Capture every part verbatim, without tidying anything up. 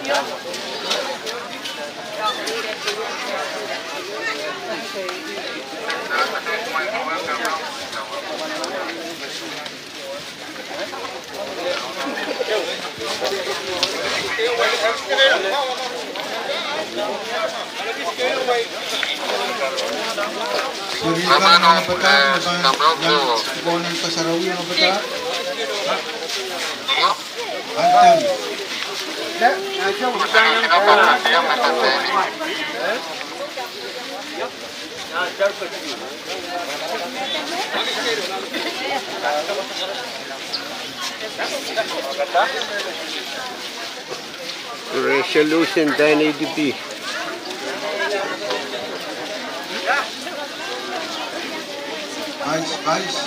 Seri kan, nan pahn, nan pahn, nan pahn kasarawi nan pahn. Anthem. Resolution ten eighty B. Vice, Vice,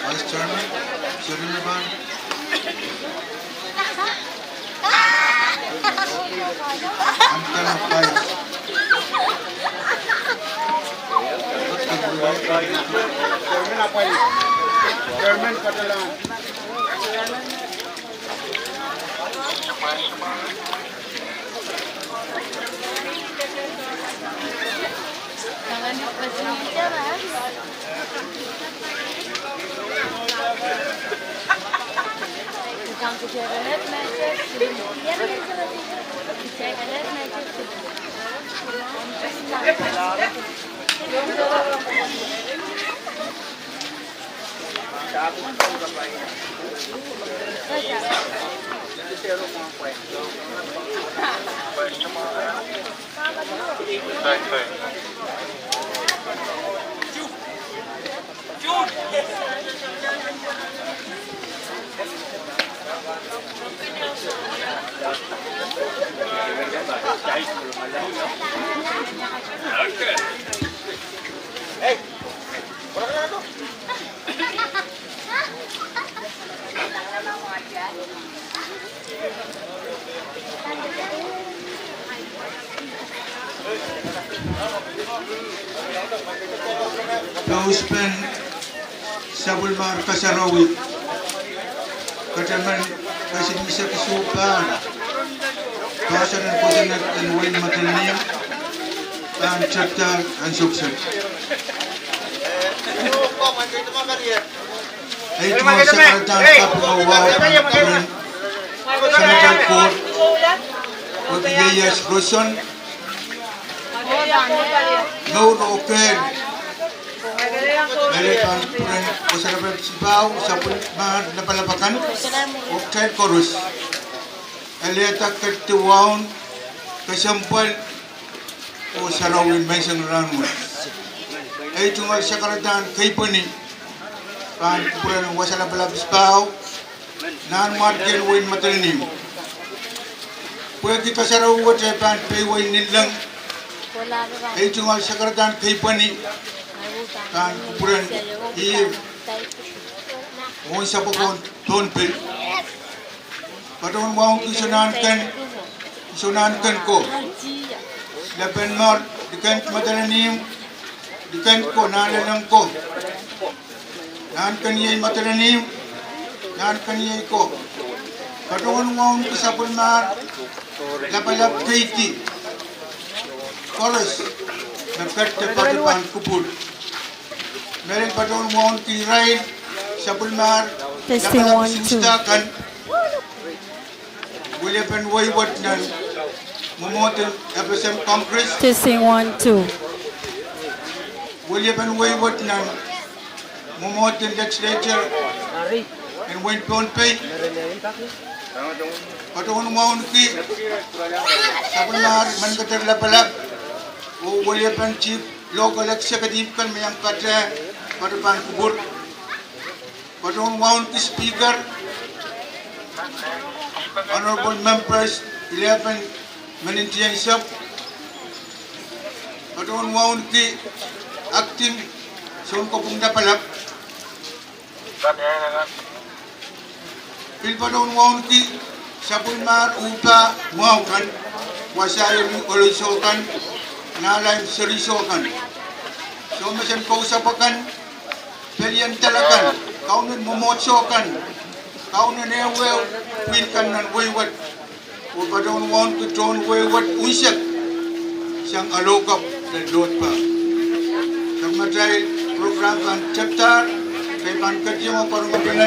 Vice Chairman, Chairman. Anthem of Vice. Chairman, apa ini? Chairman, padalang. Pouspen sapwellimar kasarawi, kataman kasikisek isuh pahn poahsoan en kosonned en wehin Madolenihmw pahn tepda ansou kiset. Ei tungoal sakaradahn kaping oh wahu pahn kupwuren Senator Koht, Pwehki Ieias Roson, mour oh kehl. Mehlel pahn kupwuren Wasahlapalap Sipahu, sapwellimar lapalap akan, oh kitail koaros. Alehda ketido waun kesempwal oh sarawi menseng rahnwet. Ei tungoal sakaradahn keipweni pahn kupwuren Wasahlapalap Sipahu, Nanmwarkien wehin Madolenihmw. Pwehki kasarawi wet e pahn peiwei ni leng, ei tungoal sakaradahn keipweni pahn kupwuren ih, Own Sapwokon Pohnpei. Patohwan wauneki soangen, soangen ko. Lepenmour, Likend Madolenihmw, Likend ko, Nanleng ko. Nahnken iei Madolenihmw, nahnken iei ko. Patohwan wauneki sapwellimar lapalap keidi koaros me ketido pahn kupwur. Mehlel patohwan wauneki irail sapwellimar lapalap sister kan. Weliepen wehi wet nan mwomwohden F S M Congress. Testing one, two. Weliepen wehi wet nan mwomwohden legislature en wehin Pohnpei. Patohwan wauneki sapwellimar menkedek lapalap oh weliepen chief local executive kan me iang patohwan, patohwan pahn kupwur. Patohwan wauneki Speaker, honorable members, eleven, Menidiensep. Patohwan wauneki acting, soun kopwung lapalap. Pil patohwan wauneki sapwellimar uhpah mwahu kan, wasa ieu ohl sou kan, nahla ieu seri sou kan, soumesen kousapw akan, pelien dal akan, kaunen mwomwohdiso kan, kaunen ehuehu pwihn kan nan wehi wet. Oh patohwan wauneki tohn wehi wet unsek sang alohkapw lel lohtpar. Sang atail program pahn tepdahr, kitail pahn ketikihong pwurodo me pil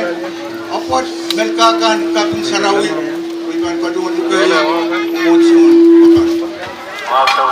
apwoat melkahkan kaping sarawi, oh I pahn patohwan lukehiong mwohn soun pahn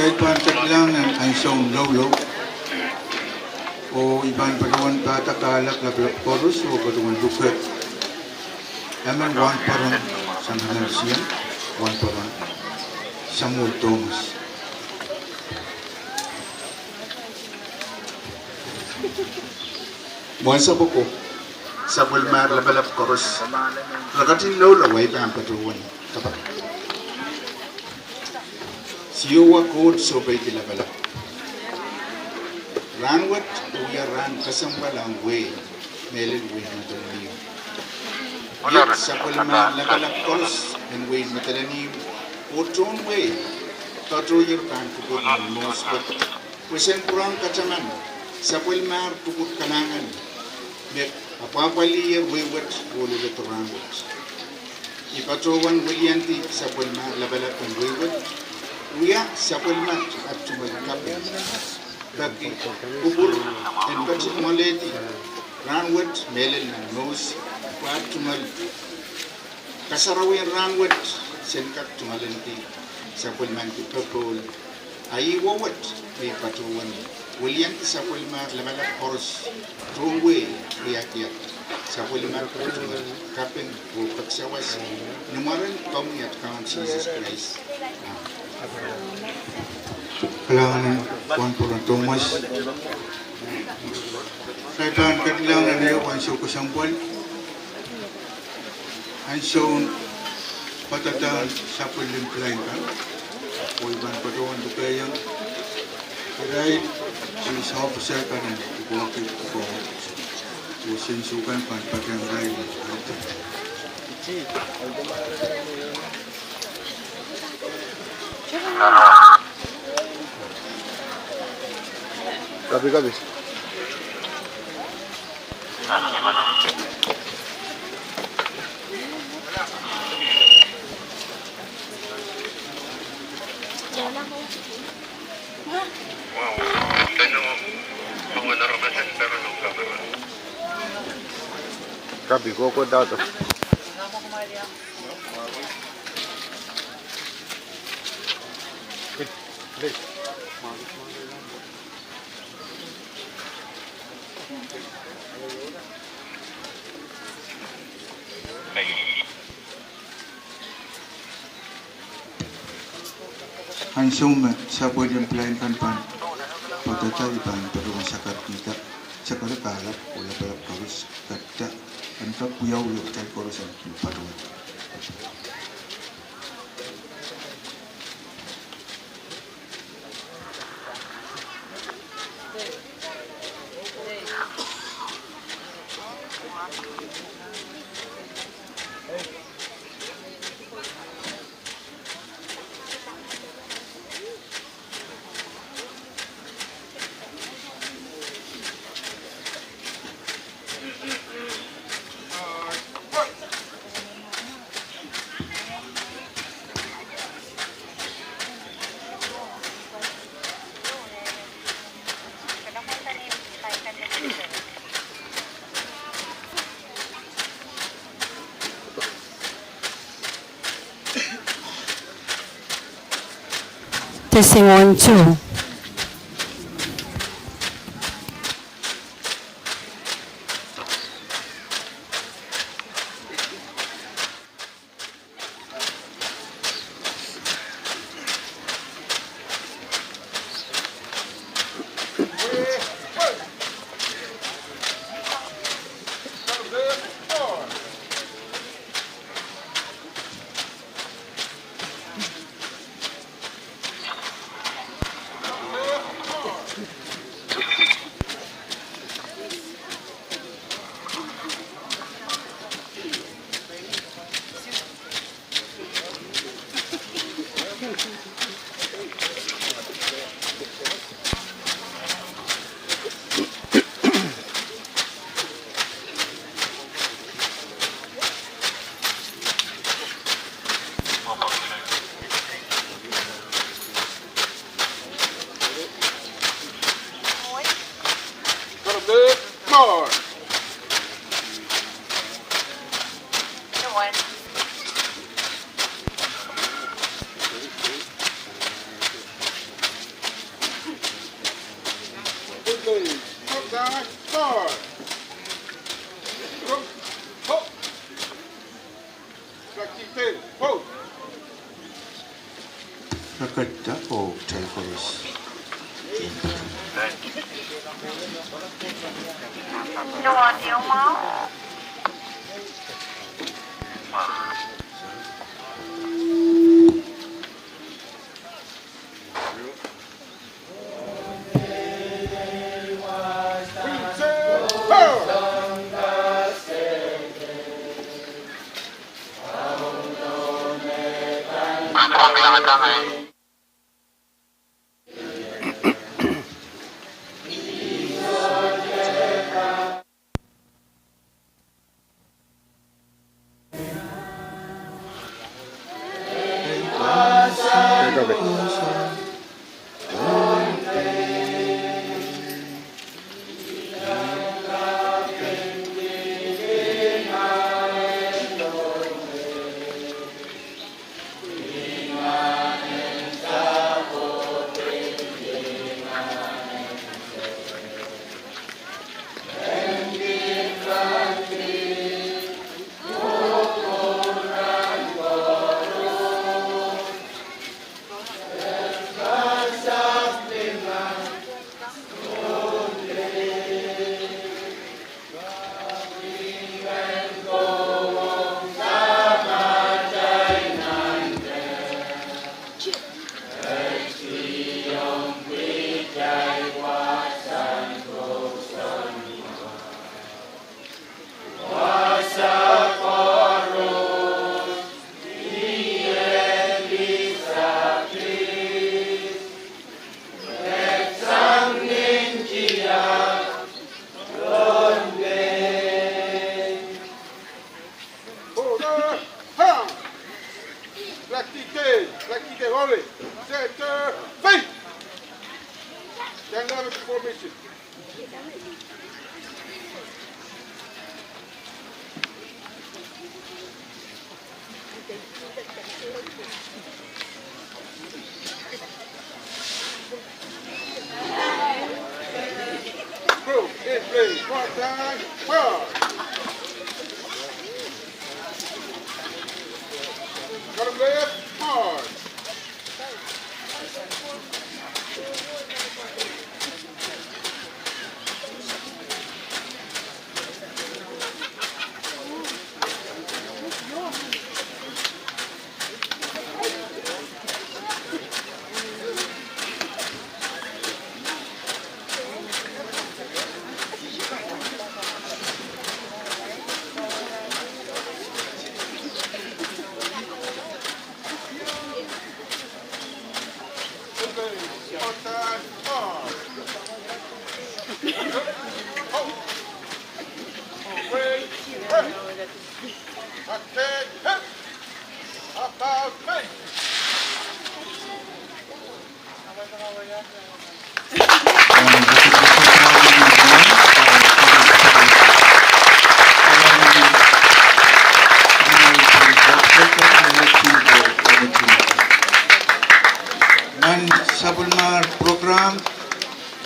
Kitail pahn ketilahng nan ansou loulou. Oh I pahn patohwan padahk ahlak lapalap koaros oh patohwan luke emen wahnpoaron sang nan sien, wahnpoaron Samuel Thomas. Mwohn sapwoko, sapwellimahr lapalap koaros, re ketin loulou, I pahn patohwan kapakap. Siohwa Koht soupeidi lapalap, rahnwet wia rahn kesempwal ong wehi, mehlel wehi Madolenihmw. Iet sapwellimahr lapalap koaros en wehi Madolenihmw oh tohn wehi, doadoahk pahn kupwur nan mwohn suwed. Pwe sen pwurehng kataman sapwellimahr kupwur kalahngan me apwahpwalih wehi wet oh leledo rahn wet. I patohwan wiliandi sapwellimahr lapalap en wehi wet, wia sapwellimahr at tungoal kaping. Peki kupwur en ketin mwoalehdi rahnwet mehlel nan Moses, pwe at tungoal kasarawi en rahnwet, sen kak tungoal en ki sapwellimahr ki popohl. A ih wet me i patohwan wiliandi sapwellimahr lapalap koaros, tohn wehi, wia kiet sapwellimahr at tungoal kaping oh peki sawas ni mwaren komwi at Kaun Sises Krais. Amen. Kalahngan en Wahnporon Thomas. Irail pahn ketilahng nan ehu ansou kesempwal, ansoun padahkihong sapwellime pilain kan, oh i pahn patohwan lukehiong irail police officer kan en pwukoa ki pwukoa, oh sehse kan pahn patehng irail. Copy, copy. Copy, go, go, daughter. Ansou me sapwellime pilain kan pahn padahkihda, i pahn patohwan sakarkihda, sakar kahlap oh lapalap koaros, kahrehda en kak wiawi oh kitail koaros en patohwan. Testing one, two. Rakata oh taikoros. Order, ha! Flag detail, flag detail, order. Center, fight! Stand up at the formation. Go, in place, one time, forward. Got him left, hard. Nan sapwellimar program,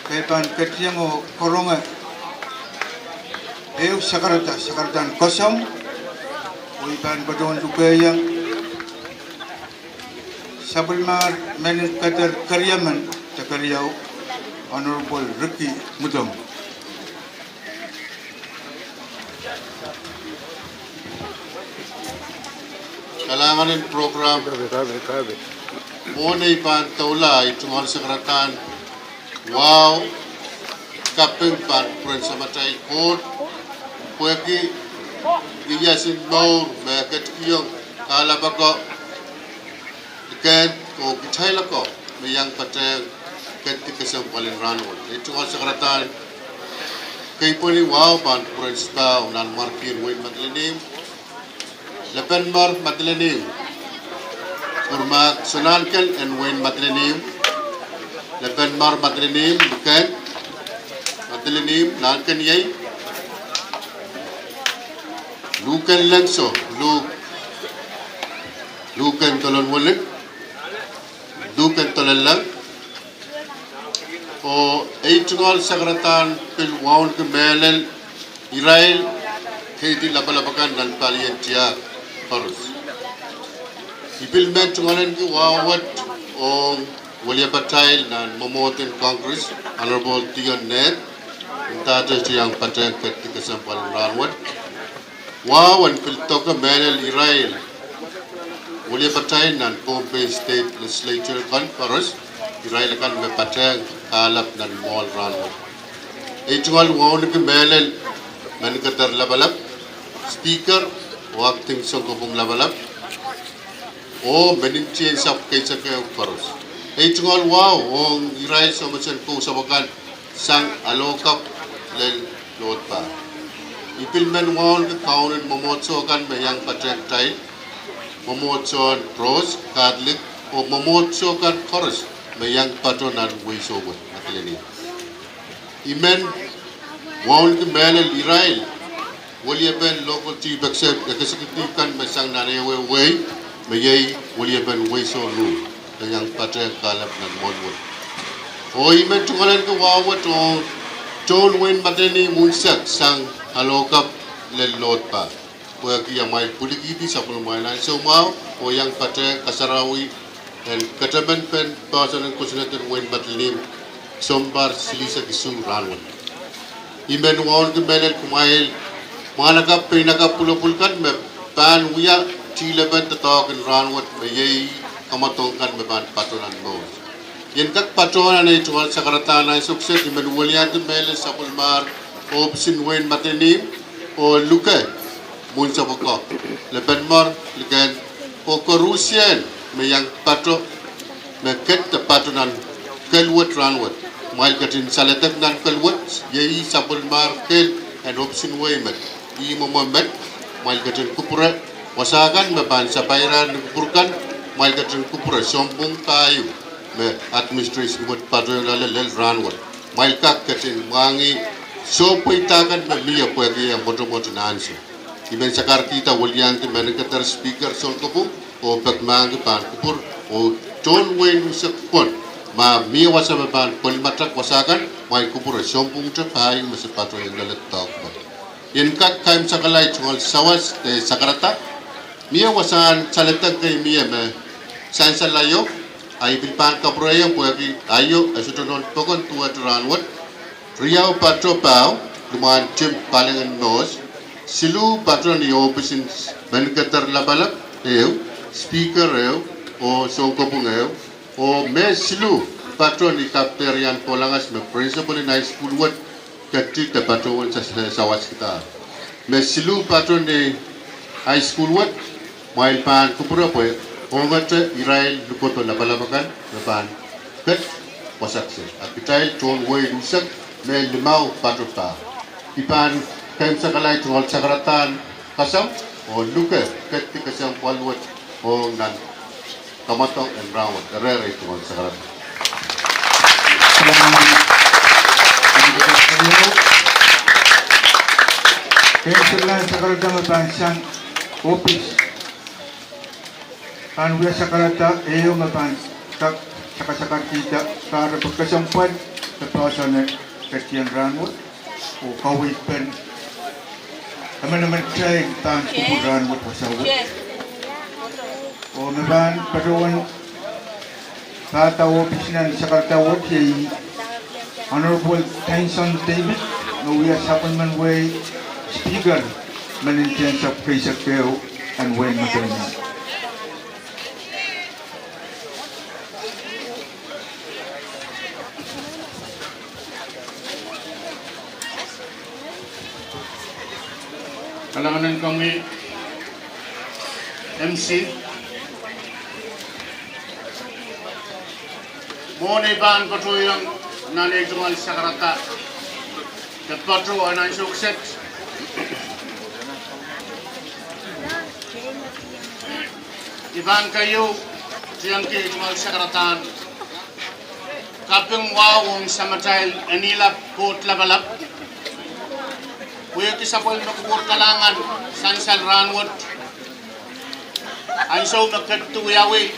ke pahn ketikihong oh karonge ehu sakarada, sakarada en koasoandi, oh I pahn patohwan lukehiong sapwellimar mehn keder keriemen de keriau, Honorable Ricky Mutom. Kalahngan en program. Mwohn ei pahn doula, I tungoal sakaradahn wahu kaping pahn kupwuren Samatail Koht pwehki ni iasn mour me ketikihong kahlap ako, likend oh kitail ako me iang patehng ketikihong kesempwal en rahnwet. Ei tungoal sakaradahn keipweni wahu pahn kupwuren Sipah oh Nanmwarkien Wein Madolenihmw, Lepenmar Madolenihmw, Pwurmahk Sonahnken en Wein Madolenihmw, Lepenmar Madolenihmw, Luken Madolenihmw, Nahnken Iei, Luken Lengso, Luk, Luken Dolonwelek, Luken Dolelleng, oh ei tungoal sakaradahn pil wauneki mehlel irail keidi lapalap akan nan palien tiahk koaros. I pil men tungoalenki wahu wet ong weliepatail nan mwomwohden Congress, Honorable Dion Neth, ndahte te iang patehng ketikihong kesempwal en rahnwet. Wahu en pil doke mehlel irail weliepatail nan Pohnpei State Legislature kan koaros, irail akan me patehng kahlap nan mwoahl rahnwet. Ei tungoal wauneki mehlel mehn keder lapalap, Speaker oh Acting Sounkopwung Lapalap, oh mehn ntien sahpw keisek ehu koaros. Ei tungoal wahu ong irail soh mesen kousapw akan sang alohkapw lel lohdpah. I pil men wauneki kaunen mwomwohdiso akan me iang patehng kitail, mwomwohdisohn Rose Catholic oh mwomwohdiso kan koaros me iang pato nan wehio wet Madolenihmw. I men wauneki mehlel irail weliepen local chief executive kan me sang nan ehuehu wehi, me iei weliepen wehio luh, me iang patehng kahlap nan mwohn wet. Oh I men tungoaleniki wahu wet ong tohn wehin Madolenihmw unsek sang alohkapw lel load pah, pwehki amwail pwilikihdi sapwellimamwail ansou mwahu oh iang patehng kasarawi en ketemen pen poahsoan en kosonned en wehin Madolenihmw, sounpar silihsek isuh rahnwet. I men wauneki mehlel kumwail mwahnakapw, peinakapw, pwulopwul kan me pahn wia tilepen doadoahk en rahnwet, me iei kamwadong kan me pahn pato nan mour. I en kak patohwan ei tungoal sakaradahn ansou kiset. I men weliandi mehlel sapwellimomwail ohpis en wehin Madolenihmw oh luke mwohnsapw ko, Lepenmor, Liken, oh koaruhsie me iang pato, me ket de pato nan kehl wet rahnwet. Kumwail ketin saledek nan kehl wet, iei sapwellimomwail kehl en ohpis en wehi met. Ih mwomwe met, kumwail ketin kupwure wasa kan me pahn sapairail ni kupwur kan, kumwail ketin kupwure sounpwong pahieu me administration wet patohng loale lel rahnwet. Kumwail kak ketin mwahngih sohpweida kan me mie pwehki eh mwotomwot en ansou. I men sakaradihda weliandi mehn keder Speaker Sounkopwung oh pekmahkki pahn kupwur oh tohn wehin unsek pwon, ma mie wasa me pahn pwelimatak wasa kan, kumwail kupwure sounpwongte pahieu me se patohng loale doadoahk pwon. I en kak kaimwisekala ei tungoal sawas, eh, sakarada. Mie wasahn saledek kei mie me sansal aio, a I pil pahn kapwurehiong pwehki aio e sohte nohn pokon duwehte rahnwet. Riau pato paho, limwahn tim palingehr mehs. Siluh pato ni ohpis en mehn keder lapalap ehu, Speaker ehu, oh Sounkopwung ehu, oh me siluh pato ni cafeteria en Polangas me principal en high school wet ketin de patohwan sa-, sa-, sawaskihda. Me siluh pato ni high school wet, kumwail pahn kupwure pwe ongete irail lukodo lapalap akan me pahn ket wasa kiset. A kitail tohn wehin unsek me limau pato paho. I pahn kaimwisekala ei tungoal sakaradahn kasam oh luke kedi kesempwal wet ong nan kamwadong en rahnwet. Ire ei tungoal sakarada. Kaimwisekala sakarada me pahn sang ohpis. Pahn wia sakarada ehu me pahn kak sakasakadkihda kahrepe kesempwal me poahsoan en ketien rahnwet oh kaweid pen emenemen kitail pahn kupwur rahnwet wasa wet. Oh me pahn patohwan pahda ohpis nan sakarada wet iei Honorable Tyson David, me wia sapwellimen wehi Speaker, meninsensapw keisek ehu en wehin Madolenihmw. Kalahngan en komwi, M C. Mwohn ei pahn patohiong nan ei tungoal sakarada de patohwan ansou kiset, I pahn keieu kihong ei tungoal sakaradahn kaping wahu ong samatail Enilap Koht Lapalap, pwehki sapwellime kupwur kalahngan sansal rahnwet, ansou me ketido wiawi,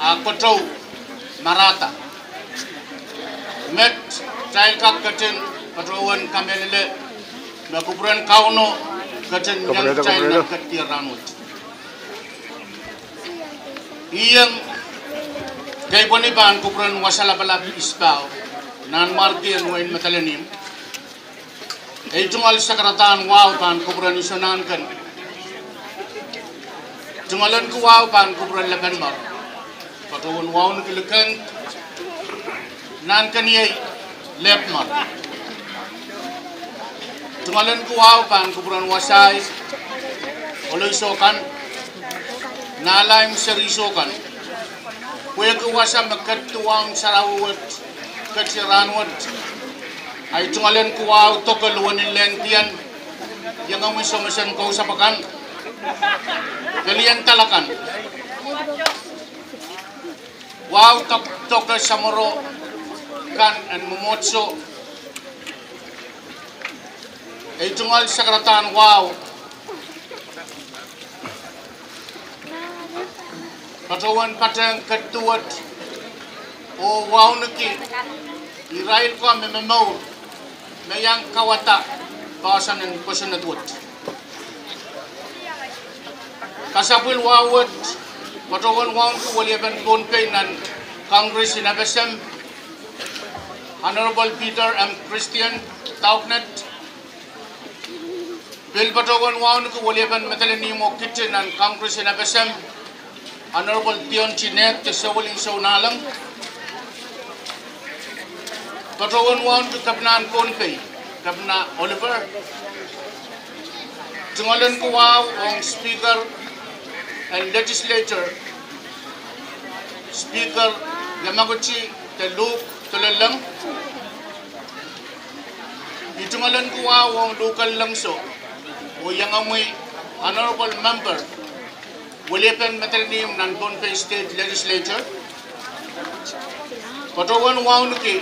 a kotou marahda. Met, kitail kak ketin patohwan kamehlele me kupwuren Kauno ketin iang kitail nan ketier rahnwet. Ieng, kei pwehn pahn kupwuren wasa lapalap Isipao, Nanmwarki en wehin Madolenihmw. Ei tungoal sakaradahn wahu pahn kupwuren Uso Nahnken. Tungoalenki wahu pahn kupwuren Lepenmor. Patohwan wauneki Liken, Nahnken iei Lepmor. Tungoalenki wahu pahn kupwuren Wasai, Oleiso kan, Nahlaim, Seriso kan. Pwehki wasa me ketido waun sarawi wet, ketier rahnwet, ahi tungoalenki wahu doke luwen lehn kien, iengomwi somesen kousapw akan, pelien dal akan. Wahu dok-, doke samworo kan en mwomwohdiso. Ei tungoal sakaradahn wahu patohwan patehng ketido wet oh wauneki irail ko me momour me iang kauwada poahsoan en kosonned wet. Kasapwil wahu wet, patohwan wauneki weliepen Pohnpei nan Congress en FSM, Honorable Peter M. Christian, Daupnet. Pil patohwan wauneki weliepen Madolenihmw oh Kitti nan Congress en FSM, Honorable Deon T. Neth, de Sewelin Sounaleng. Patohwan wauneki Kepinahn Pohnpei, Kepina Oliver. Tungoalenki wahu ong Speaker en Legislature, Speaker Yamaguchi de Luhk Dolelleng. I tungoalenki wahu ong Luhk Dolellengso oh iengomwi Honorable Member weliepen Madolenihmw nan Pohnpei State Legislature. Patohwan wauneki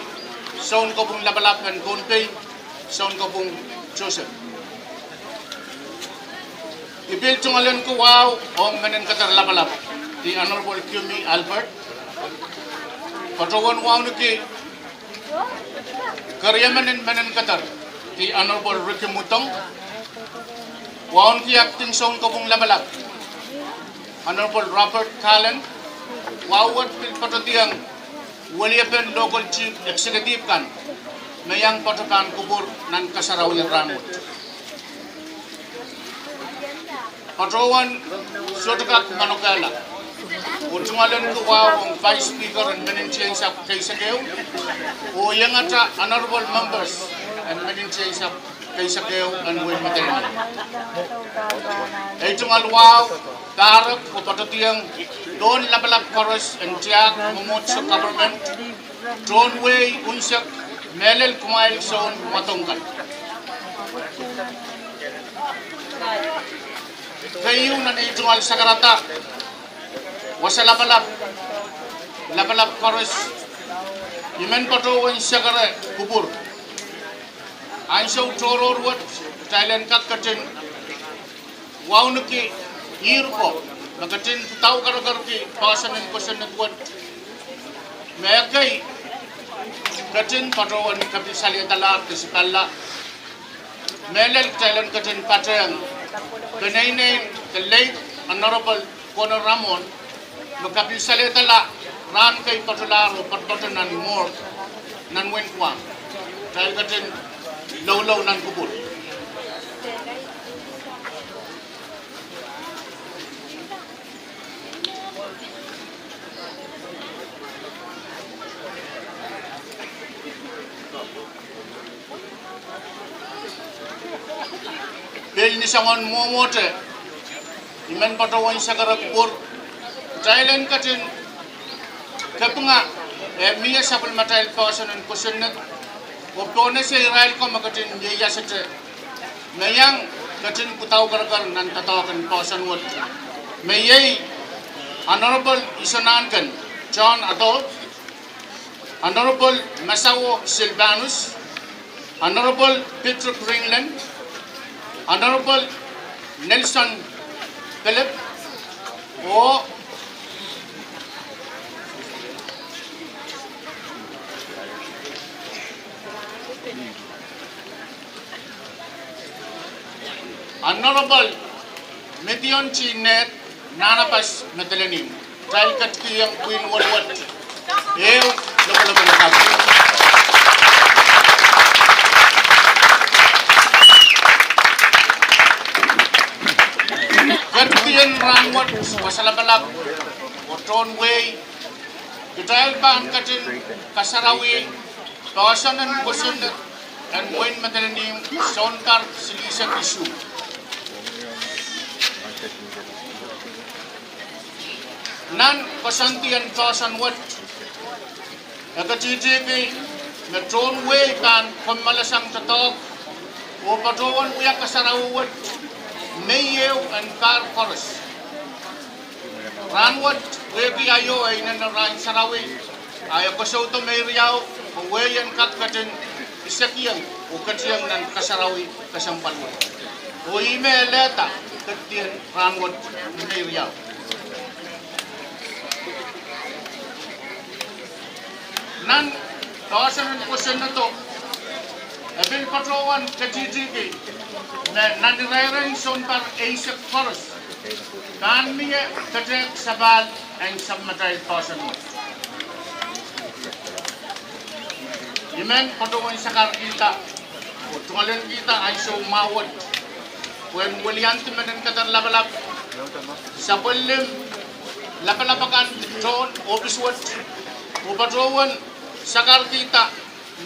Sounkopwung Lapalap en Pohnpei, Sounkopwung Joseph. I pil tungoalenki wahu ong Meninkeder Lapalap, the Honorable Kumi Albert. Patohwan wauneki keriemen en Meninkeder, the Honorable Ricky Mutong. Wauneki Acting Sounkopwung Lapalap, Honorable Robert Kallen. Wahu wet pil patohdiong weliepen Local Chief Executive kan me iang patohwan kupwur nan kasarawi en rahnwet. Patohwan sohte kak manokehla oh tungoalenki wahu ong Vice Speaker en Meninsehn Sahpw Keisekeu oh iengete Honorable Members en Meninsehn Sahpw Keisekeu en wehin Madolenihmw. Ei tungoal wahu pahrek oh patohdiong tohn lapalap koaros en tiahk mwomwohdiso, government, tohn wehi, unsek, mehlel kumwail Sounwadong kan. Keieu, nan ei tungoal sakarada wasa lapalap, lapalap koaros, I men patohwan sekere kupwur. Ansou tohrohr wet kitail en kak ketin wauneki ihr ko me ketin pwudaukerekerki poahsoan en kosonned wet, me ekei ketin patohwan kapilsalehdala de sipalla. Mehlel kitail en ketin patehng peneineien the late Honorable Kona Ramon me kapilsalehdala rahn kei poatolahr oh poatopoat nan morgue nan wehin Guam. Kitail ketin loulou nan kupwur. Pil ni soangen mwomwohte, I men patohwan sekere kupwur, kitail en ketin kapinga eh mie sapwellimatail poahsoan en kosonned oh pohnese irail ko me ketin ieiasete me iang ketin pwudaukereker nan doadoahk en poahsoan wet, me iei Honorable Isonahnken John Adolf, Honorable Masawo Silvanus, Honorable Patrick Ringlen, Honorable Nelson Philip, oh Honorable Midion T. Neth, Nahnapas Madolenihmw. Kitail ketikihong pwihn woluwet ehu lopolopon kapw. Ketikihong rahn wet wasa lapalap oh tohn wehi, kitail pahn ketin kasarawi poahsoan en kosonned en wehin Madolenihmw, sounpar silihsek isuh. Nan koasoandi en poahsoan wet, e ketihtihki me tohn wehi pahn kommoalasang doadoahk oh patohwan wia kasarawi wet me ieu en pahr koaros. Rahn wet, Wehwehki aio e inenen rahn sarawi, a e kosoudo me riau, oh wehin kak ketin isekieng oh ketieng nan kasarawi kesempwal wet. Oh ih me e lehda ketidihen rahn wet me riau. Nan poahsoan en kosonnedo, e pil patohwan ketihtihki me nan irair en sounpar eisek koaros, pahn mie ketehk sapahl en sapwellimatail poahsoan wet. I men patohwan sakarkihda oh tungoalenkihda ansou mwahu wet, pwehn weliandi mehn en keder lapalap, sapwellime lapalap akan tohn ohpis wet, oh patohwan sakarkihda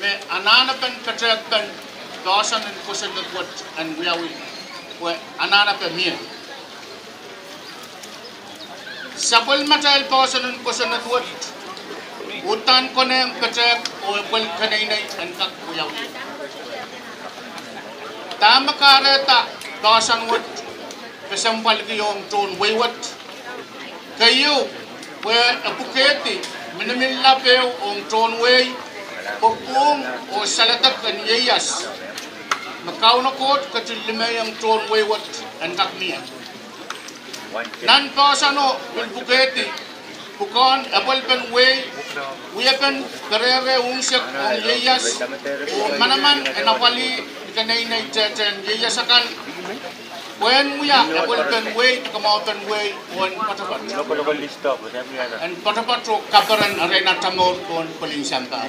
me anahnepen petehkpen poahsoan en kosonned wet en wiawi, pwe anahnepe mie. Sapwellimatail poahsoan en kosonned wet uhdahn konehng petehk oh epwel keneinei en kak wiawi. Dahme kahrehda poahsoan wet kesempwalki ong tohn wehi wet? Keieu, pwe e pwukehdi miniminilapo ong tohn wehi, pwupwung oh saledek en ieias me Kauno Koht ketin limehiong tohn wehi wet en kak mie. Nan poahsoano pil pwukehdi pwukoahn epwelpen wehi, wiepen perehre unsek ong ieias, oh manaman en apwalih ni keneinei tehtehn ieias akan, pwehn wia epwelpen wehi, kamwahupen wehi, oh en poatopoat, en poatopoat oh kaperen erein atail mour pohn pwelin sampah.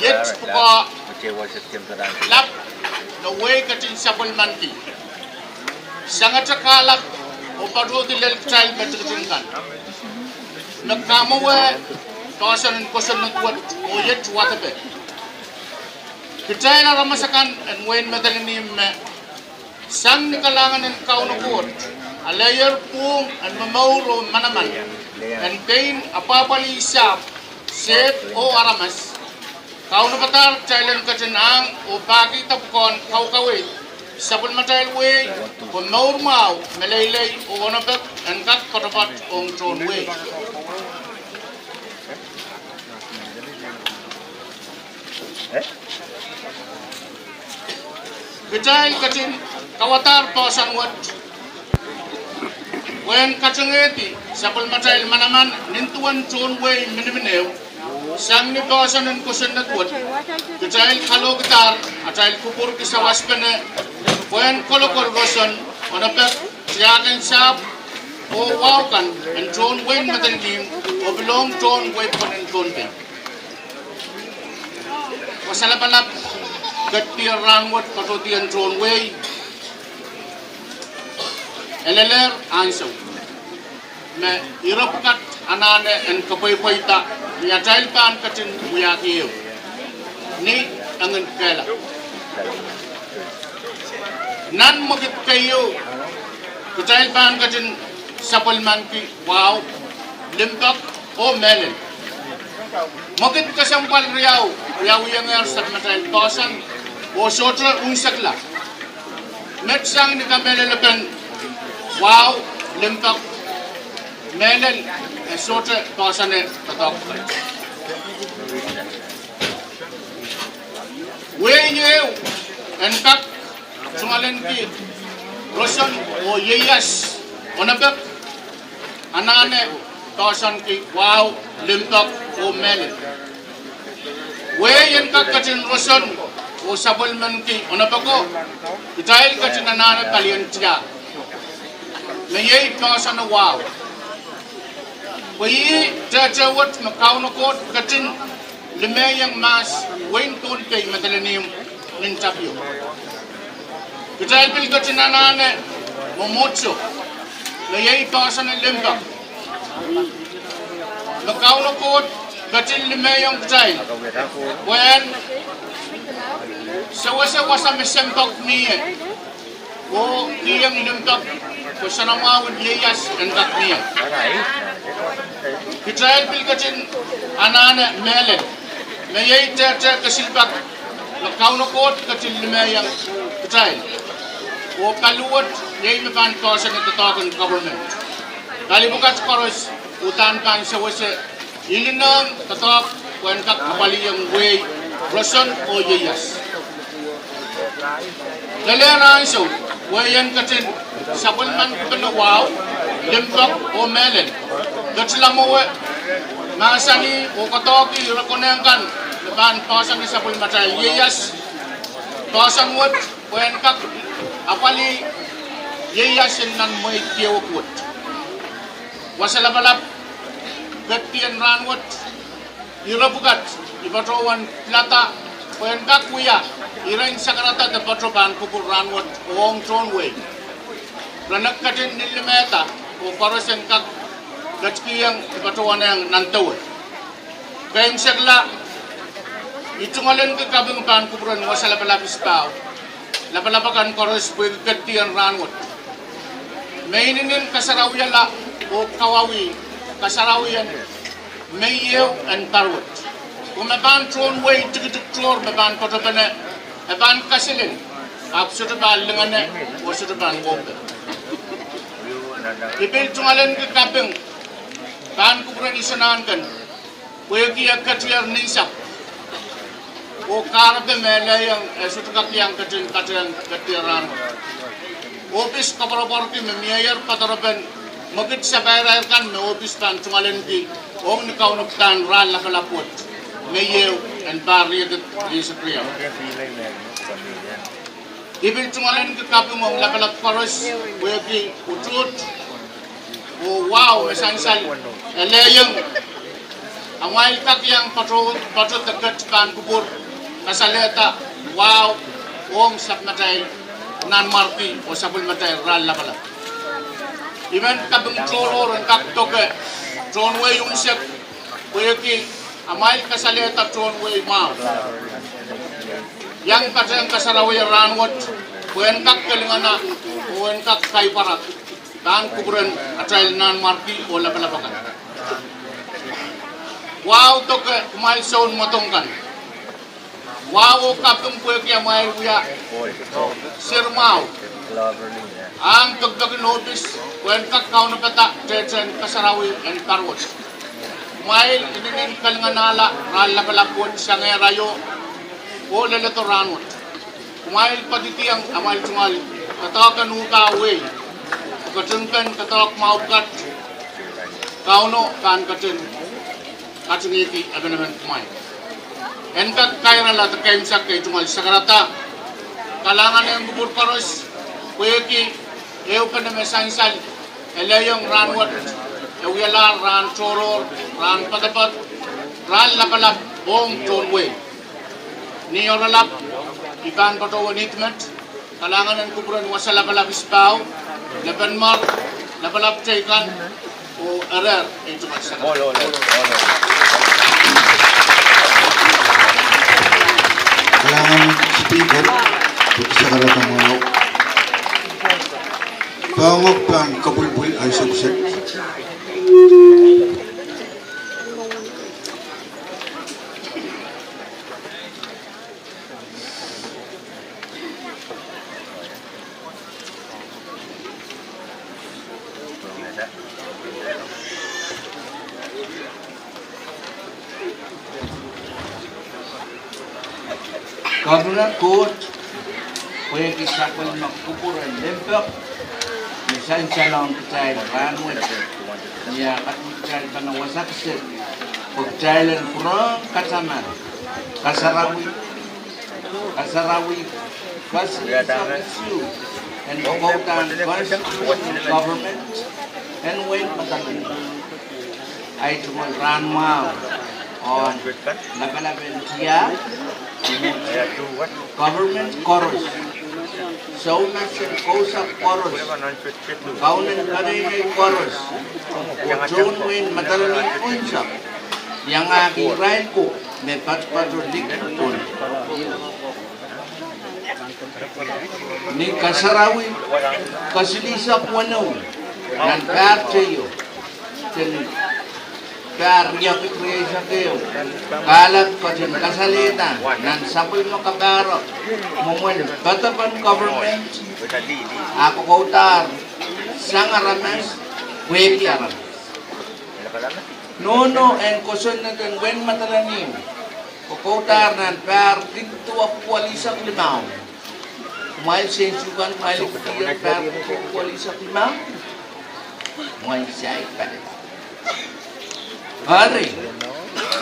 Iet pwukoa lap me wehi ketin sapwellimaniki. Sangete kalap oh patohdi lel kitail me tikitik kan, me kamwoweh poahsoan en kosonned wet oh iet wadepe. Kitail aramas akan en wehin Madolenihmw me, sang ni kalahngan en Kauno Koht, aleier pwuhng en momour oh manaman en pein apwahpwalih sahpw, sehd oh aramas, kaunopadahr kitail en ketin ahng oh pahkihda pwukoahn kaukaweid sapwellimatail wehi, pwe mour mwahu, meleilei oh onopek en kak poatopoat ong tohn wehi. Kitail ketin kauwadahr poahsoan wet pwehn katengehdi sapwellimatail manaman nin duwen tohn wehi miniminieu. Sang ni poahsoan en kosonned wet, kitail kalohkidahr atail kupwurki sawaspene pwehn kolokol roson, onopek, tiahk en sahpw, oh wahu kan en tohn wehin Madolenihmw oh pil ong tohn wehi pwon en Pohnpei. Wasa lapalap ketidier rahn wet patohdiong tohn wehi, e lelehr ansou me ire pwukat anahne en kepweipweida ni atail pahn ketin wiahki ehu ni engin kehlap. Nan mwekid keieu, kitail pahn ketin sapwellimaniki wahu, limpoak, oh mehlel. Mwekid kesempwal riau wiawihongehr sapwellimatail poahsoan oh sohte unsekla. Met sang ni kamehlelepen wahu, limpoak, mehlel, e sohte poahsoane doadoahk. Wehi ehu en kak tungoaleniki roson oh ieias, onopek, anahne poahsoanki wahu, limpoak, oh mehlel. Wehi en kak ketin roson oh sapwellimaniki onopeko, kitail ketin anahne palien tiahk, me iei poahsoane wahu. Pwe ih tehte wet me Kauno Koht ketin limehiong mahs wehin Pohnpei Madolenihmw nin tapio. Kitail pil ketin anahne mwomwohdiso, me iei poahsoane limpoak, me Kauno Koht ketin limehiong kitail pwehn sewese wasa me sempwal mie oh kihong limpoak, pwe soanamwahun ieias en kak mie. Kitail pil ketin anahne mehlel me iei tehte kesilpak me Kauno Koht ketin limehiong kitail, oh paliwet iei me pahn poahsoan doadoahk en government. Pali pwukat koaros uhdahn pahn sewese ilinohng doadoahk pwehn kak apwalihong wehi roson oh ieias. Lelehr ansou, wehi en ketin sapwellimankipene wahu, limpoak oh mehlel. Ketilong mwowe, mahsanih oh koadoahkih ire konehng kan me pahn poahsoan sapwellimatail ieias, poahsoan wet pwehn kak apwalih ieias en nan mwehi kiewo wet. Wasa Lapalap, kepdien rahnwet, ire pwukat I patohwan en pilada pwehn kak wia iren sakarada de patoh pahn kupwur rahnwet ong tohn wehi. Ren ketin limehda oh koaros en kak ketikihong I patohwan en nan dewe. Keimwsekla, I tungoalenki kaping pahn kupwuren Wasa Lapalap Isipahu, lapalap akan koaros pwehki kepdien rahnwet me inenen kasarawiala oh kawauwih kasarawien me ieu en pahr wet. Pwe me pahn tohn wehi tikitik tohr me pahn patopene, e pahn kaselel, ahpw sohte pahn lingene, oh sohte pahn woupe. I pil tungoalenki kaping pahn kupwuren Iso Nahnken pwehki e ketier nin sahpw oh kahrepe me e lelohng e sohte kak iang ketin katehng ketier rahnwet. Ohpis koapworopworki me mieier poadoaropen mwekid sapairair kan me ohpis pahn tungoalenki ong ni kaunopdahn rahn lapalap wet me ieu en pahr riekid rieisek riau. I pil tungoalenki kaping ong lapalap koaros pwehki utuht oh wahu me sansal e lelohng amwail kak iang patoh, patoh de ket pahn kupwur kasalehda wahu ong sapwellimatail nanmwarki oh sapwellimatail rahn lapalap. I men kaping tohrohr en kak doke tohn wehi unsek pwehki amwail kasalehda tohn wehi mwahu, iang patehng kasarawien rahnwet pwe en kak kelingana oh en kak kaipwara pahn kupwuren atail nanmwarki oh lapalap akan. Wahu doke kumwail soun mwadong kan. Wahu oh kaping pwehki amwail wia seri mwahu, ahng pekipek en ohpis pwe en kak kaunopada tehtehn kasarawi en pahr wet. Kumwail inenen kalinganahla rahn lapalap wet sangehr aio oh leledo rahnwet. Kumwail poadidiong amwail tungoal doadoahk en uhpah wehi, pwe ketingpen doadoahk mwahu pwukat Kauno pahn ketin katingihki emenemen kumwail. En kak kairala de keimwsek ei tungoal sakarada, kalahngan en kupwur koaros pwehki ehupene me sansal e lelohng rahnwet, e wialahr rahn tohrohr, rahn poadopoad, rahn lapalap ong tohn wehi. Ni oaralap, I pahn patohwan idmet kalahngan en kupwuren Wasa Lapalap Isipahu, Lepenmwar, lapalap teikan, oh erehr ei tungoal sakarada. Kalahngan Speaker, pwehki sakarada mwahu. Poahngoak pahn kapwilipwil ansou kiset. Kauno Koht, pwehki sapwellime kupwur en limpoak me sansalong kitail rahnwet, ni eh ketin kitail pahn wasa kiset, pwe kitail en pwurehng kataman kasarawi, kasarawi, kasilihsek issue en pwukoa kan constitution government en wehin Madolenihmw. Ei tungoal rahn mwahu ong lapalapen tiahk, government koaros, sounasen kousapw koaros, kaunen peneinei koaros, oh tohn wehin Madolenihmw unsek, iangahki irail ko me patopato likin pwon. Ni kasarawi kasilihsek weneu nan pahr teio, Kin pahr riekid rieisek ehu, kahlap ketin kasalehda nan sapwellime kapahrek, mwomwen poadoapoadoahn government, a kokoudahr sang aramas, pwehki aramas. Nohno en kosonned en wehin Madolenihmw kokoudahr nan pahr limpoak duwepwuo eisek limau. Kumwail sehse kan, kumwail ipwidi pahr limpoak duwepwuo eisek limau. Kumwail saik pali. Eri,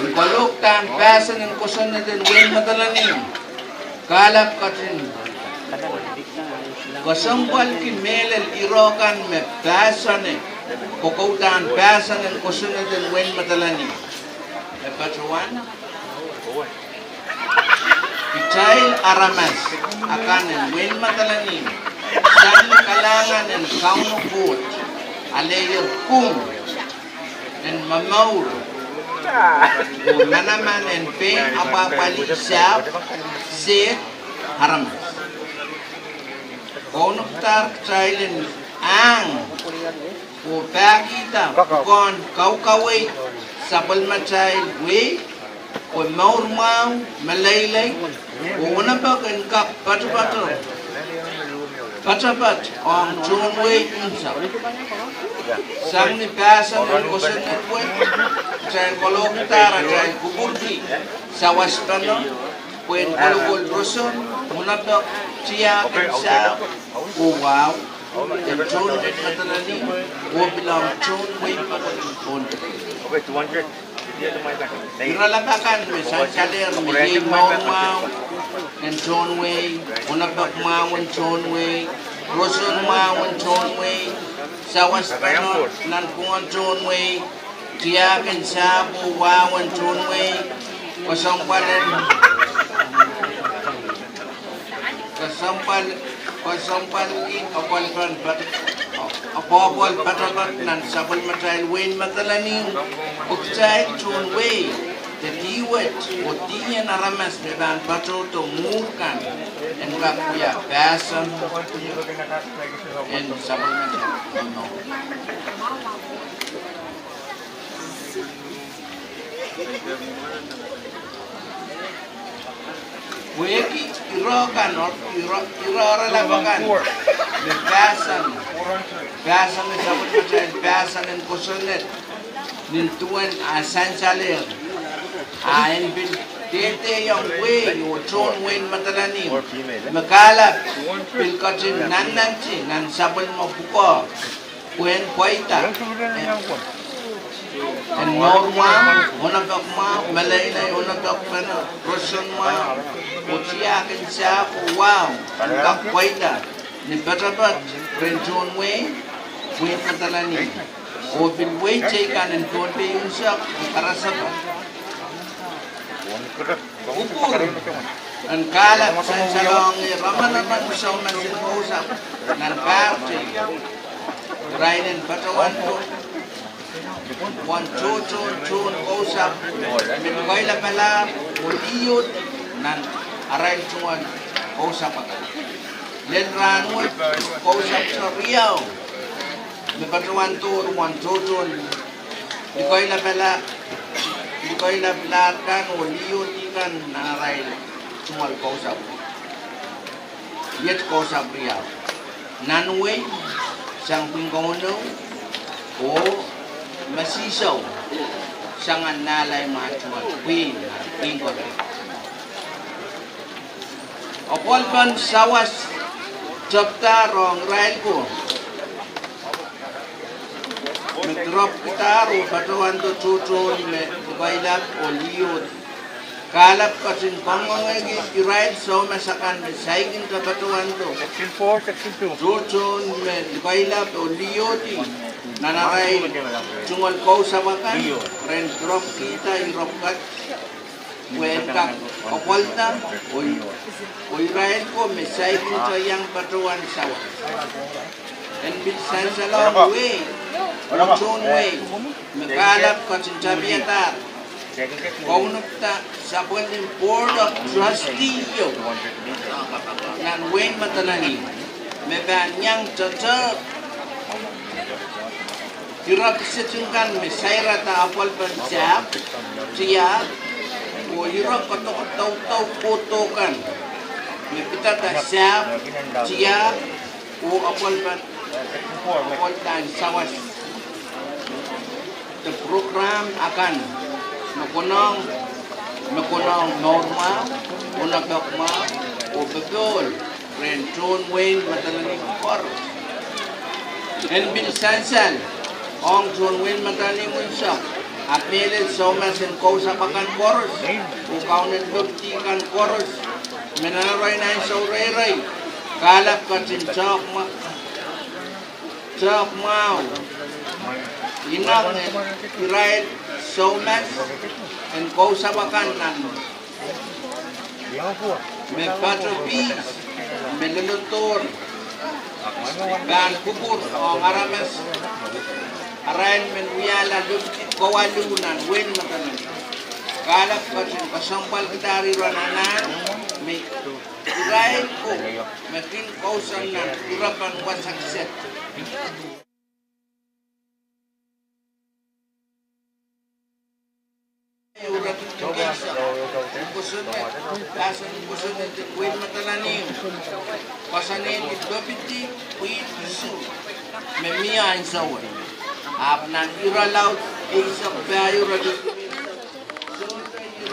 en kalokaladahn pahsan en kosonned en wehin Madolenihmw, kahlap ketin kesempwalki mehlel ire kan me pahsane, kokoudahr pahsan en kosonned en wehin Madolenihmw. E patohwan kitail aramas akan en wehin Madolenihmw, sang ni kalahngan en Kauno Koht, aleier pwung en momour, oh manaman en pein apwahpwalih sahpw, sehd, aramas. Kaunodahr kitail en ahng oh pahkihda pwukoahn kaukawei sapwellimatail wehi, pwe mour mwahu, meleilei, oh onopek en kak poatopoat, poatopoat ong tohn wehi unsek. Sang ni pahsan en kosonned wet, kitail kalokaladahn atail kupwurki sawaspene, pwehn kolokol roson, onopek, tiahk en sahpw, oh wahu, en tohn wehin Madolenihmw, oh pil ong tohn wehi pokon Pohnpei. Irelaud akan me sansalehr me iei mour mwahu en tohn wehi, onopek mwahu en tohn wehi, roson mwahu en tohn wehi, sawaspene nanpwungen tohn wehi, tiahk en sahpw oh wahu en tohn wehi, kesempwal en, kesempwal, kesempwalki apwalpen poat, apwahpwal poatopoat nan sapwellimatail wehin Madolenihmw, pwe kitail tohn wehi, de dih wet, oh dih en aramas me pahn patohdo mwuhr kan, en kak wia pahsan en sapwellimatail wehi. Pwehki ire kan, ire, ire irelaud akan me pahsan, pahsan en sapwellimatail pahsan en kosonned, nin duwen a sansalehr, a en pil dehdehong wehi oh tohn wehin Madolenihmw, me kahlap pil ketin nannanti nan sapwellime pwukoa, pwehn pweida en mour mwahu, onopek mwahu, meleilei, onopekpene, roson mwahu, oh tiahk en sahpw oh wahu, en kak pweida ni poatopoat rehn tohn wehi, wehin Madolenihmw, oh pil wehi teikan en Pohnpei unsek, oh karasepe. Kupwur en kahlap sansalohng ire manaman soumas en kousapw nan pahr teikan, irail en patohwan tohto, patohwan tohto tohn kousapw me likoilapalahr oh liohdi nan arail tungoal kousapw akan. Lel rahnwet kousapw riau me patohwan tohto, patohwan tohto tohn likoilapalahr, likoilapalahr kan oh liohdi kan nan arail tungoal kousapw. Iet kousapw riau. Nan wehi, sang pwihn Kauno, oh Masihsou, sang Anahn Laimwahu tungoal pwihn, pwihn koaros. Apwalpen sawas tepdahr ong irail ko me direpwkidahr oh patohwan tohto tohn me likoilap oh liohdi. Kahlap ketin kangoangehki irail soumas akan me saikinte patohwan tohto tohn me likoilap oh liohdi nan arail tungoal kousapw akan, ren direpwkihda ire pwukat, pwehn kak apwalda, oh irail ko me saikinte iang patohwan sawas. En pil sansalohng wehi, tohn wehi, me kahlap ketin tapiadahr, kaunopda sapwellime Board of Trustee ieu nan wehin Madolenihmw, me pahn iang tohto Ire kiset kan me sairada apwalipen sahpw, tiahk, oh ire kodokodoudou kohdo kan me pidada sahpw, tiahk, oh apwalipen, apwalipen sawas. De program akan me konehng, me konehng mour mwahu, onopek mwahu, oh popohl rehn tohn wehin Madolenihmw koaros. En pil sansal ong tohn wehin Madolenihmw unsek, ahpw mehlel soumas en kousapw akan koaros, oh kaunopdi kan koaros, me nan arail ansou reirei, kahlap ketin tehk mwahu, tehk mwahu, ineng en irail soumas en kousapw akan nan me patoh pihs, me leledohr pahn kupwur ong aramas arail men wiahla limpoak kowaluh nan wehin Madolenihmw. Kahlap ketin kesempwalkidahr iren anahn me irail ko me kin kousoan nan irepen wasa kiset. Pahsan kosonned en wehin Madolenihmw, koasoanehdi pepidi pwihn isuh me mie ansou wet. Ahpw nan irelaud eisek pahieu iretikitik ehu, sohte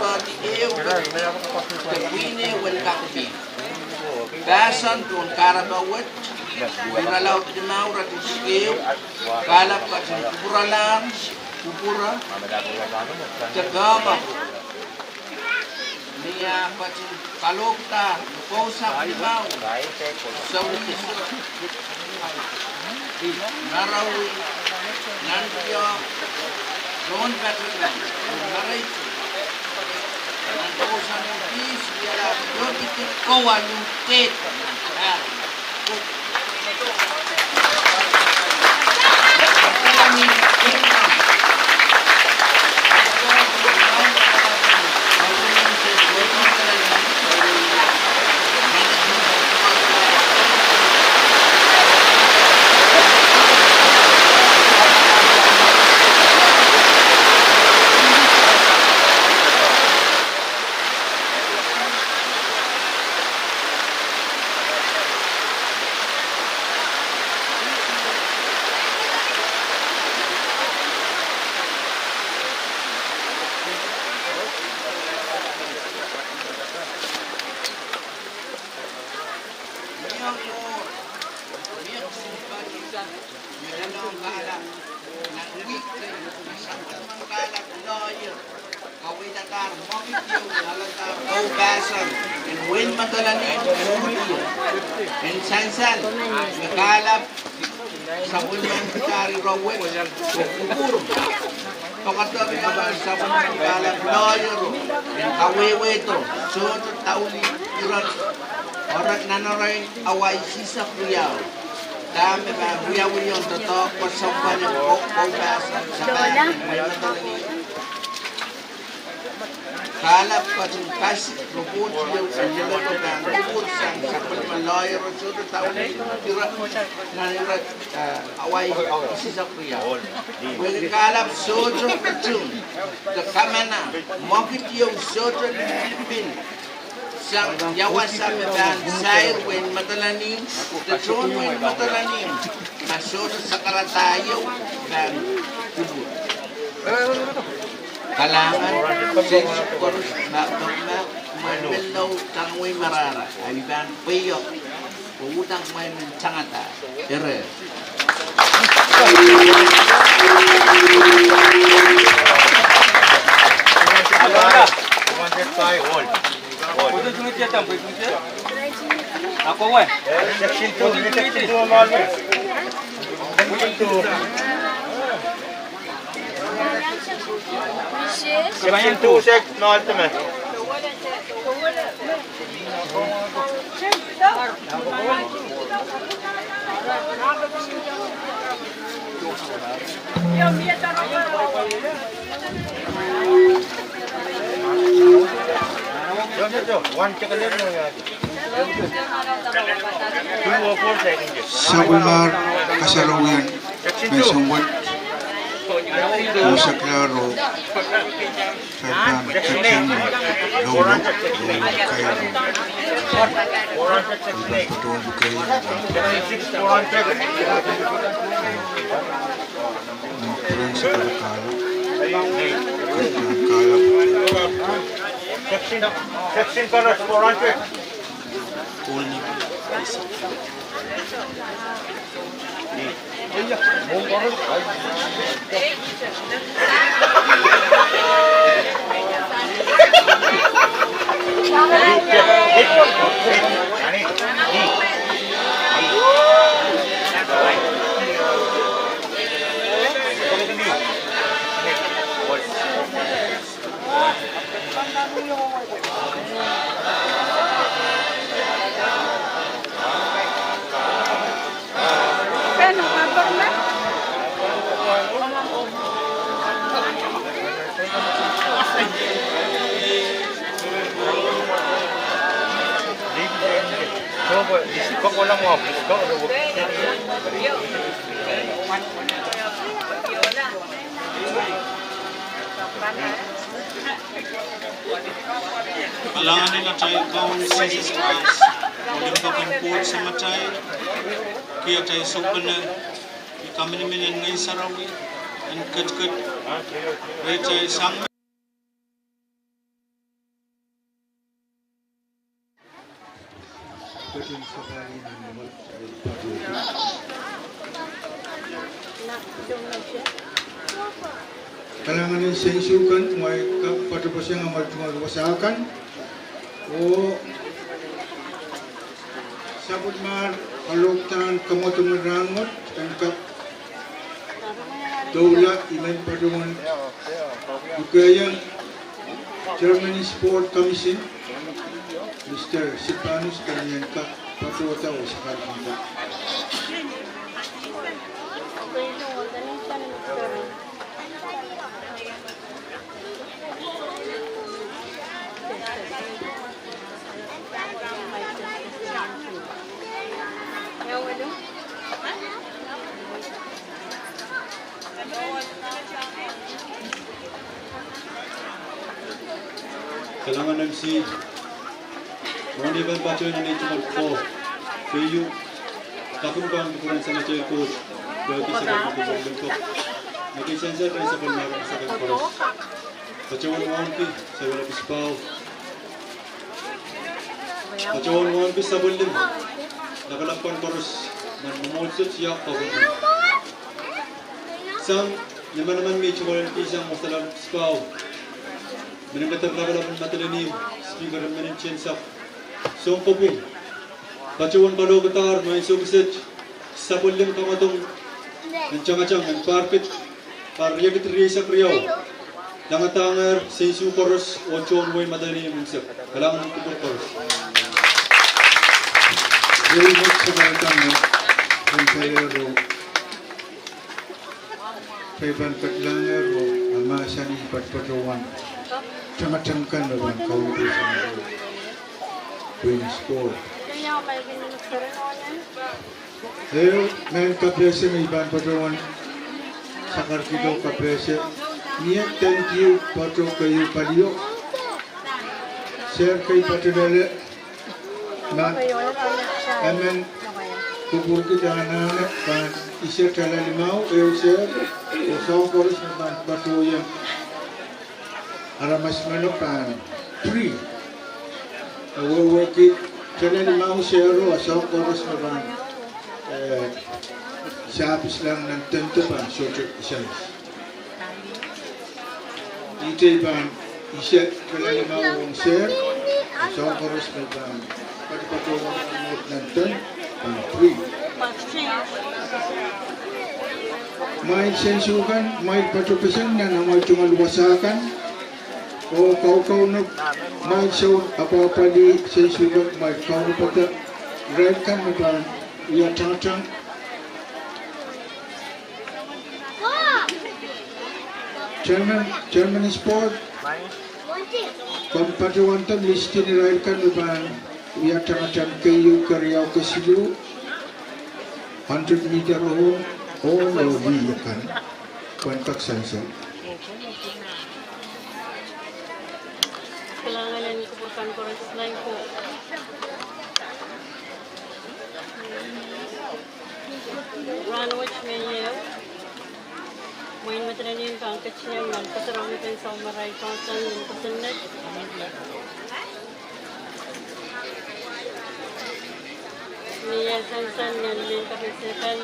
iretikitik ehu de pwihn ehu en kak pihs. Pahsan tohn kahrepe wet, irelaud limau iretikitik ehu, kahlap ketin kupwuralahng, kupwure, de pehmw me ia ketin kalohkdahr kousapw limau, sewese, marawi, nanpwungara, tohnpataman, oh marawi, nan kousoan en pihs wiahla limpoak kowaluh, teht nan pahr. Kaweidadahr mwekid ieu, aladahr kou pahsan en wehin Madolenihmw, en sansal me kahlap sapwellimandahr ire wet, oh kupwur, pekeder ire pahn sapwellimandahr lawyer en kawehwehdo, sohte daulih ire, ire nan arail awa isihsek riau. Dahme pahn wiawi ong doadoahk kesempwal en kou, kou pahsan sapahl en wehi Madolenihmw. Kahlap ketin kasik report ieu en leledo pahn kupwur sang sapwellime lawyer, sohte daulih ire nan ire, eh, awa isihsek riau. Pwehki kahlap sohte ketin, de kamana, mwekid ieu sohte lipilipil sang ia wasa me pahn sair wehin Madolenihmw, de tohn wehin Madolenihmw, ma sohte sakarada ieu pahn kupwur. Kalahngan, sehse koaros, ma, ma, ma, ma, menlau tangwei marahra, ahi pahn pweiek, oh uhdahn kumwail men tangada. Ere. Section two, sek nalteme. Sapwellimar kasarawi en menseng wet. Usekla ro, Taipan Ketin, Loulok, Loulok Kairo. Taipan Paton Bukei, Mokpren Sekala Kala, Ketin Kala. Section, section colors four hundred. Kalahngan en atail Kaun Sises Krais, oh limpoak en Koht Samatail, ki atail sounpene, ni kaminimin en Ngehn Sarawi, en ketiket rehtail sang Kalahngan en sensukan, mwail kak patohwan pwoseng amwail tungoal wasa kan. Oh sapwellimomwi kalohkdahn kamwadong en rahnwet, en kak doula, I men patohwan lukehiong Chairman en Sport Commission, Mister Silvanus, pwe en kak patohwanda oh sakarkihda. Kalahngan M C. Mwohn ei pahn patohwan nin ei tungoal ko, keieu, kaping pahn kupwuren Samatail Koht, pwehki sapwellime kupwur limpoak. Me kei sansal rehn sapwellime aramas akan koaros. Patohwan wauneki sapwellimomwi Pisipahu. Patohwan wauneki sapwellime lapalap kan koaros nan mwomwohdiso tiahk kapwung. Sang ni manaman me I tungoal en kihsang Wasalam Pisipahu, meninkeder lapalap en Madolenihmw, Speaker en Menintensak, sounkopwung. Patohwan kalohkidahr mwein soukiset sapwellime kamwadong en tangatang en pahr kid, pahr riekid rieisek riau. Langadahngehr sensu koaros oh tohn wehi Madolenihmw unsek. Kalahngan en kupwur koaros. Iei met sakarkihda en kaiaro. Kei pahn kedlahng ro, a mahsanih patohwan tangatang kan me pahn kaunopada sang wehin sport. Ehu mehn kapehse me I pahn patohwan sakarkihdo kapehse, mie thank you patohwan keieu palio. Sehr kei patohlele, ma emen kupwurki anahne pahn ise talalimau, ehu sehr, oh soahng koaros me pahn patohieng aramas meno pahn three. E wehwehki talalimau sero, a soahng koaros me pahn, eh, sahpis lang nan tente pahn sohte isais. Ihte I pahn ise talalimau ong sehr, a soahng koaros me pahn patopato nan tente pahn three. Mwail sensukan, mwail patopeseng nan amwail tungoal wasa kan, oh kaukaunop, mwail soun apwahpwalih sensukan, mwail kaunopada irail kan me pahn wia tangatang. Chairman, Chairman en Sport, komw patohwanda listin irail kan me pahn wia tangatang keieu, keriau, kesiluh, hundred meter ong, ong, oh lih akan. Pwehn kak sansal. Kalahngan en kupwur kan koaros. Rahnwet me ieu, mwein Madolenihmw pahn ketin iang nan kasarawi kan sang marain tohn sang nan kosonned. Mie sansal nan mehn kapehse kan,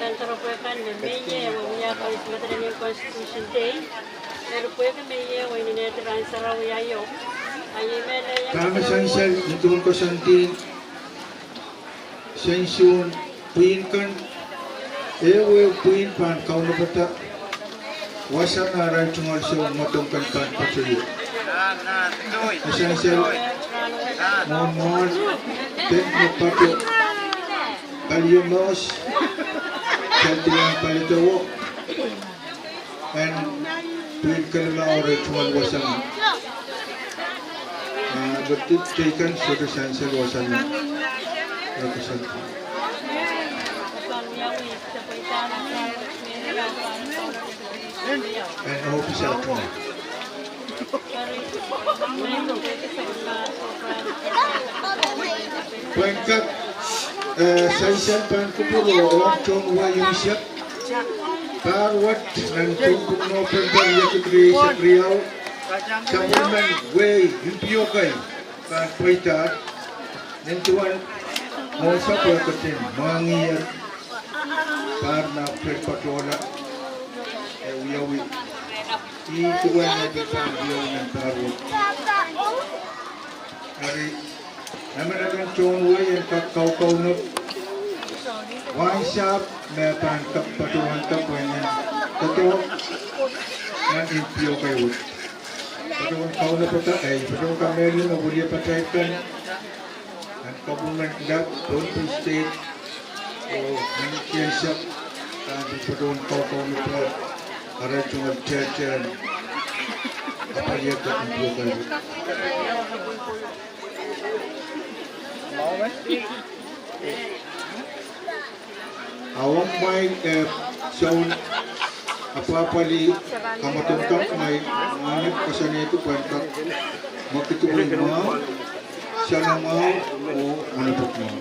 nan doaropwe kan me mie, oh mie kan Madolenihmw Constitution Day. Eri pwehki me ieu, oh inenen rahn sarawi aio, a ie me lelehng. Dahme sansal ni duwen koasoandi, sensuwed pwihn kan, ehu ehu pwihn pahn kaunopada wasa me arail tungoal sou mwadong kan pahn patohie. E sansal mwohn mwohn, pek me pato, pali mohs, pali palidewo, en pwihn kelimau re tungoal wasa me. Ah, but teikan sohte sansal wasa me. Represent. En ohpis aht tungoal. Pwehn kak, eh, sansal pahn kupwur ong tohn wehi unsek. Pahr wet nan tohn pwuhk Nopempe riekid rieisek riau, sapwellimen wehi Mpiokai pahn pweida. Nin duwen mwohnsapw e ketin mwahngiher, pahr me pwehn patohla, e wiawi. Ih duwen me pahn wiawi nan pahr wet. Eri, emenemen tohn wehi en kak kaukaunop wahnsahpw me pahn kak patohwan kapw en doadoahk nan Mpiokai wet. Patohwan kaunopada, eh, patohwan kamehlele me wiliapatail kan nan government lap, Pohnpei State, oh nan tiensapw, ah, patohwan kaukaunop arail tungoal tehtehn apwalihada Mpiokai. A ong kumwail, eh, soun apwahpwalih kamwadong kan, kumwail anahne koasoanehdi pwehn kak mwekidwei mwahu, soanamwahu, oh mwahnepok mwahu.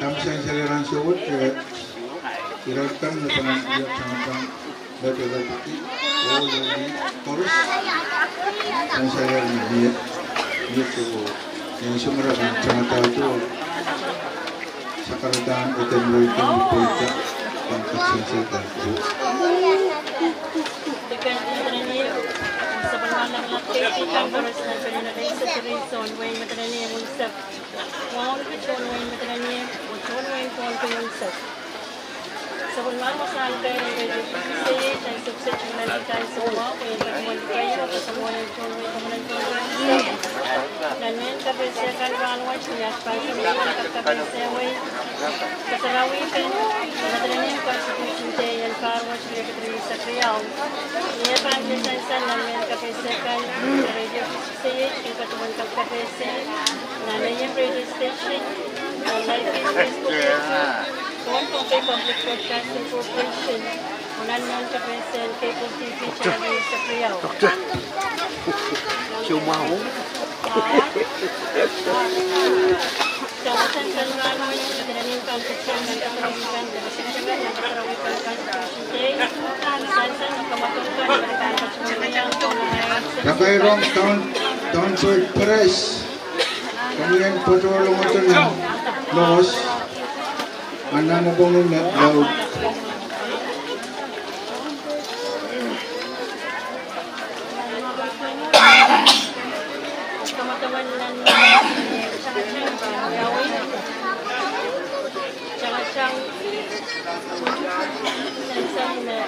Dahme sansal rahn sewese, eh, irail kan me pahn wia tangatang, me pahn peki, oh lelehng koaros. Sansal ni mie, mie ko, ni sumera pahn tangatang to. Sakaradahn eden wehi kan pweida, pahn kak sansal kan. Nan mehn kapehse kan rahnwet, ni at pahn sapwellimen kak kapehse wei, kasarawi kan, Madolenihmw Constitution Day en pahr wet riekid rieisek riau. Ni eh pahn sansal nan mehn kapehse kan, radio station, kin patohwan kak kapehse, nan AM radio station, nan live Facebook page, Pohnpei Public Broadcasting Corporation, oh nan mehn kapehse en cable T V channel rieisek riau. Takai rong town, town board press. Komwi en patohwan lohngete nan mohs, anahne pwongi me laud. Sang, sang me,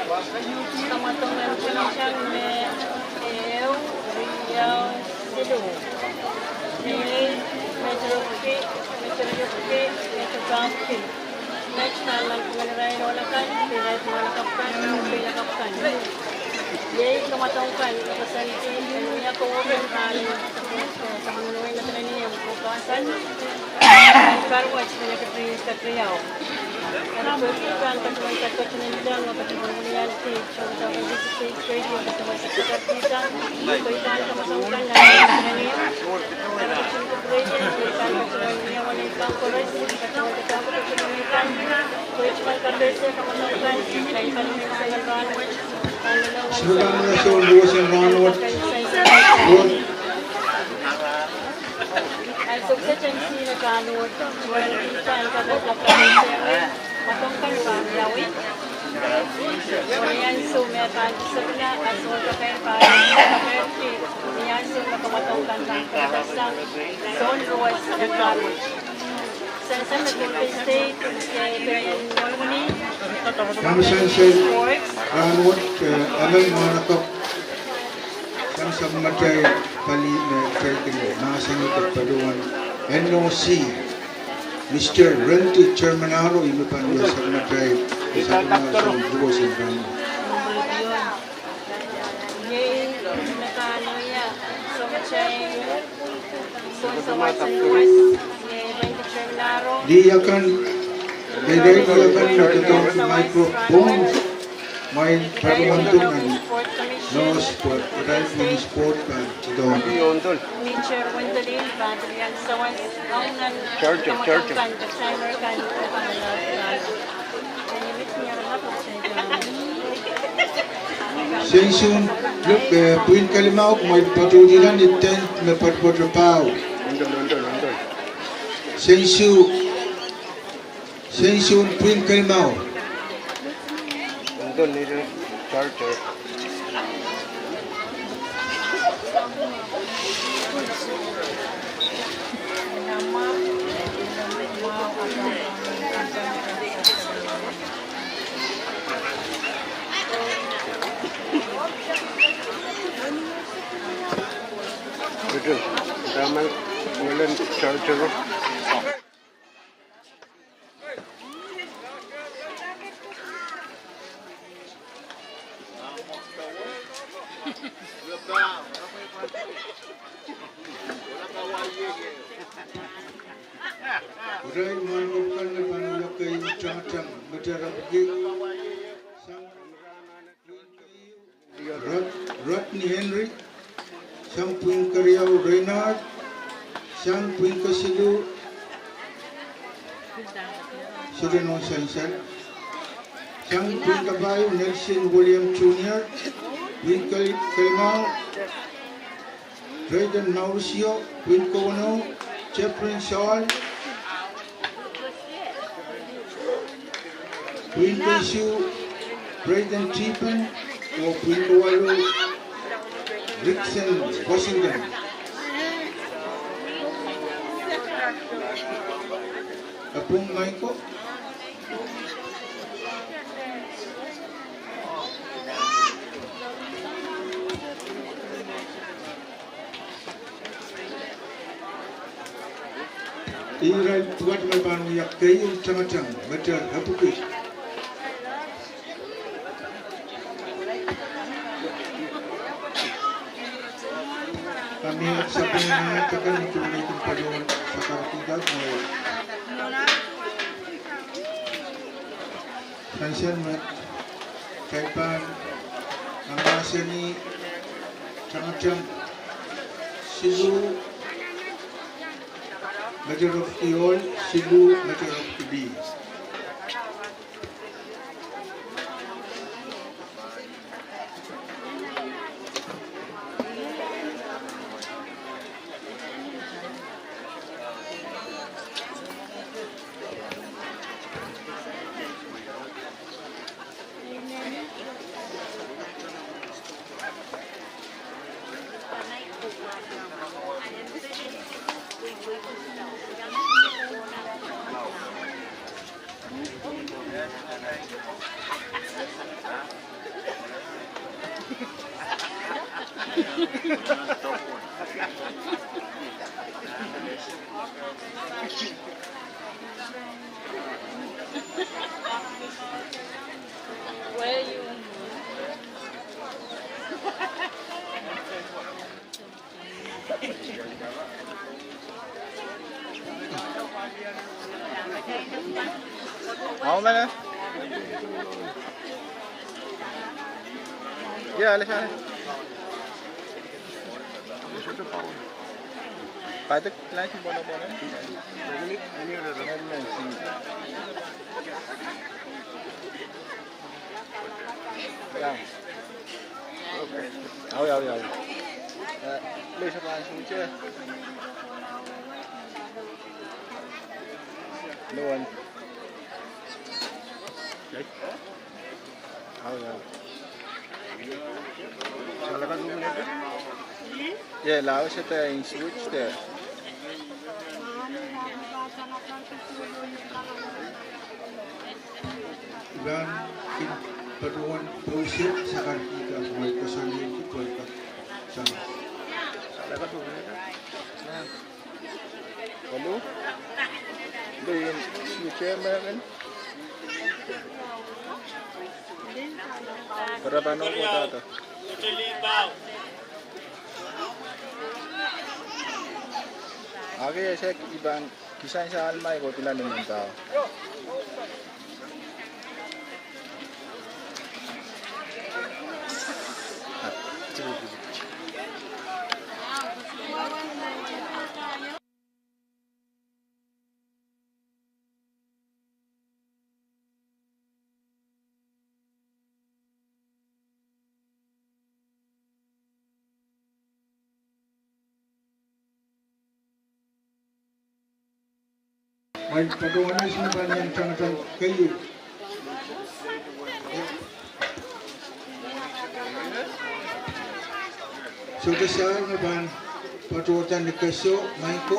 kamwadong en tangtang me, ehu, riau, siluh. Iei, me trophy, me trophy, me trophy. Met nan lel pwungen irail ohl akan, irail tungoal lakapw kan, oh pil lakapw kan. Iei kamwadong kan, me koasoandi, en wia kowe kan rahn, eh, sapwellimomwi me tepin ni omw kokohsang. Karuwet, me kepri, kepri au. Siluh kan me soun duwehsen rahnwet. Duwehsen. Kamasansal rahnwet, eh, emen mwahnakapw sang sapwellimatail pali me kitail kin mahsanih patohwan N O C. Mister Renti Germanaro, ih me pahn wia sapwellimatail, sapwellimatail duwehsen rahnwet. Lih akan, lih akan me doadoahngki microphone, mwail patohwan duwen, nos pwe atail pwihn sport pahn doadoahngki. Charger, charger. Seisoun, eh, pwihn kelimau, kumwail patohwan ni tent me poatopoat pahu. Seisoun, seisoun pwihn kelimau. Ito, daman, welen charger. Irail mwahnakapw kan me pahn wia keieu tangtang, me te rapiki. Rod-, Rodney Henry, sang pwihn keriau Reynard, sang pwihn kesiluh, sohte nohn sansal, sang pwihn kapahieu Nelson William Junior, pwihn keli-, kelimau, Drayden Mauricio, pwihn kowenou, Jeffrey Saul, pwihn keisiluh, Drayden Tipen, oh pwihn kowaluh, Rickson Washington. Apwung Michael. Irail pwukat me pahn wia keieu tangtang, me te epwiki. Kami sapwung nan takan itu neitin paliwan sakar tidak mau. Sansal me kitail pahn mahsanih tangtang siluh me te rapiki ohl, siluh me te rapiki lih. How many? Yeah, let's have it. Patrick, line si bono bono. Yeah. Okay. Awi, awi, awi. Eh, lesa pahn suce. Luan. Awi, awi. Ye, lao sehte in switch de. Ian kin patohwan pousehla sakarkihda mwail koasoanehdi pwelka sang. Olu? Olu in switch emen. Kerepano kodahda. Ake esek ipan kisang sang alma iko pila ni mendau. Mwail patohwan eis me pahn iang tangatang keieu. Sohte sair me pahn patohda ni keso, maing ko.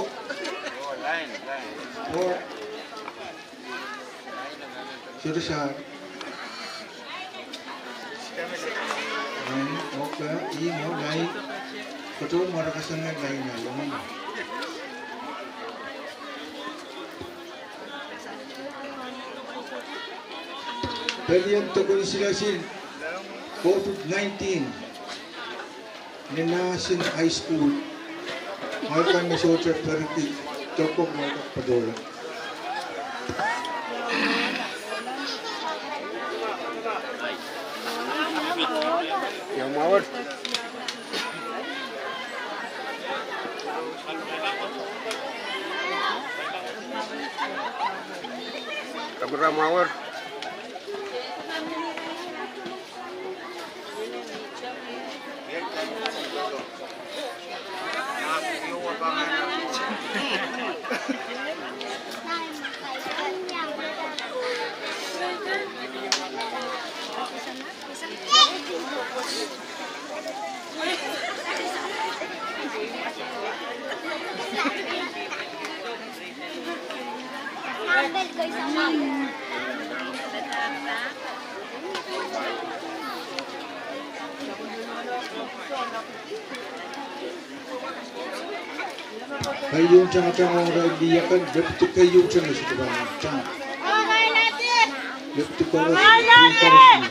Sohte sair. Lain, okay, ih mo lain. Kotou mwarakasangan lain ahi, omw. Pelien dok en silasil, COVID nineteen. Ni nursing high school. Mwail kan me sohte periki, dok ko mwail kan patohla. Ia mwahu. Kapwurehda mwahu. Keieun tangatang ong irail lih akan, lepidi keieu te me sohte pahn tang. Lepidi koaros, koaros.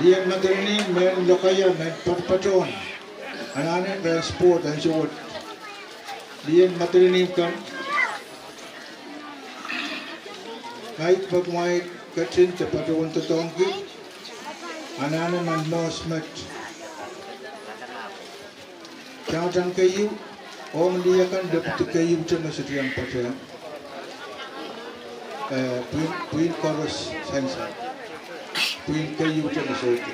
Lien Madolenihmw, mehn lokaia, mehn patopatohwan. Anahne ren sport ansou wet. Lien Madolenihmw kan. Ngehi me kumwail ketin de patohwan doadoahngki. Anahne nan mohs met. Tangatang keieu, ong lih akan lepidi keieu te me sohte iang patohla. Eh, pwihn, pwihn koaros sansal. Pwihn keieu te me sohte.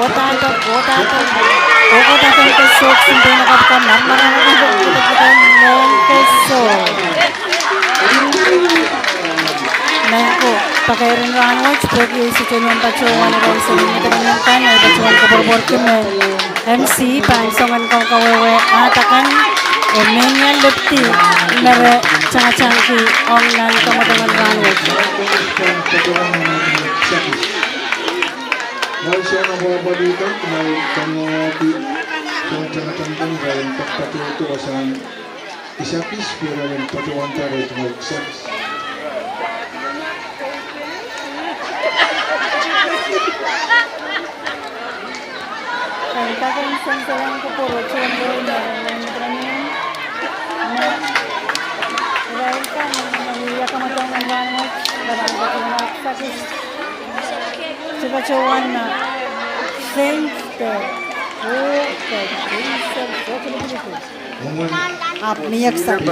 Kohda, kohda, kohda. Kohda, kohda, kohda, sohte kin pein kapw kan, marmara, kohda, kohda, kohda, kohda, kohda. Nan ko, pakair en rahnwet, pwehki ei sohte noumw patohwan irail seli me dene kan, ei patohwan koapworopworki me M C pahn song en kawehwe ahd akan, oh menial lepidi me re tangatangki ong nan kamwadong en rahnwet. Kisakis, pwe irail en patohwanda irail tungoal kisakis. Irail kan sansal en kupwur oh tohn wehi me irail kan, irail kan me wia kamwadong en rahnwet, irail pahn patohwan kisakis. Sipatohwan na Saint de, oh, de, de, de, de, de, de, de. Ahpw mie kisakis.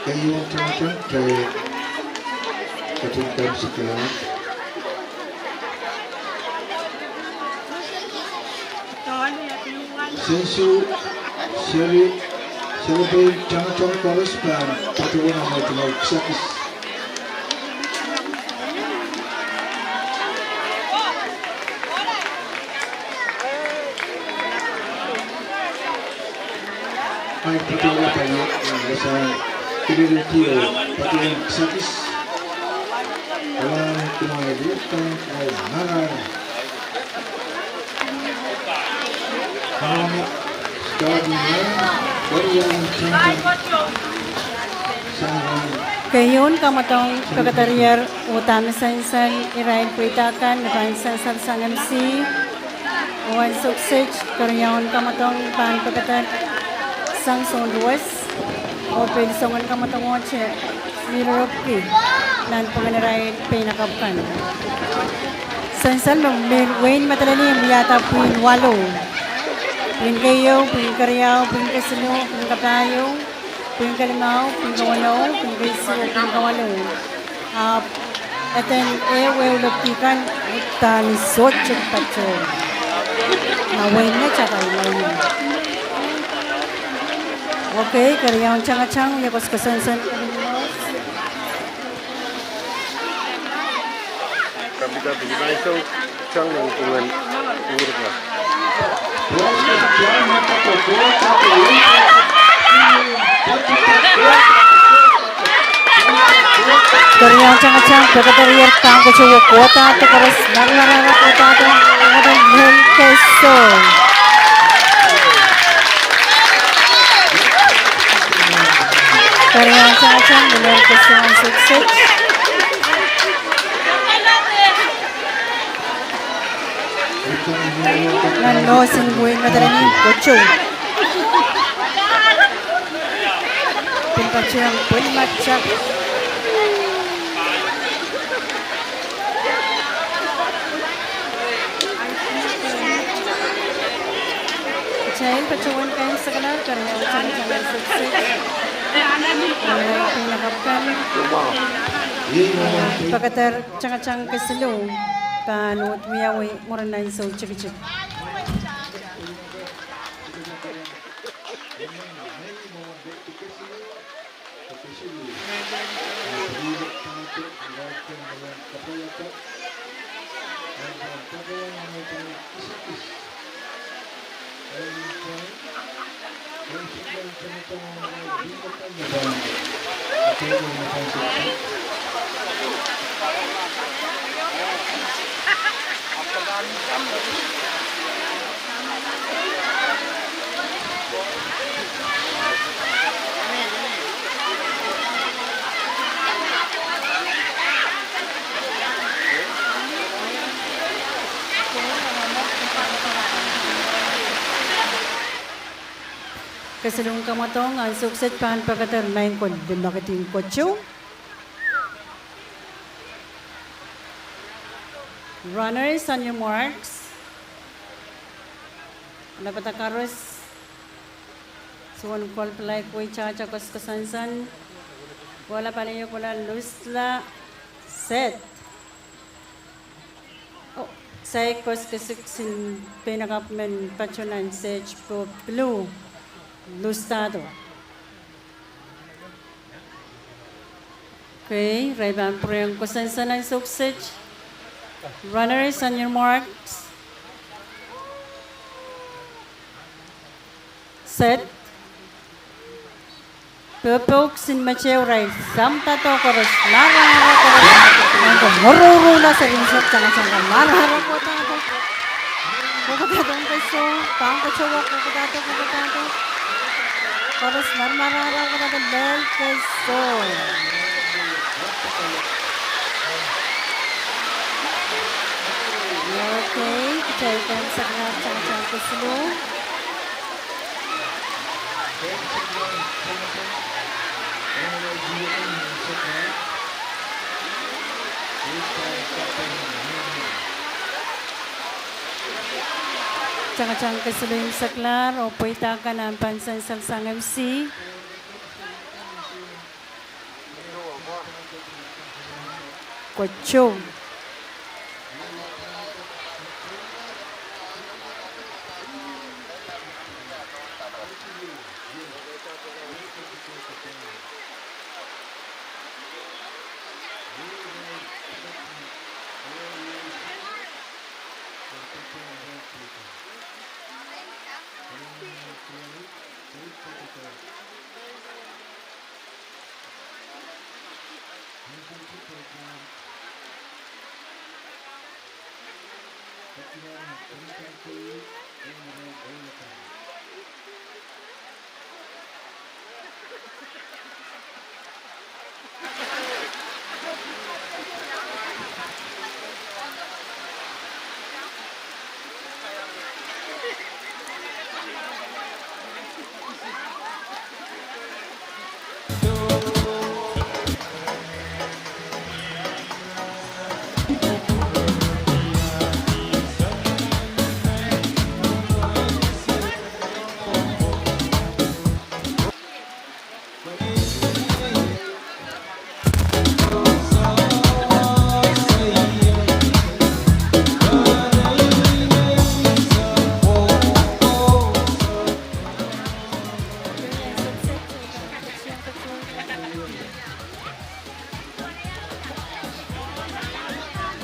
Keieun tangatang, kitail ketin kamwsekala. Sehse, seri, seri pein tangatang koaros pahn patohwan amwail tungoal kisakis. Ahi patohwan pali, eh, sang kilel dio, patohwan kisakis. Alan kumwail luhk kan, kumwail marain. Alan, start me, very young, sang, sang. Keieun kamwadong pekadarier, oh dahme sansal irail pweida kan me pahn sansal sang M C. Oh ansou kiset, keriaun kamwadong pahn pekada sang Soundwest, oh pil song en kamwadong ohte mirorokki nanpwungen irail peinakapw kan. Sansal me, me wehin Madolenihmw wiahda pwihn waluh. Pwihn keieu, pwihn keriau, pwihn kesiluh, pwihn kapahieu, pwihn kelimau, pwihn kawenou, pwihn keisuh, pwihn kawaluh. Ahpw eden ehu ehu lepidi kan, udahn sohte patohwan. Ma wehin met akan, ma wehin met. Okay, keriaun tangatang, ia koasoakoasoia sansal. Keriau tangatang pekeder, pahn koasoia kohdahdo, koaros marmar ara kohdahdo, pekeder lel keso. Keriau tangatang lel keso en Sukset. Nan mour en wehin Madolenihmw, Kotio. Pil patohwan pwil matak. Kitail patohwan kaimwisekala, keriau tangatang en Sukset. Pekeder tangatang kesiluh, pahn uhd wiawi mwurin ansou tikitik. Kesiluh en kamwadong en Sukset pahn pekeder maing ko limekid en Kotio. Runners, on your marks. Lepada karis. Suwed en kolpel, kowe tata koasokoasoansan. Kohla, pali, kohla, lusla, set. Oh, saik koasoakoasik sin peinakapw men patoh nan set pohn blue. Lustahdo. Okay, irail pahn pwurehng koasoansan en Sukset. Runners, on your marks. Set. Purple sin metehu, irail samdahdo, koaros marmar ara kohdahdo. Nan ko mworouroula seri en sehd, tangatang ko marmar ara kohdahdo. Kohdahdo keso, pahn koasoia kohdahdo, kohdahdo. Koaros marmar ara kohdahdo, lel keso. Okay, kitail kaimwisekala tangatang kesiluh. Tangatang kesiluh imwiseklahr oh pweida kan en pahn sansal sang M C. Kotio.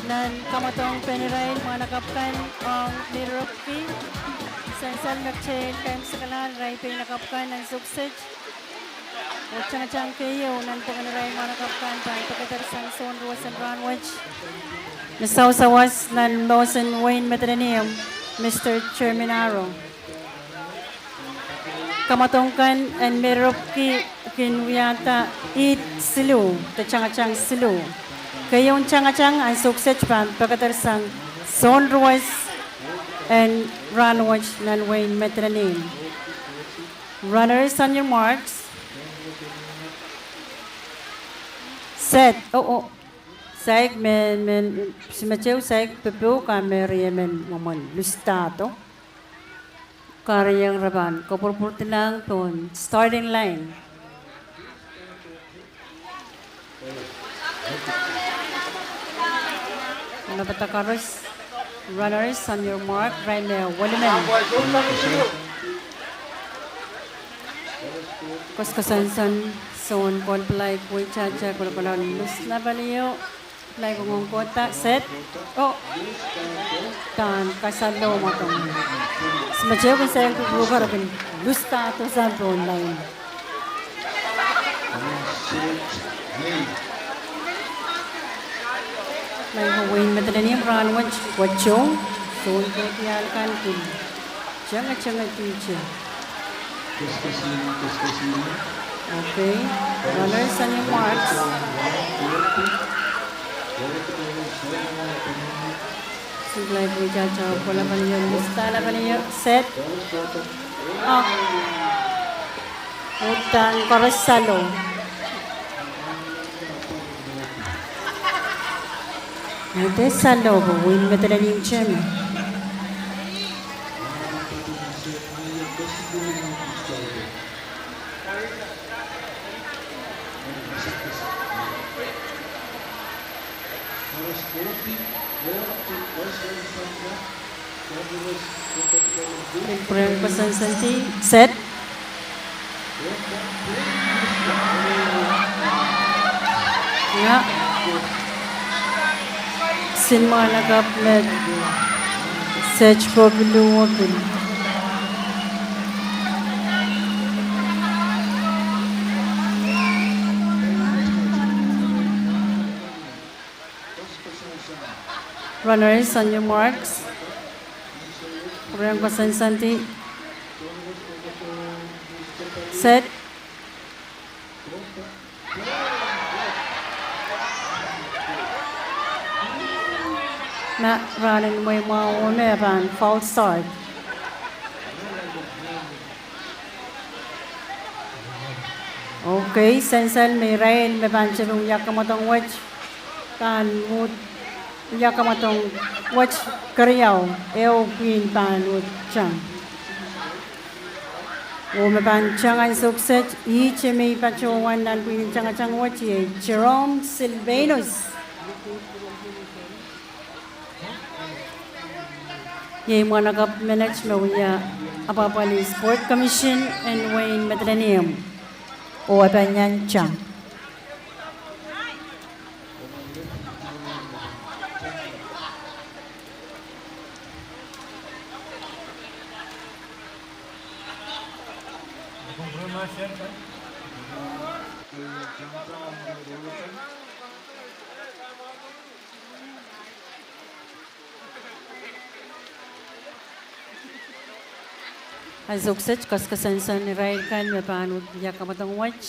Nan kamwadong pen irail mwahnakapw kan ong Milwaukee, sansal me kitail kaimwisekala irail pein akapw kan nan sukset. Oh tangatang keieu nan pokon irail mwahnakapw kan pahn pekedersang soun ruwes en rahn wet. Me sawasawas nan mwohn wein Medilenium, Mister Terminaro. Kamwadong kan en Milwaukee kin wiahda ihd siluh, de tangatang siluh. Keieun tangatang en sukset pahn pekedersang soun ruwes en rahn wet nan wein Medilenium. Runners, on your marks. Set. Oh, oh. Saik men, men, simeteu saik pepou ka me riemen mwomwen lustado. Kahrehiong re pahn kapwurpwurdilang pohn starting line. Mepadakoaros, runners, on your mark, irail me welimen. Koaskoasoansoan soun kolplaik weitahta kolokol lus na palio. Laik ong kohda, set. Oh. Pahn kasalehiong mwadong. Simeteu kin saik rukarokin lustado sang pohn lain. Laik wein Medilenium rahn wet, wet soun, soun kohdiahl kan kin tangatangehte. Okay. Runners, on your marks. Singilai pwihda tao, kolahng pahn ie, lustahla pahn ie, set. Oh. Uhdahn koaros salo. Ede salo, pwe wein Medilenium teme. Pwurehng koasoansoandi, set. Ia. Sin mwahnakapw me set ko pil luwopil. Runners, on your marks. Pwurehng koasoansoandi. Set. Ma rahnen mweimwahu me pahn false start. Okay, sansal me irail me pahn tepin wia kamwadong wet pahn uhd wia kamwadong wet keriau, ehu pwihn pahn uhd tang. Oh me pahn tang ansou kiset, ihte me I patohwan nan pwihn en tangatang wet iei Jerome Silvanus. Iei mwahnakapw menet me wia apwapwalih Sport Commission en wehin Madolenihmw. Oh e pahn iang tang. Ansou kiset koasoakoasoan irail kan me pahn uhd wia kamwadong wet.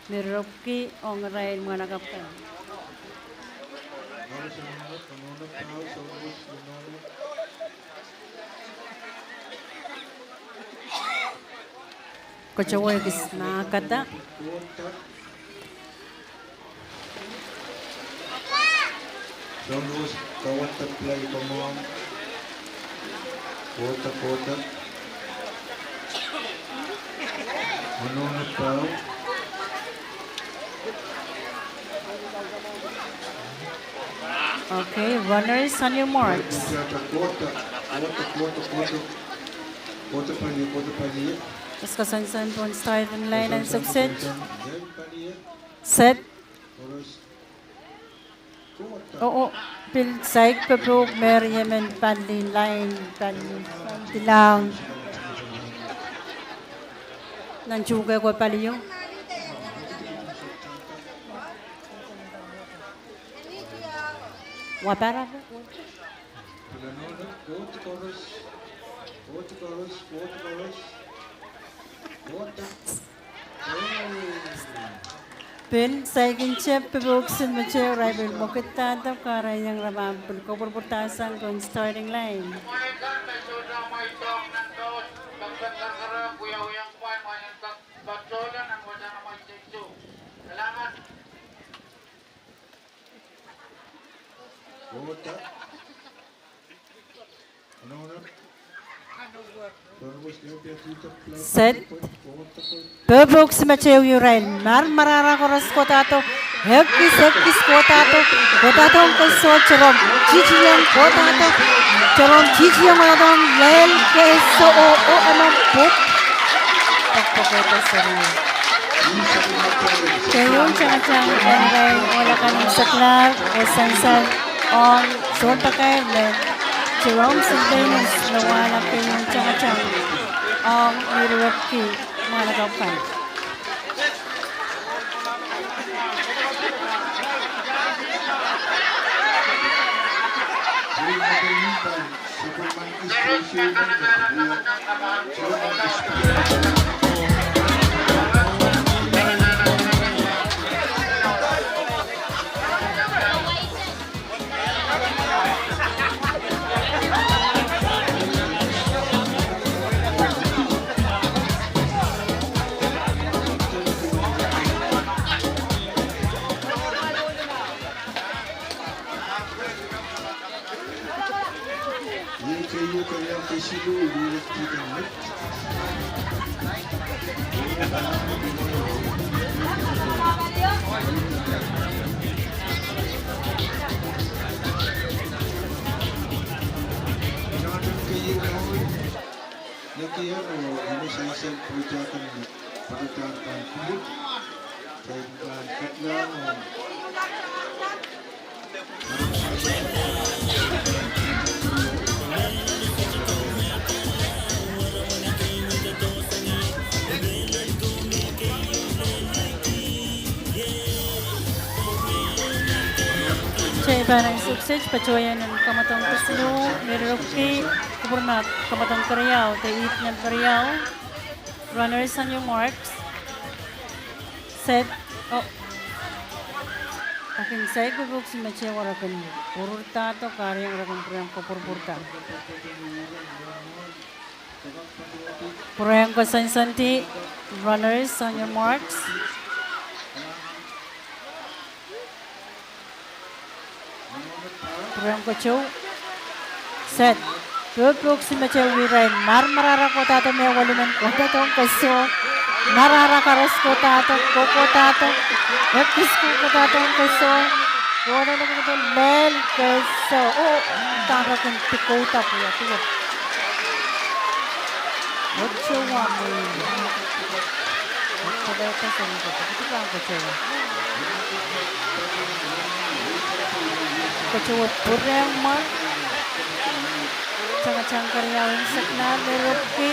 Mehropwiki ong irail mwahnakapw kan. Koasoakoasoan ekis mahkada. Soangen ruwes, kawadek pilai komour. Kohda, kohda. Ononge pau. Okay, runners, on your marks. Kohda, kohda, kohda, kohda. Kohda pali, kohda pali. Koasoakoasoan pohn starting line ansou kiset. Set. Oh, oh, pil saik pepuk me riemen pali lain, pali dilahng. Nan tuhke ko palio. Wapara. Pil saikinte pepuksin metehu irail pil mwekidada, kahrehiong irail pil kopwurupwurdahsang ken starting line. Set. Pepuksin metehu irail. Mar, marahra koaros kohdo. Ekis, ekis kohdo. Kohdo kesoh, Jerome. Titieng kohdo. Jerome titieng kohdo. Lel kesoh, oh, oh, emen pwuhk. Pwuhk, pwuhk, pwuhk, sorry. Keieun tangatang en irail ohl akan en Seklar, oh sansal ong sounpakair me Jerome Sylvanus me wahla keieun tangatang ong Miriwepki mwahnakapw kan. Kitail pahn sukset patohwan en kamwadong kesiluh, Miriwepki, kupwurmahk kamwadong keriau, de ihte nan keriau. Runners on your marks. Set. Oh. Akin saik pepuksin metehu irail kin pwurpwurdahdo, kahrehiong irail kin pwurehng kopwurupwurda. Pwurehng koasoansoandi, runners on your marks. Pwurehng koasoia. Set. Pepuksin metehu irail. Mar, marahra kohdo, me welimen kohdo kesoh. Marahra koaros kohdo, kohdo. Ekis kohdo kesoh. Kohdo kesoh, lel kesoh. Oh, dahme kin dikouda pwia, dikouda. Koasoia pwurehng mwo. Tangatang keriau en Seklar, Miriwepki.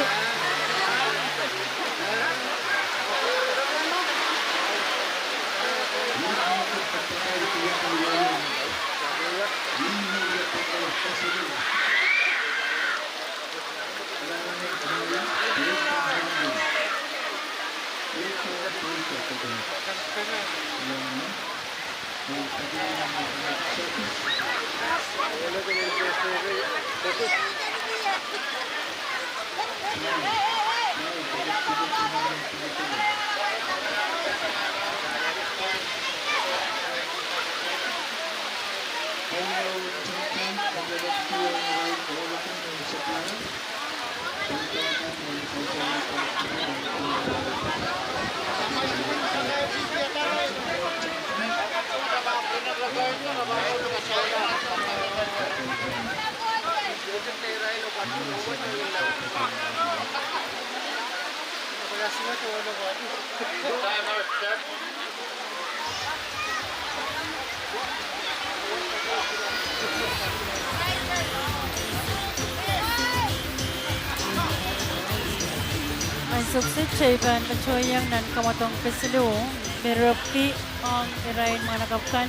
Ansou kiset kitail pahn patohiong nan kamwadong kesiluh, Merepki ong irail mwahnakapw kan.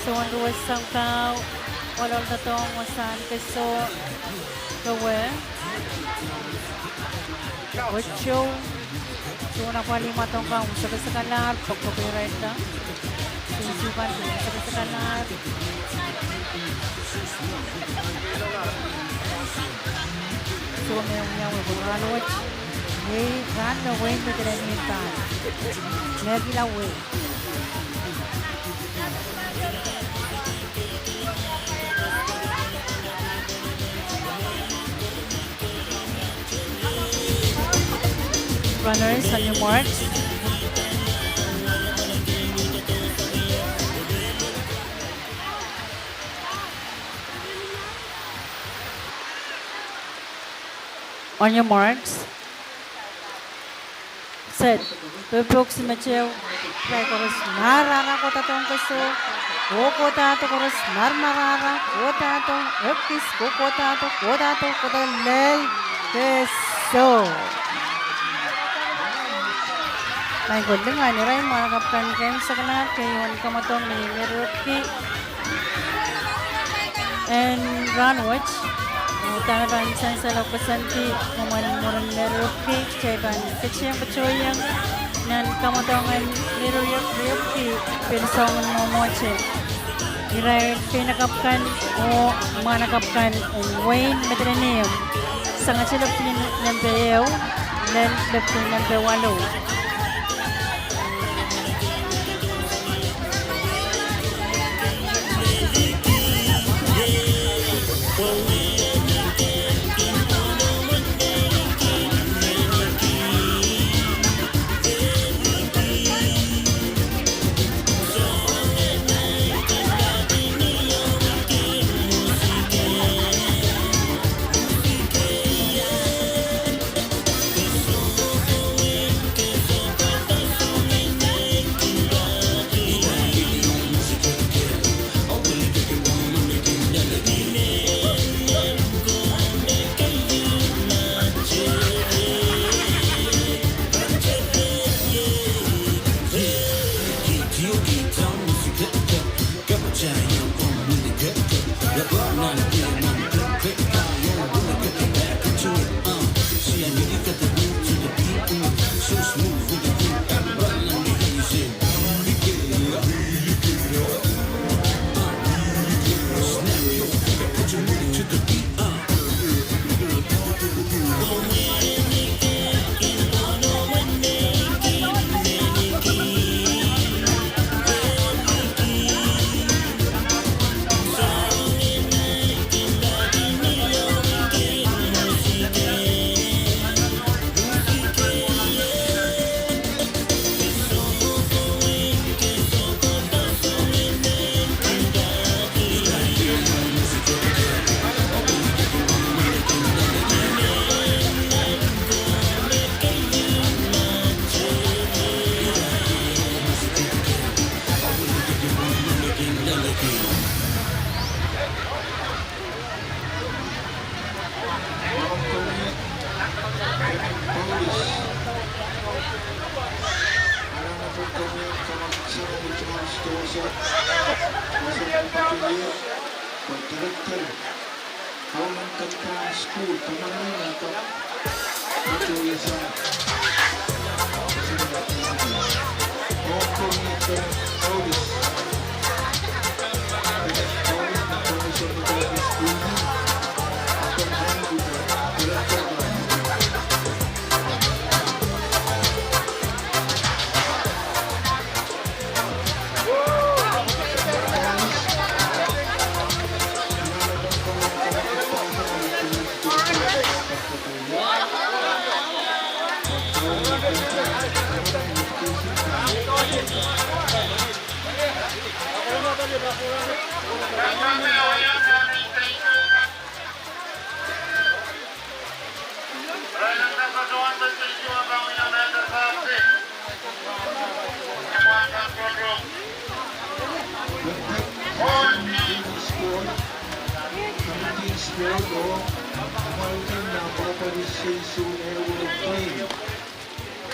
Soangen ruwe soang pahieu, ohl doadoahk wasahn kesoh, kewe, ocho, soangen apwalih mwadong kan, usekesek alar, pokpokei irail da. Sihsipan usekesek alar. Soh me wiawi pwe rahn wet, iei rahn me wehin Medileni pahn mehkihla wehi. Runners, on your marks. On your marks. Set. Pepok simetew. Irail koaros marahra kohdadohng kesoh. Oh kohdahdo koaros marmarahra. Kohdahdo, ekis, oh kohdahdo, kohdahdo, kohdahdo lel kesoh. Maing ko, lingan irail mwahnakapw kan, kemsakala, keieun kamwadong me Merepki en rahn wet. Udahn pahn sansal oh koasoandi mwomwen mwurin Merepki, kitail pahn ketin patohiong nan kamwadong en Merepki pil soangen mwomwohte. Irail keinek kan oh mwahnakapw kan en wehin Medileni, sangete lepin nempe ehu lel lepin nempe walu.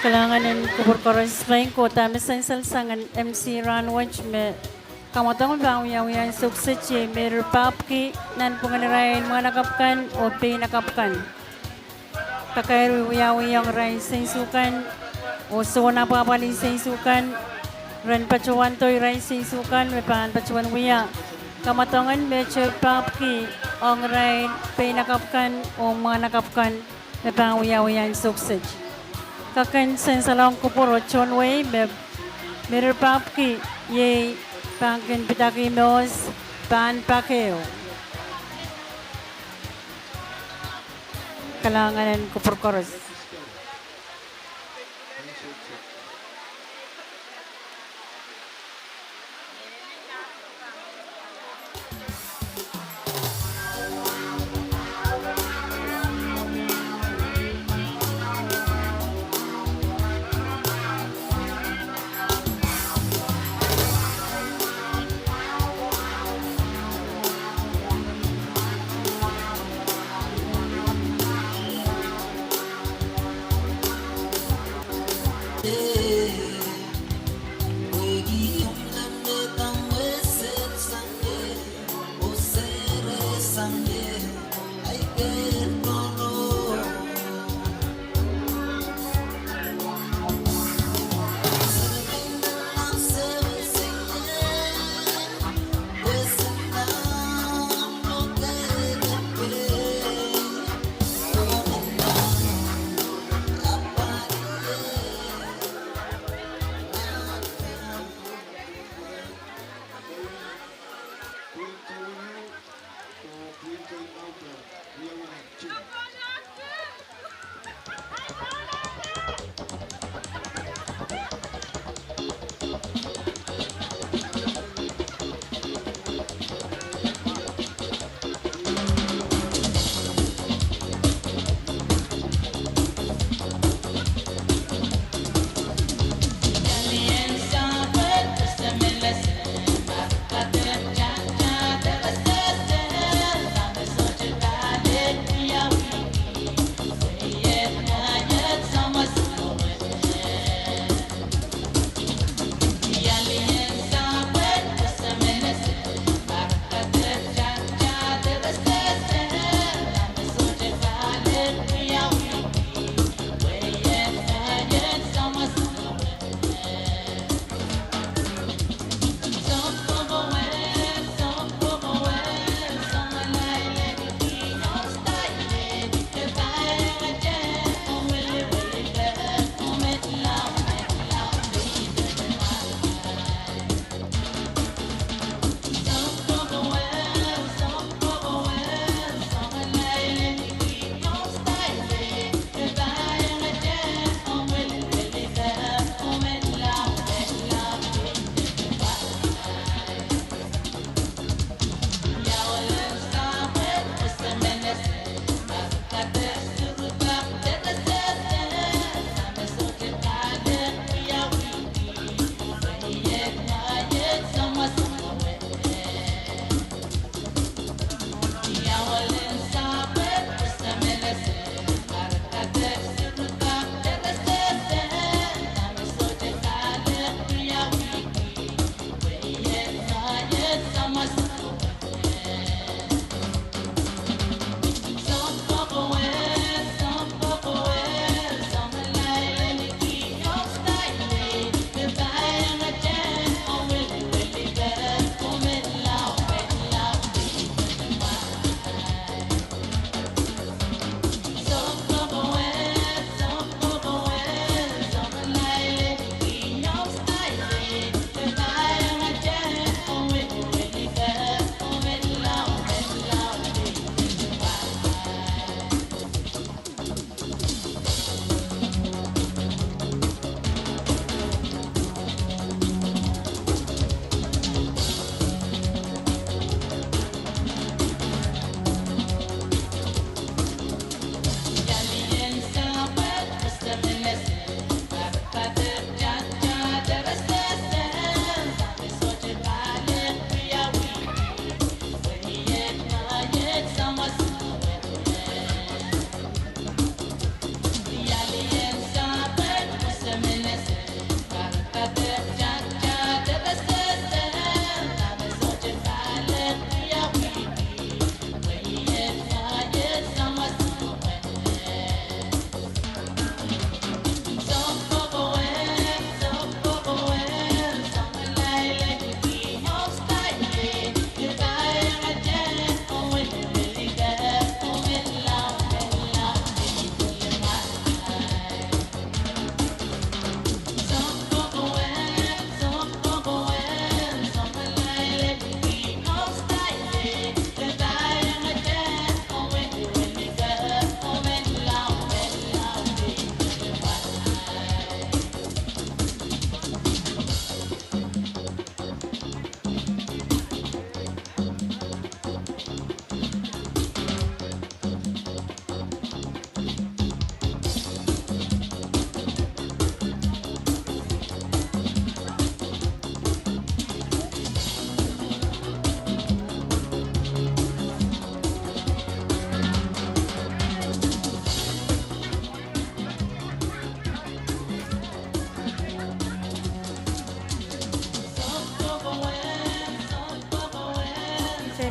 Kalahngan en kupwur koaros. Pahn kohda me sansal sang M C rahnwet me kamwadong pahn wiawi ansou kiset iei Meri Papki nanpwungen irail mwahnakapw kan oh peinakapw kan. Kakair wiawi ong irail sensukan oh soun apwahpwalih sensukan, ren patohwando irail sensukan me pahn patohwan wia kamwadongen Meri Papki ong irail peinakapw kan oh mwahnakapw kan me pahn wiawi ansou kiset. Kak en sansalohng kupwur oh tohn wehi me Meri Papki iei pahn kin pidaki Mohs pahn pak ehu. Kalahngan en kupwur koaros.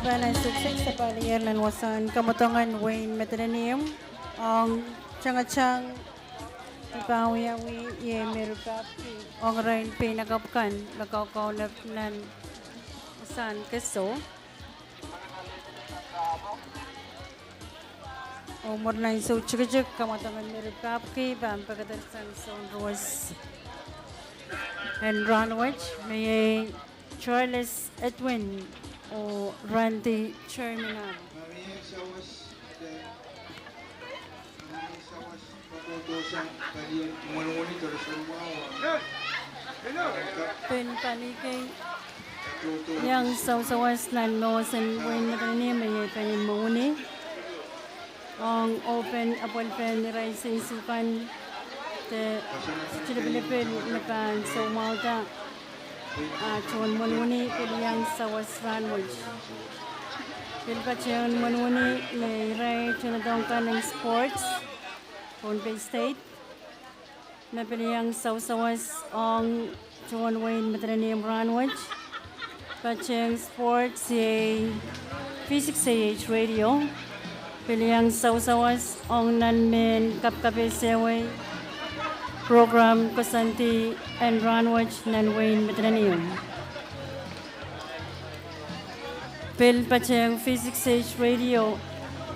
Pahn ansou kiset, sapwalihar nan wasahn kamwadongen wehin Madolenihmw, ong tangatang, pahn wiawi ie Mary Papki, ong irail pein akapw kan me kaukaunop nan wasahn keso. Oh mwurin ansou tikitik, kamwadongen Mary Papki pahn pekedersang soun ruwes en rahnwet, me iei Charles Edwin oh Randy Terminal. Pil pali kei iang sawasawas nan mwohsen wehin Madolenihmw me iei pali Mwohni. Ong open apwalipen irail seinsukan de tilipilipil me pahn soumwahuda, ah, tohn Mwohni pil iang sawas rahnwet. Pil patehng Mwohni me irail tohndoadoahk kan en sports, Pohnpei State. Me pil iang sawasawas ong tohn wehin Madolenihmw rahnwet, patehng sports iei V six A H Radio. Pil iang sawasawas ong nan mehn kapkapehse wei, program koasoandi en rahnwet nan wehin Madolenihmw. Pil patehng V six A H Radio,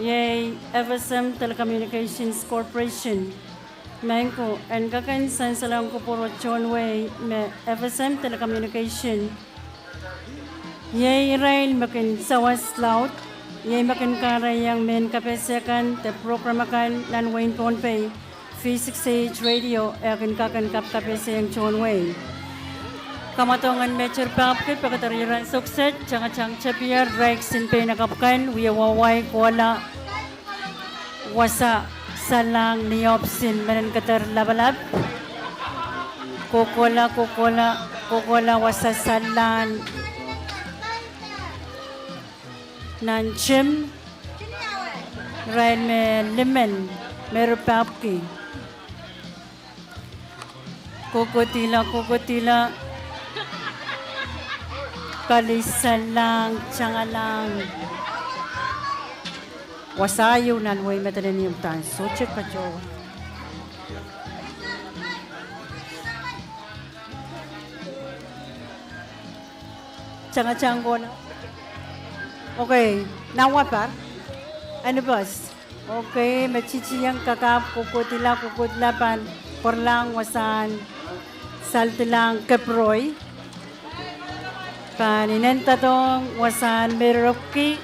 iei F S M Telecommunications Corporation. Maing ko, en kak en sansalohng kupwur tohn wehi me F S M Telecommunication, iei irail me kin sawas laud, iei me kin kahrehiong mehn kapehse kan de program akan nan wehin Pohnpei, V six A H Radio, e kin kak en kapkapehsehiong tohn wehi. Kamwadongen Mehter Papki pekeder ansou kiset, tangatang tepier, irail kisin pein akapw kan, wie wawai kohla wasa sallahng ni ohpis en Meninkeder Lapalap. Kohkohla, kohkohla, kohkohla wasa sallahng nan tim, irail me limen, Mary Papki. Kohkohdihla, kohkohdihla, kalisalahng, tangalahng. Wasa ieu nan wehin Madolenihmw pahn sohte patohwan. Tangatang kohla. Okay, nan wapar. Anipos. Okay, me titieng kakapw, kohkohdihla, kohkohdihla, pahn pwaralahng wasahn saldilahng keproi. Pahn inendoadohng wasahn merepwki.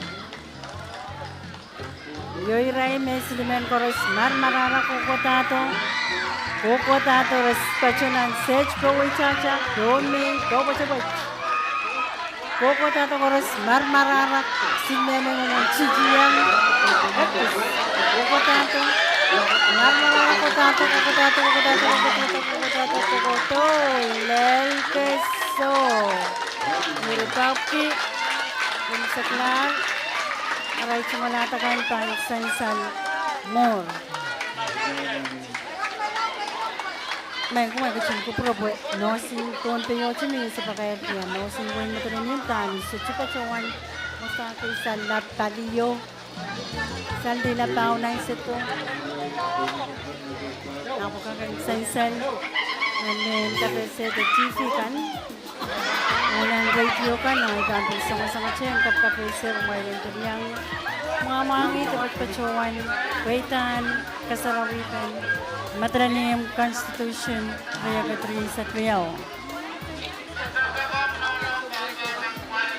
Io, irail me silimen koaros, marmararak kohkohdahdo. Kohkohdahdo, re patoh nan stage poweitahta, pohnmei, popotopoat. Kohkohdahdo koaros, marmararak, silimen en titieng. Epis. Kohkohdahdo. Marmararak kohkohdahdo, kohkohdahdo, kohkohdahdo, kohkohdahdo, kohkohdahdo, kohkohdo. Lel keso. Mary Papki, imwisekla, arail tungoal akan pahn sansal mwuhr. Maing ko, e ketin kupwurpwurehng nohsin Pohnpei oh Tennessee pakairki, nohsin wehin Madolenihmw pahn sohte patohwan, mwohsakei sallap palio. Saldihla pahn ahnsou ko. Ahpw kak en sansal nan mehn kapehse de T V kan, oh nan radio kan, oh pahn pil songosong teng kapkapehse, mwail en pil iang mwamwangih de patohwan pweidahn kasarawi kan, Madolenihmw Constitution, riekid rieisek riau.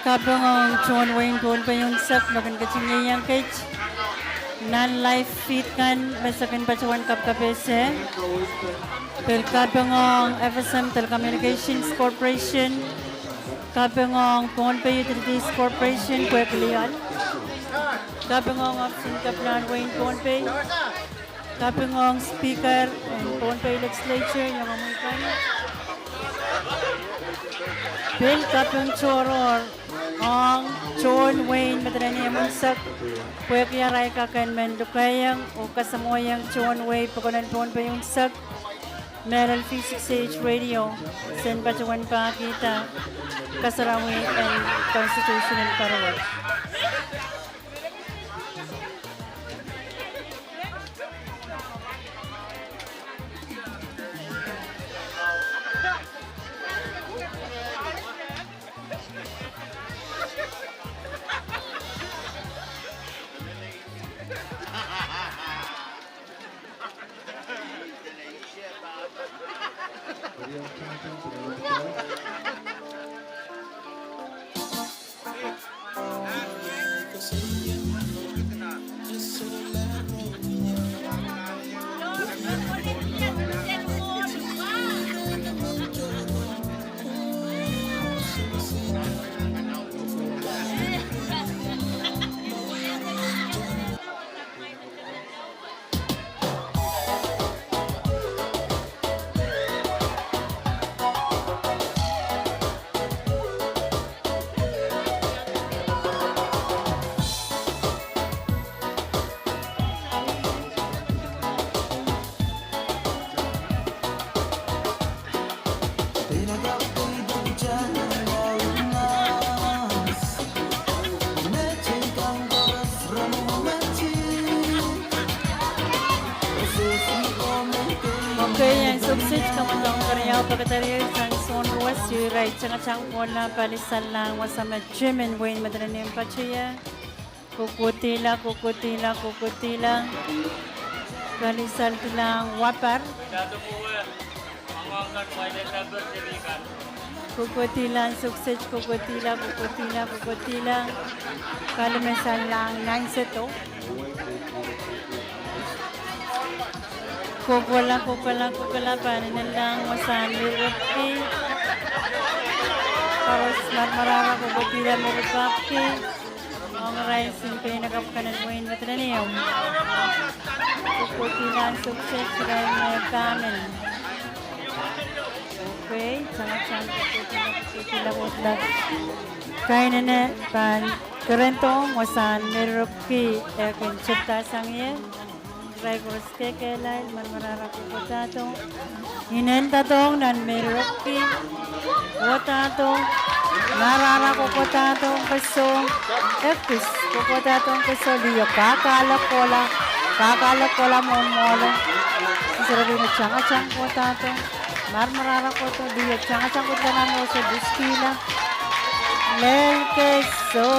Kaping ong tohn wehin Pohnpei unsek me kin ketin ieiang kit nan live feed kan me se kin patohwan kapkapehse. Pil kaping ong F S M Telecommunications Corporation, kaping ong Pohnpei Utilities Corporation pwehki lioal, kaping ong ohpis en kepinahn wehin Pohnpei, kaping ong Speaker en Pohnpei Legislature, iangahki mwein kan. Pil kaping tohrohr ong tohn wehin Madolenihmw unsek pwehki arail kak en men lukehiong oh kasamwohiong tohn wehi pokon en Pohnpei unsek, mehlel V six A H Radio, sen patohwan pahkihda kasarawi en Constitution en Karuwet. Okay, ansou kiset kamwadong keriau pekederie sang soun ruwes, irail tangatang kohla palisalehng wasa me Jim en wehin Madolenihmw patohie. Kokohdihla, kokohdihla, kokohdihla. Palisalehng wapar. Kokohdihla ansou kiset, kokohdihla, kokohdihla, kokohdihla. Pali me salehng nainsedo. Kohkohla, kohkohla, kohkohla, pali salehng wasahn Meri Pabki. Koaros marmara, kokohdihla Meri Pabki. Ong irail Sine Peinakapw kan en wehin Madolenihmw. Kokohdihla ansou kiset irail me pahmen. Okay, tangatang kokohdihla, kokohdihla, kokohdihla. Kainene pahn kerendohng wasahn Meri Pabki, e kin tepda sang ie. Irail koaros kehlail, marmara kohkohdahdo. Inen doadoahk nan Meri Pabki. Kohkohdahdo. Marmara kohkohdahdo, keso. Ekis, kohkohdahdo, keso. Liho, kakahlek kohla. Kakahlek kohla mwohn mwohlo. Sises Rebeka, tangatang kohkohdahdo. Marmara kohkohdo, liho, tangatang kohkohdo nan mwohn mwohlo, diskihla. Lel keso.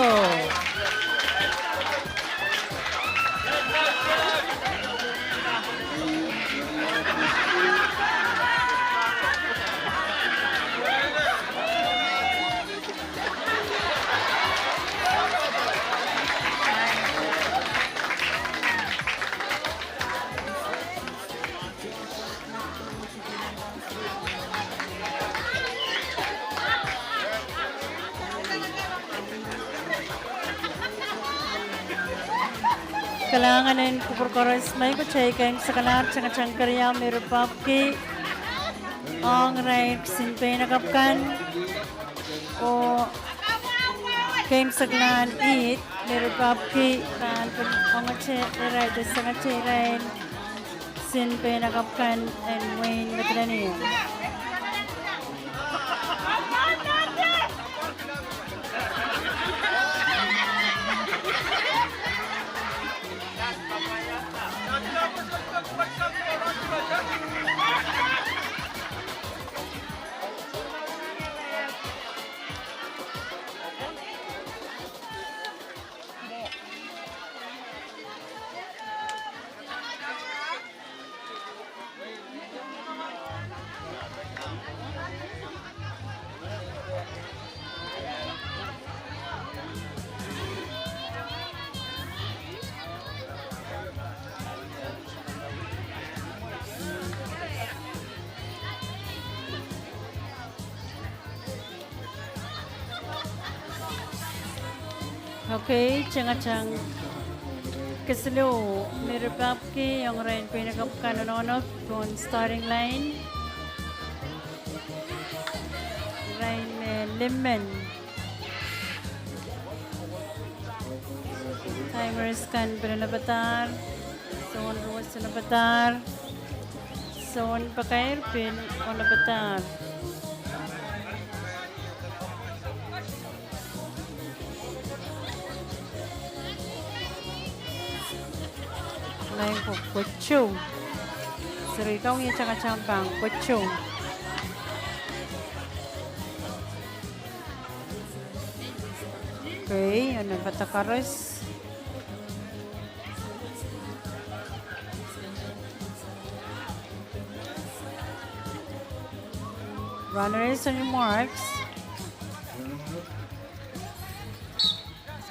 Kalahngan en kupwur koaros, ma kitail kin sakalahr tangatang keriau Meri Pabki ong irail Sine Peinakapw kan. Oh, kin sakalahr ih Meri Pabki pahn pil ongete irail de sangete irail Sine Peinakapw kan en wehin Madolenihmw. Okay, tangatang kesiluh, Meri Pabki ong irail Peinakapw kan onohnok pohn starting line. Irail me limen. Timers kan pil onopadahr. Soun ruwes onopadahr. Soun pakair pil onopadahr. Lain ko kwetu. Seri kaun ie tangatang pahn kwetu. Okay, onopadahr koaros. Runners on your marks.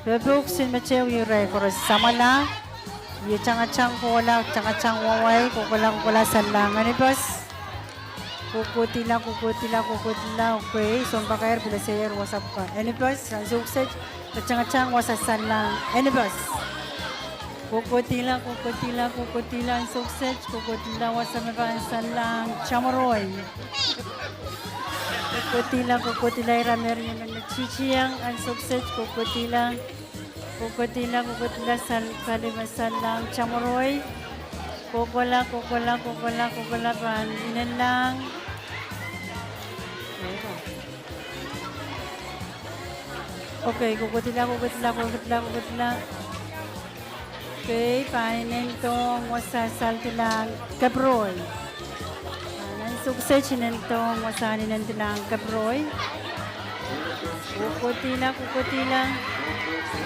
Pepuksin metehu irail koaros samwala. Ie tangatang kohla, tangatang wawai, kohkohla, kohkohla, sallang Anipes. Kohkohdihla, kohkohdihla, kohkohdihla, okay, sounpakair pil eseier wasa pwukat. Anipes, ansou kiset, tangatang wasa sallang Anipes. Kohkohdihla, kohkohdihla, kohkohdihla, ansou kiset, kohkohdihla wasa me pahn sallang Chamoroi. Kohkohdihla, kohkohdihla ira me eri emen me titieng, ansou kiset, kohkohdihla, kohkohdihla, kohkohdihla, sal, pali me sallang Chamoroi. Kohkohla, kohkohla, kohkohla, kohkohla pahn inenlahng. Okay, kohkohdihla, kohkohdihla, kohkohdihla, kohkohdihla. Okay, pahn inendohng wasa saldilahng Keproi. Pahn ansou kiset inendohng wasa inendilahng Keproi. Kohkohdihla, kohkohdihla.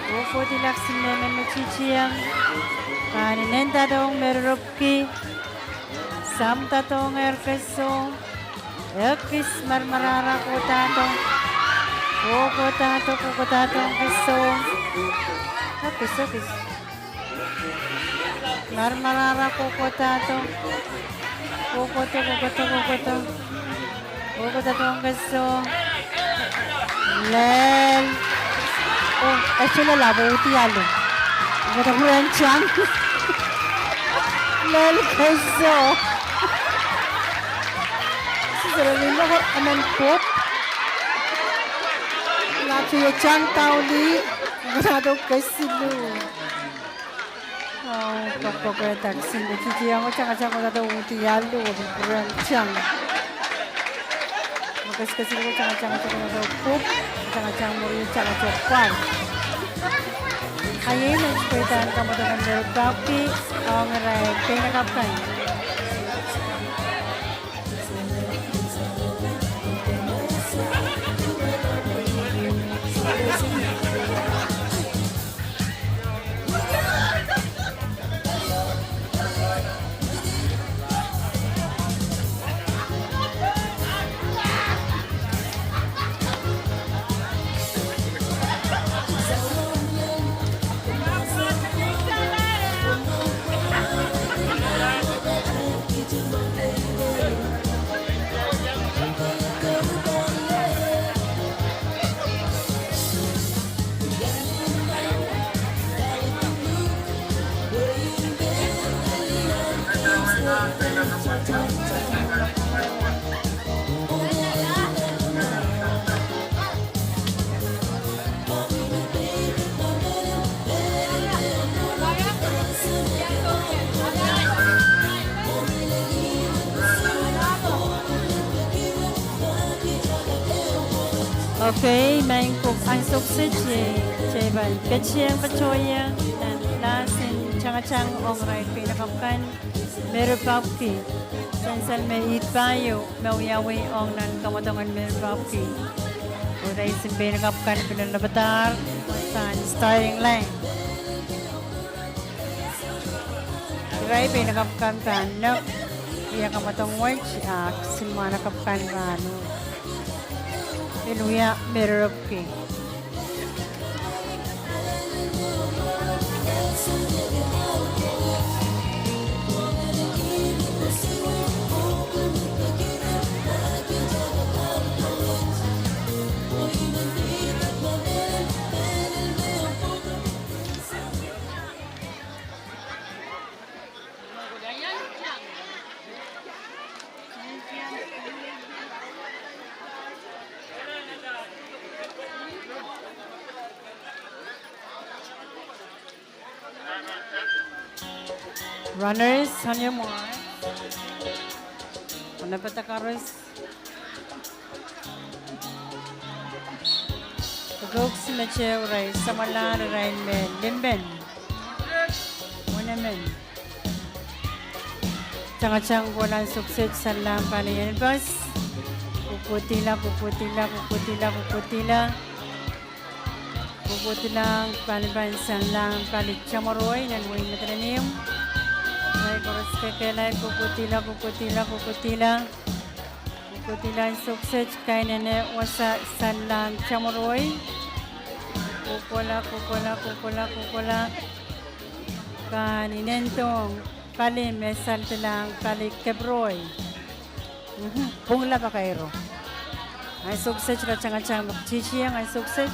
Kohkohdihla kisin me emen me titieng. Pahn inendohng Mererepwki. Samdadohngehr keso. Ekis marmarara kohdahdo. Kohkohdahdo, kohkohdahdo keso. Ekis, ekis. Marmarara kohkohdahdo. Kohkohdo, kohkohdo, kohkohdo. Kohkohdahdo keso. Lel. Oh, esile lap, oh, uhdi alu. Kohkohdo pwurehng tang. Lel keso. Sisele ni loko emen pwuhk. Lap ie tang daulih. Kohkohdahdo kesiluh. Oh, pokpokehda kisin me titieng, oh, tangatang kohkohdo uhdi alu, oh, pwurehng tang. Oh, kesikesik, oh, tangatang kohkohdo pwuhk, tangatang mwuri, tangatang pwal. Ahi, next peitaan kamwadong en Merepwki, ong irail peinakapw kan. Okay, maing ko, ansou kiset, kitail pahn ketin patohieng nan class en tangatang ong irail peinakapw kan Merepwki. Sansal me I pahn iang wiawi ong nan kamwadong en Merepwki. Irail kisin peinakapw kan pil lapadahr sang starting line. Irail peinakapw kan pahn nek, wia kamwadong wet, ah, kisin mwahnakapw kan pahn uhd wia Merepwki. Runners, on your mark. Onopadahr koaros. Pepuksin metehu irail samwalahr irail me limmen. Wenemen. Tangatang kohla, ansou kiset, sallang pali Anipes. Kohkohdihla, kohkohdihla, kohkohdihla, kohkohdihla. Kohkohdihlahng pali pahn sallang pali Chamoroi nan wehin Madolenihmw. Irail koaros kekehlail, kohkohdihla, kohkohdihla, kohkohdihla. Dila ansou kiset, kainene wasa Sallang Tamweroi. Kohkohla, kohkohla, kohkohla, kohkohla. Pahn inendohng pali me saldelahng pali Kepiroi. Mhm, pwungla pakairo. Ansou kiset, re tangatang me titieng ansou kiset.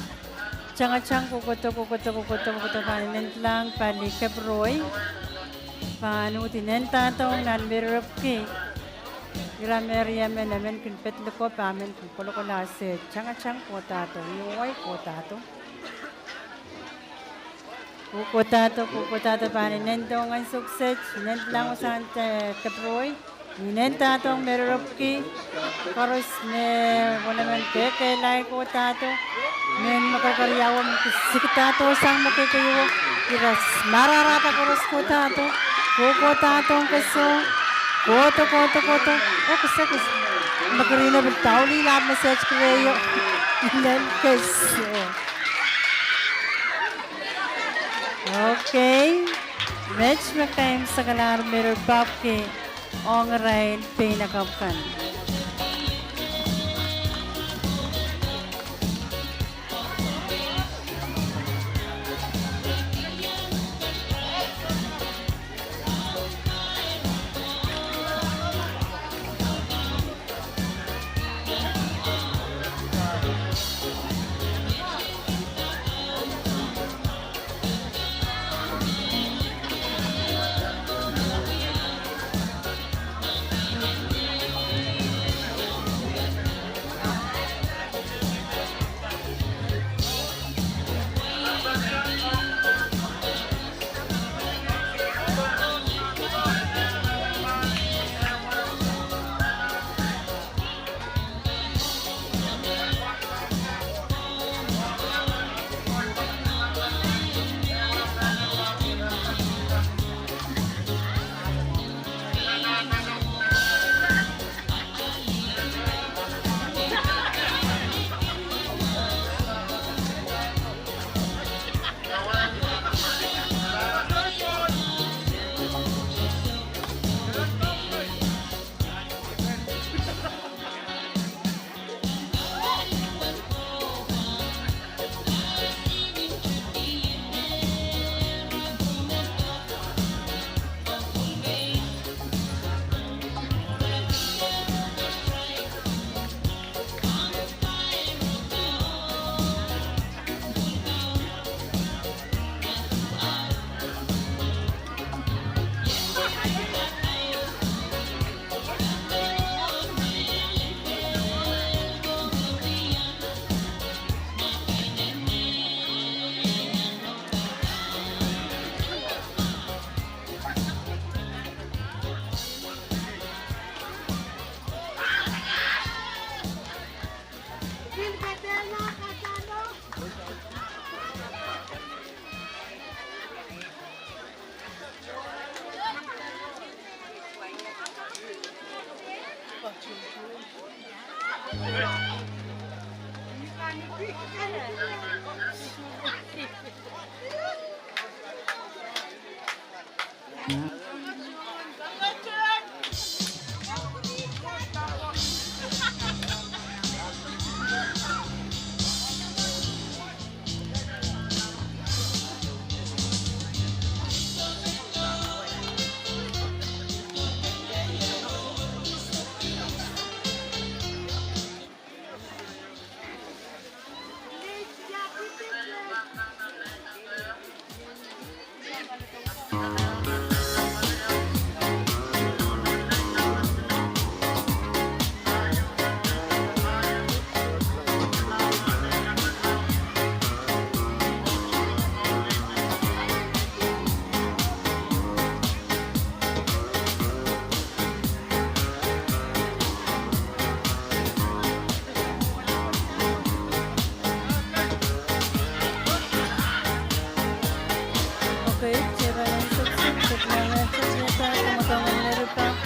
Tangatang kohkohdo, kohkohdo, kohkohdo, kohkohdo, pahn inendilahng pali Kepiroi. Pahn uhdi nendahdohng nan meirepwki. Ira me riemen, emen kin pid likop, emen kin kolokola se tangatang, kohdahdo, ih wai kohdahdo. Kohkohdahdo, kohkohdahdo, pahn inendohng ansou kiset, inendilahng wasahn, eh, Kepiroi. Inendahdohng meirepwki, koaros me wenemen kekehlail kohdahdo. Mehn me keriaun me kisikidahdo sang me kekeieu. Ira mararahda koaros kohdahdo. Kohkohdahdohng keso. Kohdo, kohdo, kohdo. Ekis, ekis. Me kerino pil daulih lap me sehd kereio. Inen keso. Okay. Met me kaimwisekalahr meirepwki ong irail peinakapw kan.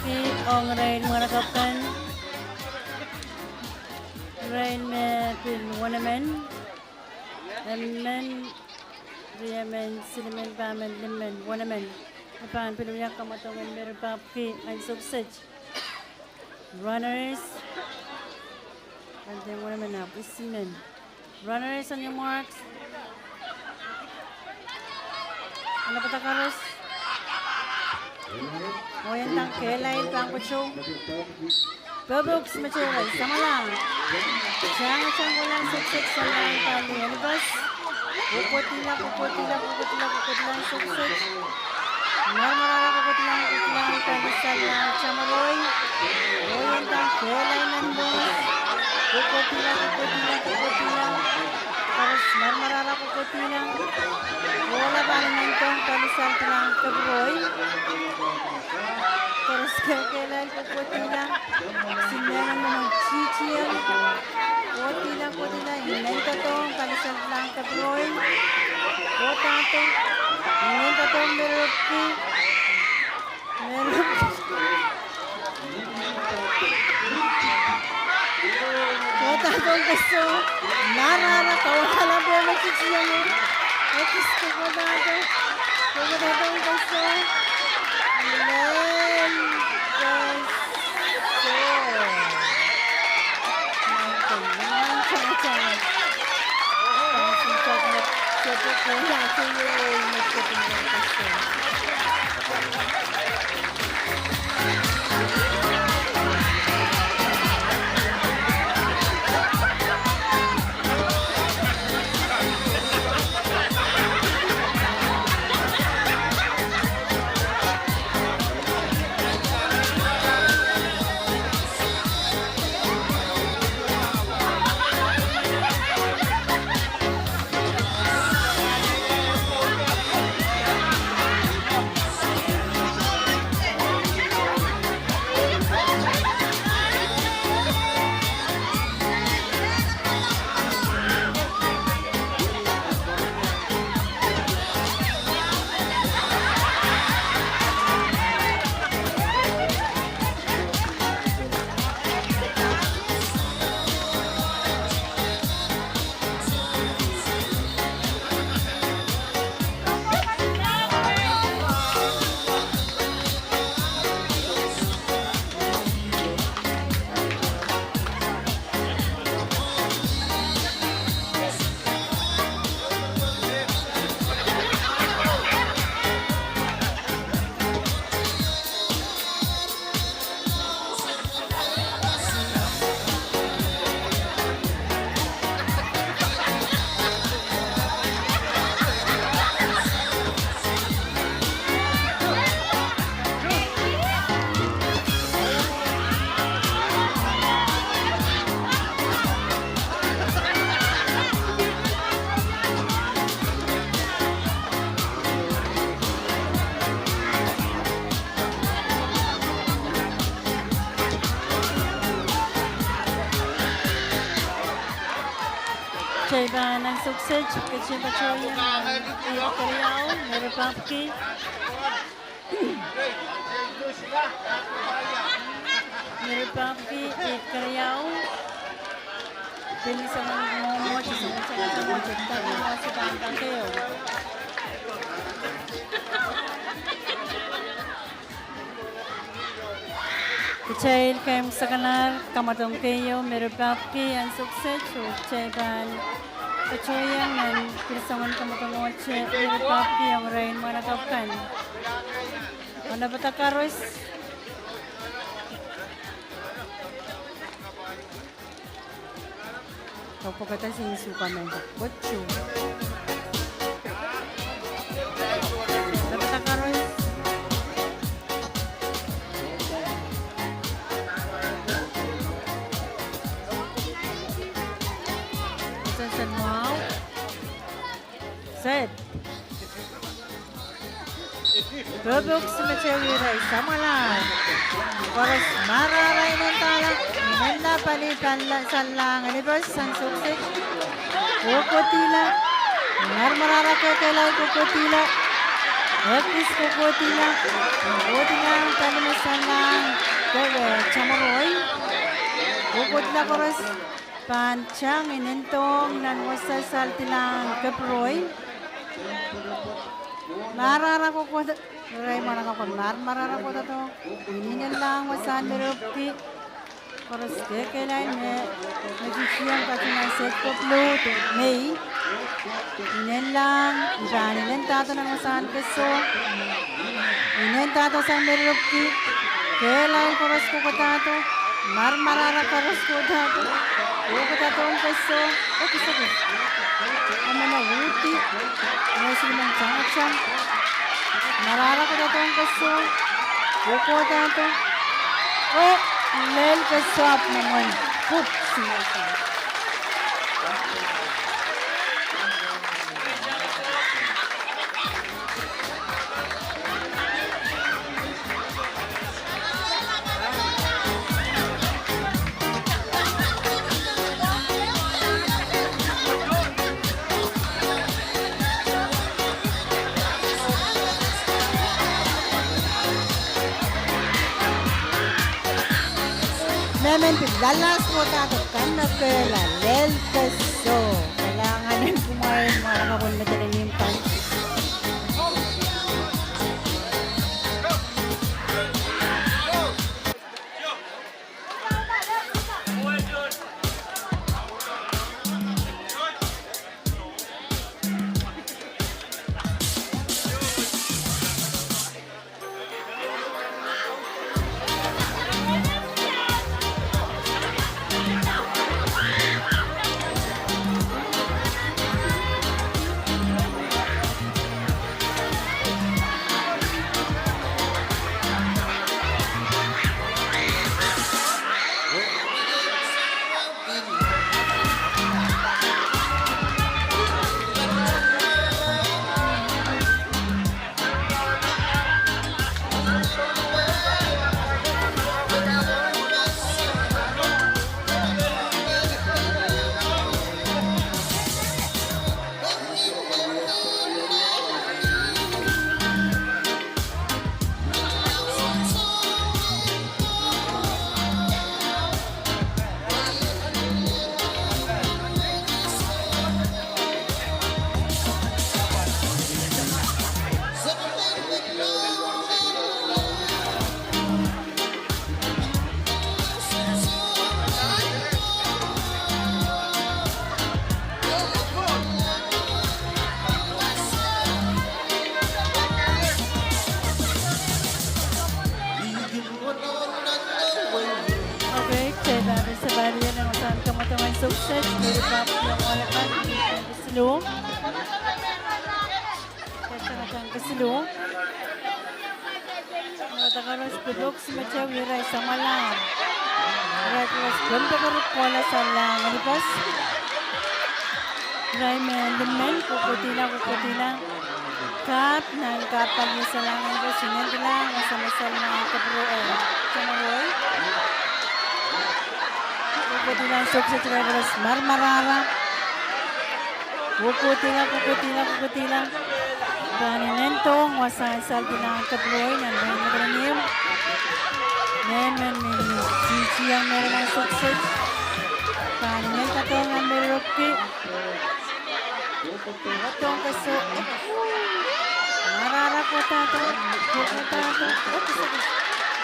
Okay, ong irail mwahnakapw kan, irail me pil wenemen, emen, riemen, silimen, pahmen, limen, wenemen, me pahn pil wia kamwadong en meirepwki ansou kiset. Runners, Deng wene menap, isi men. Runners on your marks. Ala pata koaros. Oiendang kehlail pahn pwukoa. Purple Oaks me tohto, samwalahng. Tang, tang, kohlahng soksok, samwalahng pali Anipas. Kokohdihla, kokohdihla, kokohdihla, kokohdihla soksok. Marmar ara kokohdihla, kokohdihla pali Sallang Tamarawi. Oiendang kehlail nan Bomas. Kokohdihla, kokohdihla, kokohdihla. Koaros marmar ara kokohdihla. Kohla pali Nentong pali Saltilang Kepiroi. Koaros kehlail kokohdihla. Sinemen mwo titieng. Kokohdihla, kokohdihla, Nentong pali Saltilang Kepiroi. Kohdahdong, Nentong merepki. Merepki. Kohdahdong koaros. Marmar ara kohla pali me titieng. Ekis kohdahdong. Kohdahdong koaros. Lel koaros. Kitail pahn nan sokset, kitail pahn toiong nan keriau, me re pahn peki. Me re pahn peki, keriau. Pil ni soangen mwomwohdiso, soangen mwomwohdiso, soangen mwomwohdiso. Kitail kin sakanahr kamwadong keieu me re pahn peki ansou kiset, oh kitail pahn patohiong nan pil soangen kamwadong wet me re pahn peki ong irail mwahnakapw kan. Mwahnakapw koaros. Kapokada sin suka menda. Koaros. Mwahnakapw koaros. Sen, sen, wow. Set. Purple Oaks me tohto irail samwalahng. Koaros marmar ara inendahla, inendahla pali pahn Sallang Anipas ansou kiset. Kokohdihla, marmar ara kekehlail kokohdihla. Ekis kokohdihla, kokohdihla pali me Sallang, eh, Tamarawi. Kokohdihla koaros. Pahn tang inendohng nan wasa Saltilang Kepiroi. Marmar ara kokohda, irail mwahnakapw kan marmar ara kohdadohng. Inenen lahng wasahn me re peki. Koaros kehlail me, me titieng patohwan sehd kopwlo de mei. Inenlahng, I pahn inendahdo nan wasahn keso. Inendahdo sang me rerepwiki. Kehlail koaros kohkohdahdo. Marmarara koaros kohkohdahdo. Kohkohdahdo ong keso. Ekis, ekis. Emen uhdi. Mehn silimen tangatang. Marara kohkohdahdo ong keso. Kohkohdahdo. Oh, lel keso ahpw mwomwen pwuhk singasa. Mehmen pil lalas kohkohdahdo kan me kehla lel keso. Kalahngan en kumwail, mwahnakapwon me dene nim kan. Okay, kitail pahn sapahl nan wasahn kamwadamwail sokset, me ripap iang walekan, kesiluh. Kesiluh. Nohda koaros pil pwuhk simetew irail samwalahr. Irail koaros pil pwuhk kohla sang Ngenipas. Irail me limen kohkohdihla, kohkohdihla. Kahp, nan kahp pali salengen koaros inendilahng, wasa me salengen kapwurei, eh, samwalahr. Kohkohdihla sokset irail koaros marmarara. Kohkohdihla, kohkohdihla, kohkohdihla. Pahn inendohng wasahn salengen kapwurei nan wehin Madolenihmw. Mehmen me titieng mehla nan sokset. Pahn inendohng nan me rerepwiki. Kohkohdahdo ong keso. Marara kohkohdahdo. Kohkohdahdo. Ekis, ekis.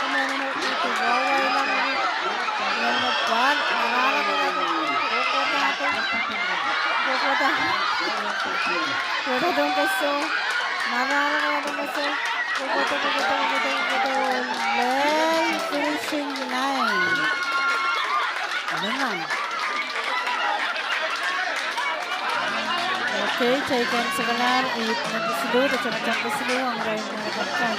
Emen me uhdi wawahiong. Emen me pahn marara kohkohdahdo. Kohkohdahdo. Kohkohdahdo. Kohkohdahdo ong keso. Marara kohkohdahdo ong keso. Kohkohdo, kohkohdo, kohkohdo, kohkohdo. Lel finishing line. Lingan. Okay, kitail kak sakalahr, ihte me kesiluh, de tangatang kesiluh, ong irail me kapkan.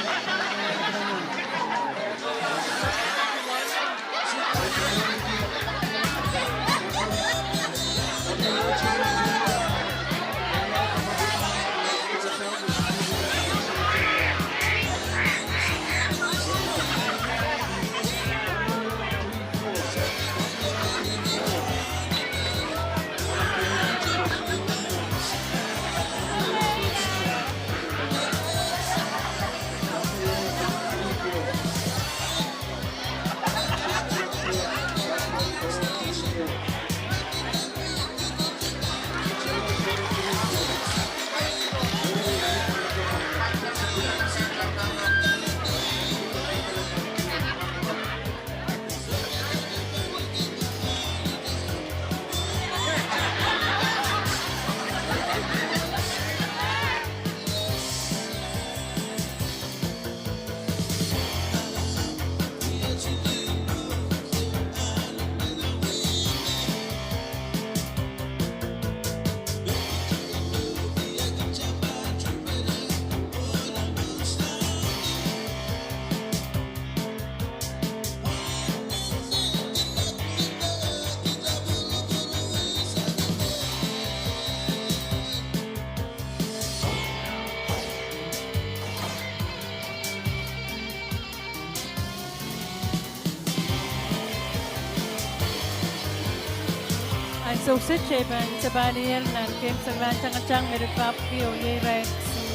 Soukiset, I pahn sapahl ier nan keimwseklahn tangatang me irail pahpki oh iei irail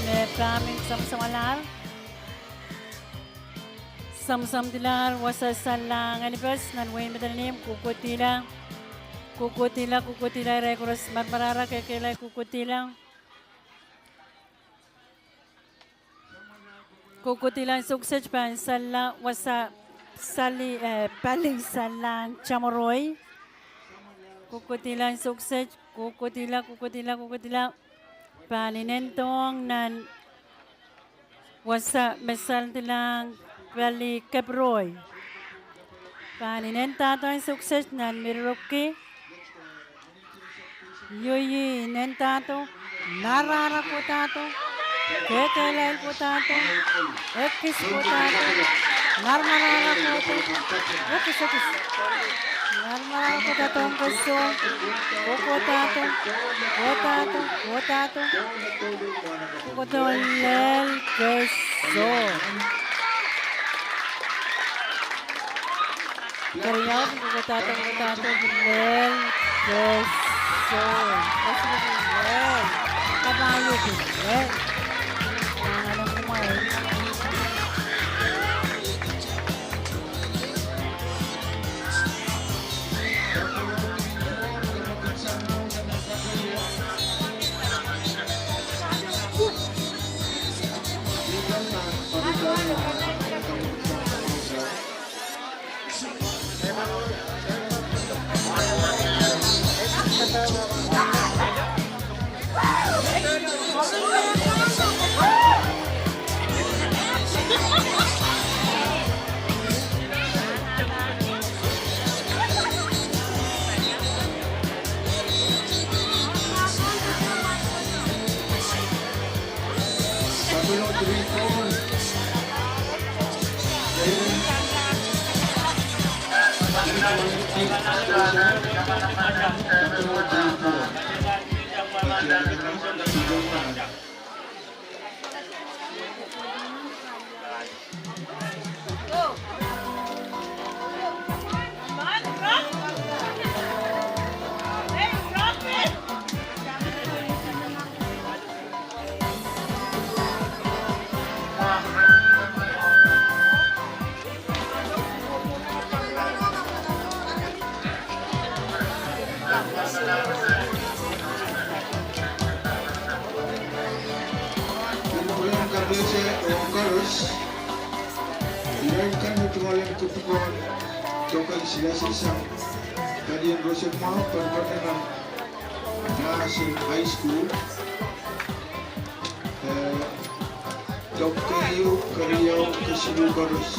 me pahmin samwasamahlahr. Samwasamdilahr wasa Salla Ngalipes nan wehin Madolenihmw, kohkohdihla, kohkohdihla, kohkohdihla irail koaros, marmarahra, kehkehlail, kohkohdihla. Kohkohdihla. Soukiset pahn salla wasa Sali, eh, Pali Sallahn Tamwuroi. Kohkohdihla soukiset, kohkohdihla, kohkohdihla, kohkohdihla. Pahn inendohng nan wasa me saldilahng Pali Kepiroi. Pahn inendahdohng soukiset nan Mirorokki. Iei inendahdo, marmarahra kohdo, kehkehlail kohdo, ekis kohdo, marmarahra kohdo, ekis, ekis. Marmarahra kohdo, keso, kohkohdo, kohdo, kohdo. Kohkohdo lel, keso. Keriau, kohkohdo, kohkohdo lel, keso. Keso lel. Kapai lel. Nangalan kumwail. Irail kan me tungoal en kupwukoahn token silasil sang palien roson mwahu patopato nan Nursing High School. Eh, Dr. Keriau, kesiluh koaros.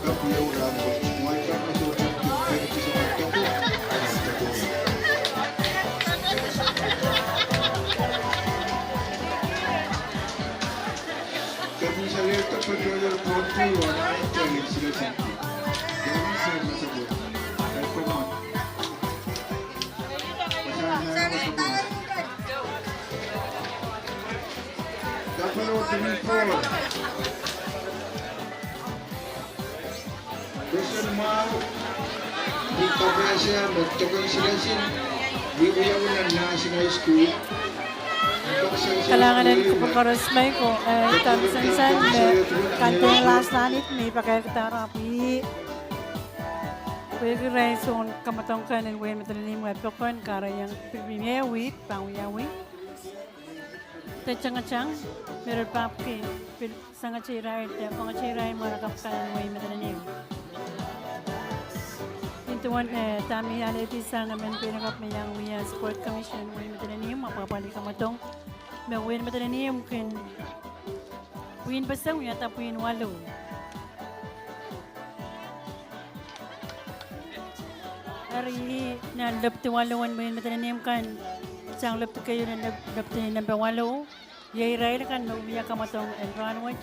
Kak ieu rahn koaros. Mwail kan me sohte kak kak kak kak. Kak ni salehda patohwan pwohn pwihn wan ahi tali silasil. Kak ni salehda patohwan. Kak komon. Kalahngan en kupwur koaros, me ko, eh, tamsen sang me kan pahn las nan it me pakairkihda ahpw pwehki irail soun kamwadong kan en wehin Madolenihmw, eh, pokon kahrehiong pil mie wih pahn wiawi. De tangatang me irail pahpki pil sangete irail de pwangete irail mwahnakapw kan en wehin Madolenihmw. Nin duwen, eh, dahme I alehdi sang emen peinakapw me iang wia Sport Commission wehin Madolenihmw, apwapwalih kamwadong me wehin Madolenihmw kin pwihn peseng wiahda pwihn waluh. Eri nan lepdi waluh en wehin Madolenihmw kan, sang lepdi keieu nan lep-, lepdi nempe waluh, iei irail kan me wia kamwadong en rahnwet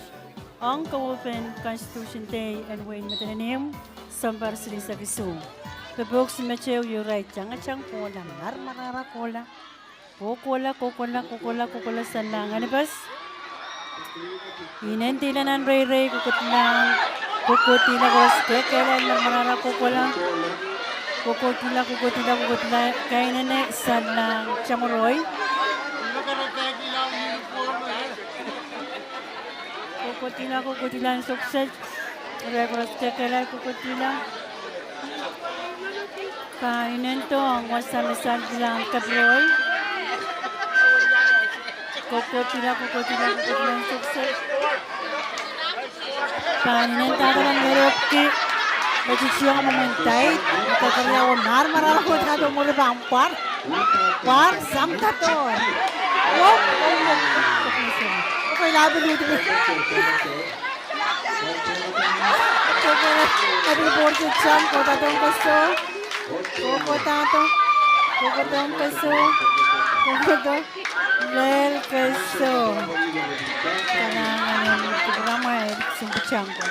ong kawehwehpen Constitution Day en wehin Madolenihmw, sounpar silihsek isuh. Pepehksang me teieu iei irail tangatang kohla, marmarahra kohla. Kohkohla, kohkohla, kohkohla, kohkohla Salla Ngalipes. Inendihla nan reirei, kohkohdihlahng, kohkohdihla koaros, kehkehlail, marmarahra kohkohla. Kokohdihla, kokohdihla, kokohdihla, kainene Sanlang Tamoroy. Kokohdihla, kokohdihla en sokosok. Irail koaros kehkehla kokohdihla. Pahn inendohng wasa me Sanlang Tamoroy. Kokohdihla, kokohdihla, kokohdihla en sokosok. Pahn inendahte nan meropki, me titiong mwomwen dait, me kakariau, mar mar, kohdato mwuri pahn pwar, pwar, samdadohr. Wop, wop, wop, wop, wop, wop. Okay, lapi luti. Kokohda, happy birthday, John, kohdadohng koasoia. Kokohda, kohdadohng koasoia. Kohdo, lel koasoia. Kalahngan en kupwuramwail, Sumbi Tangwa.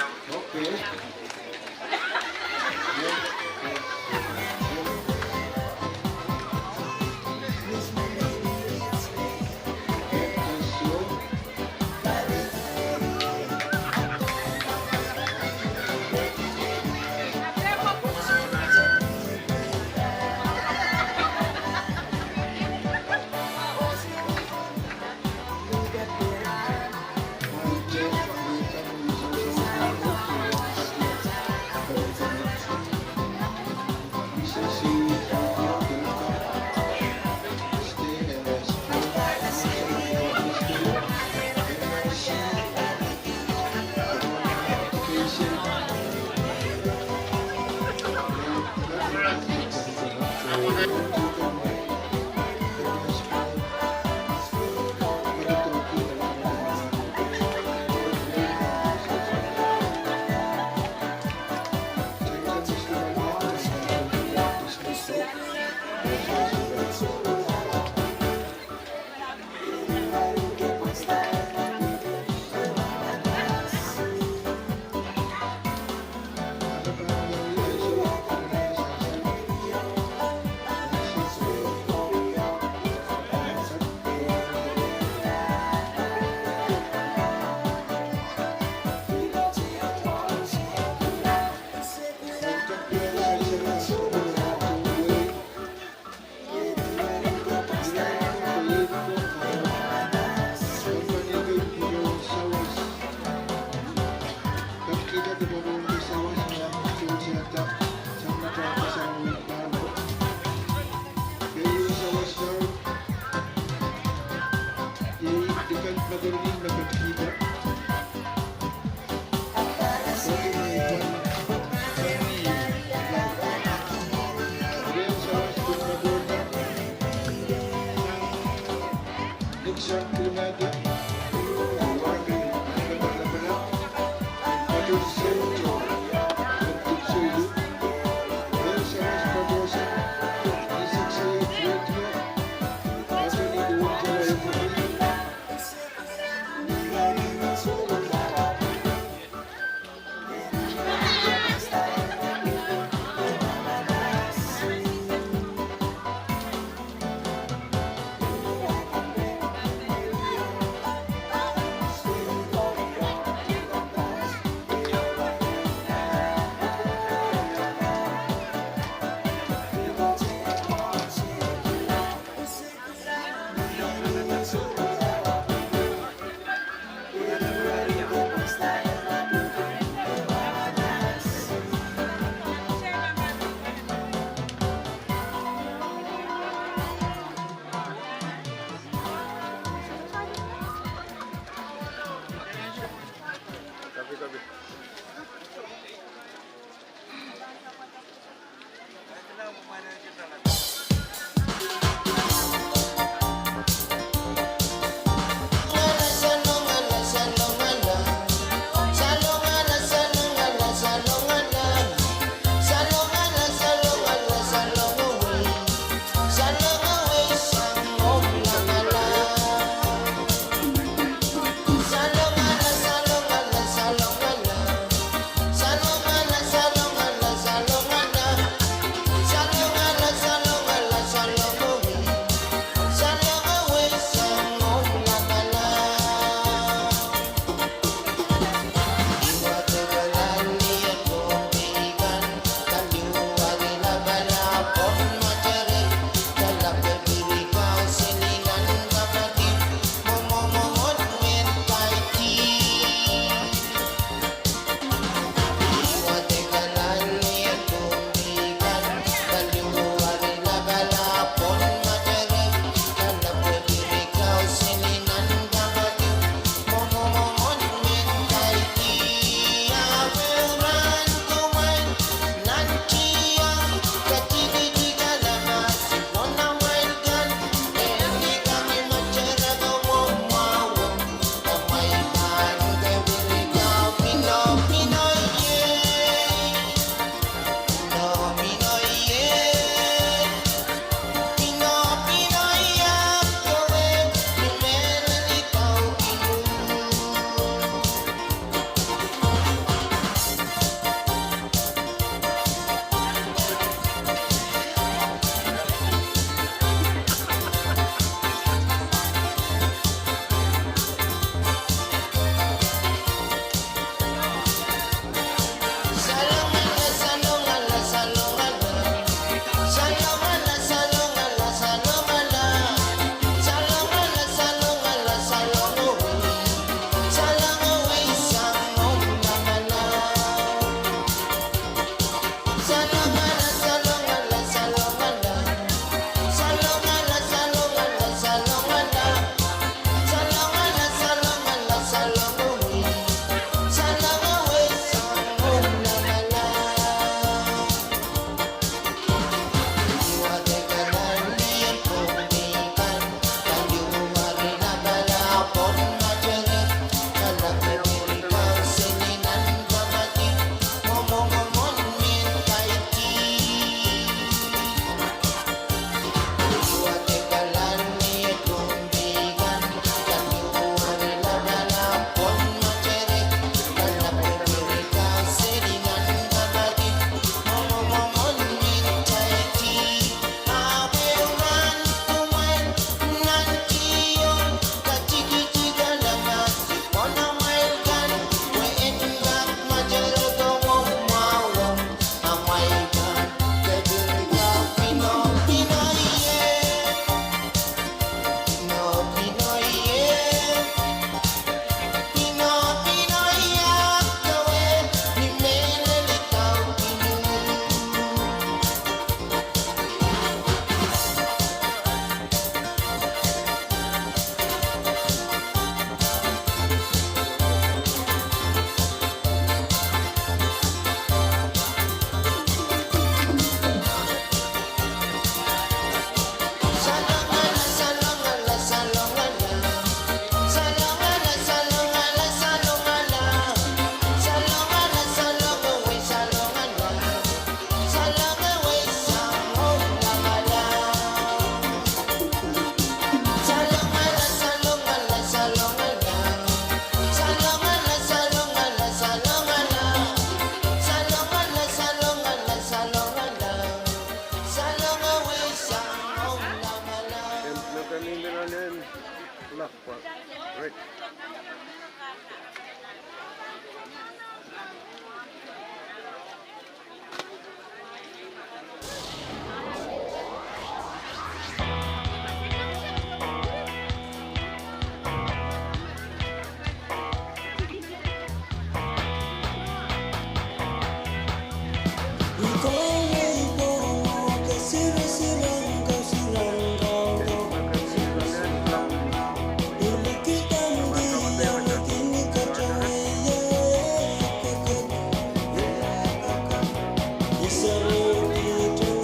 Isero kihte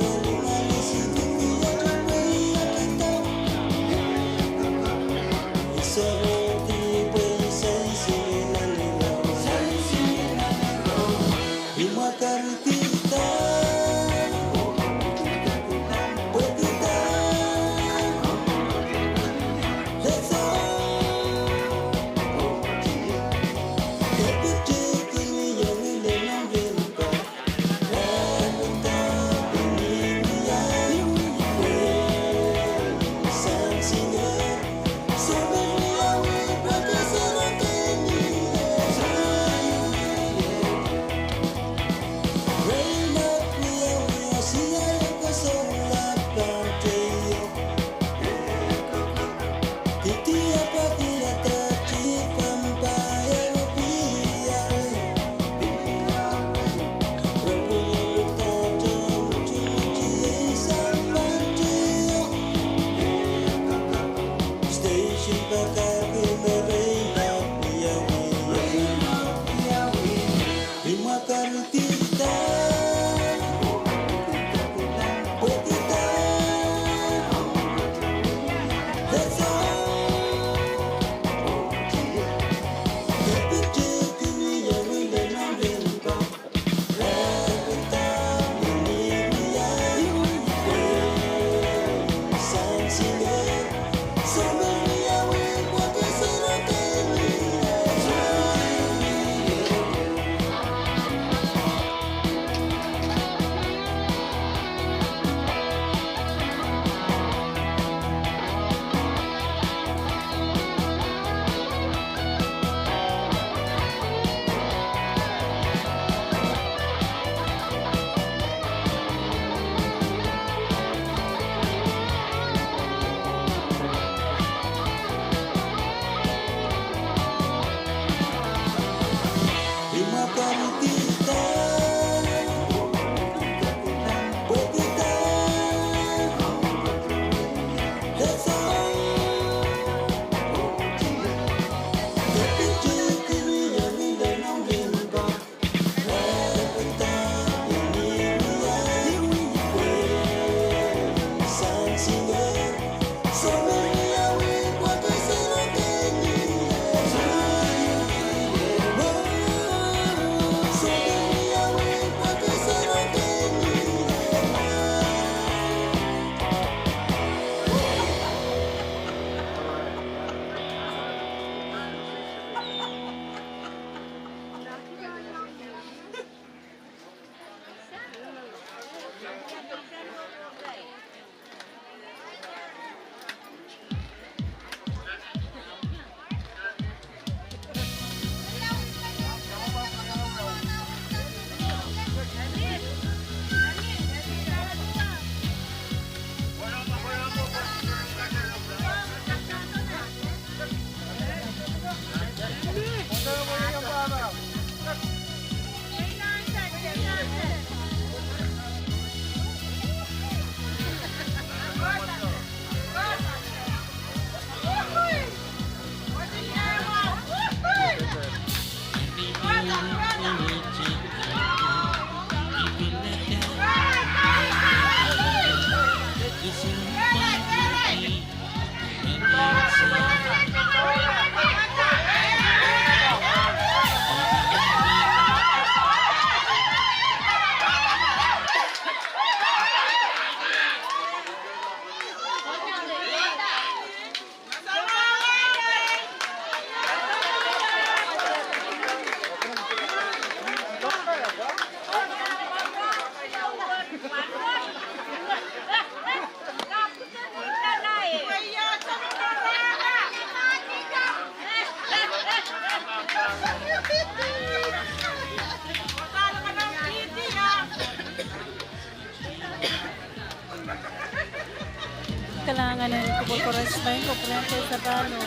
Kalahngan en kupwur koaros, maing, kupwuren Keisabal oh,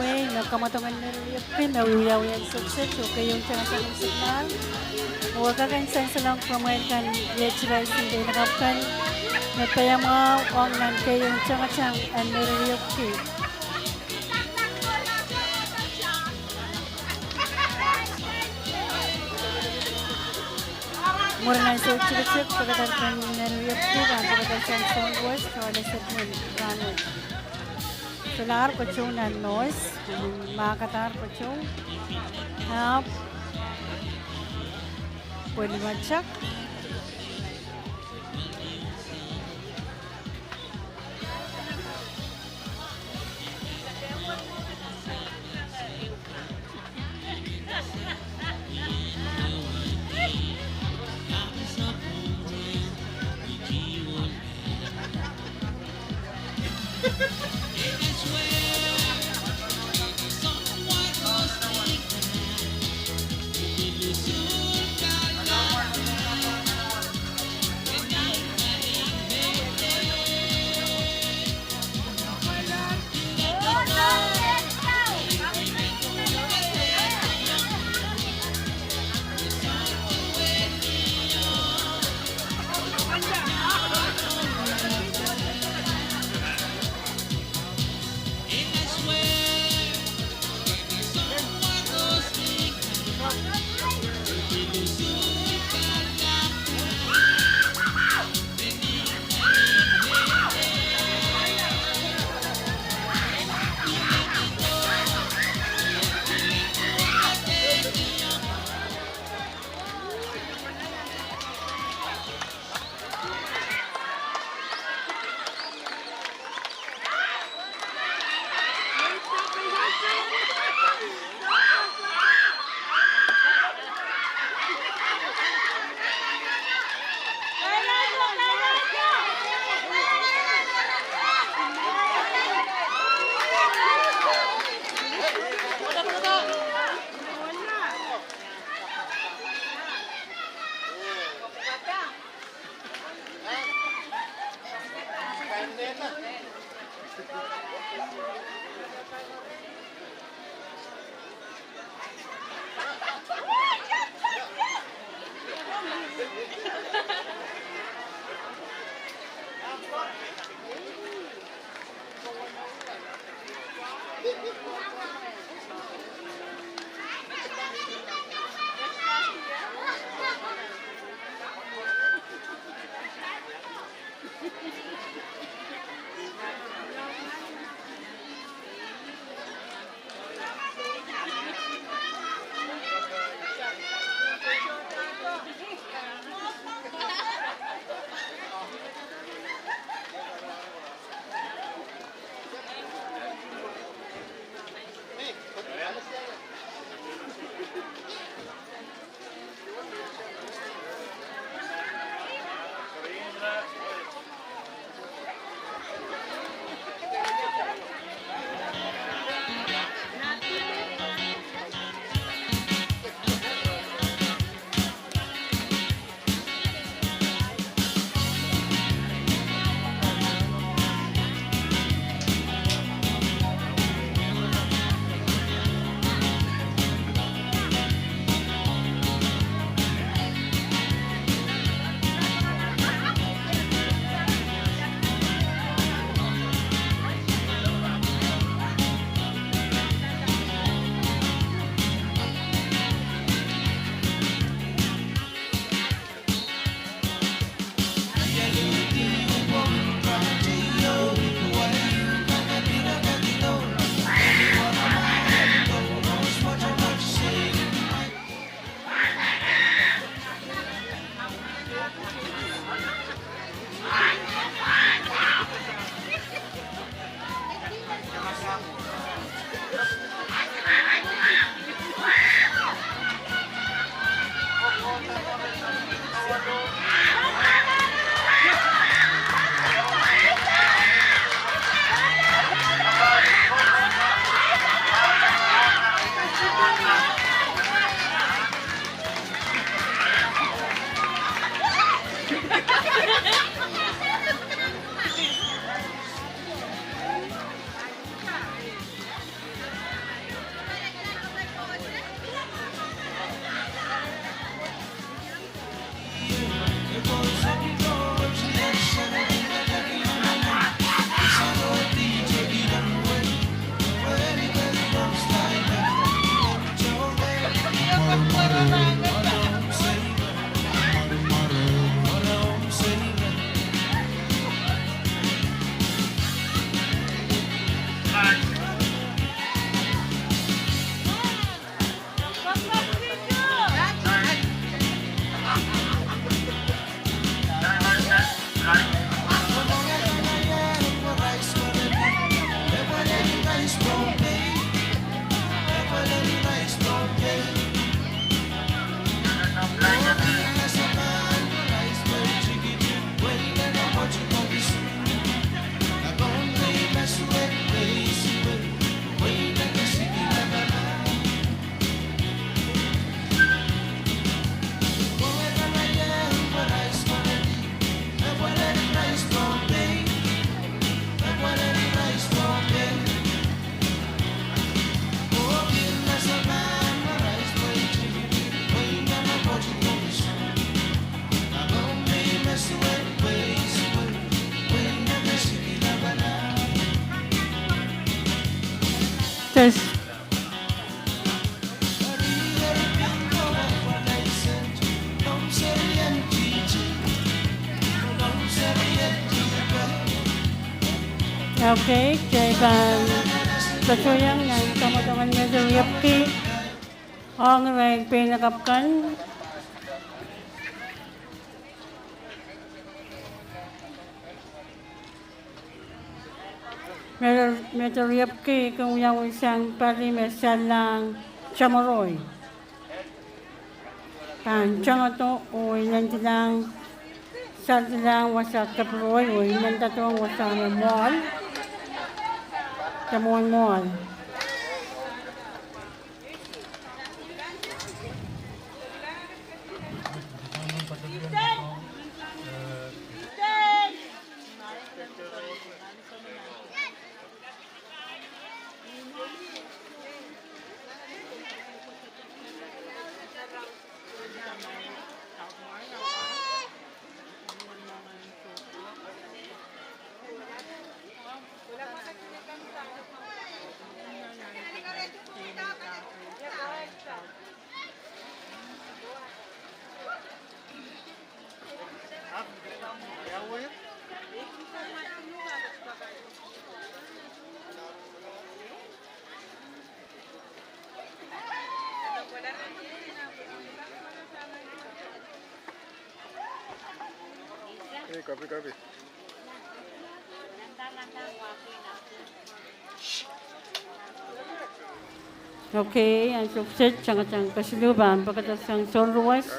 oh, me kamwadong en Neriehki me wiawi en sukset oh keieun tangatang en sukmal. Oh kak en sansalohng kumwail kan, iet rice en pein kapw kan, me paiamwahu ong nan keieun tangatang en Neriehki. Mwurin ansou tikitik, pwekadahr kan Neriehki pahn pwekada sang Sound West, toale sepmen rahnwet. Solahr kotou nan noise, mahkadahr kotou. Ahpw pweli matak. Test. Okay, kitail pahn patohiong nan kamwadongen Mehter Riepki ong irail pein lakapw kan. Mehter, Mehter Riepki kin wiawi sang pali me salahng Tamoroi. Pahn tangodo oh inendihlahng, saldihlahng wasa Kepiroi oh inendohng wasa me mwoahl, de mwohn mwoahl. Ei, copy, copy. Okay, ansou kiset, tangatangsang kesiluh pahn pekedersang sounruwas.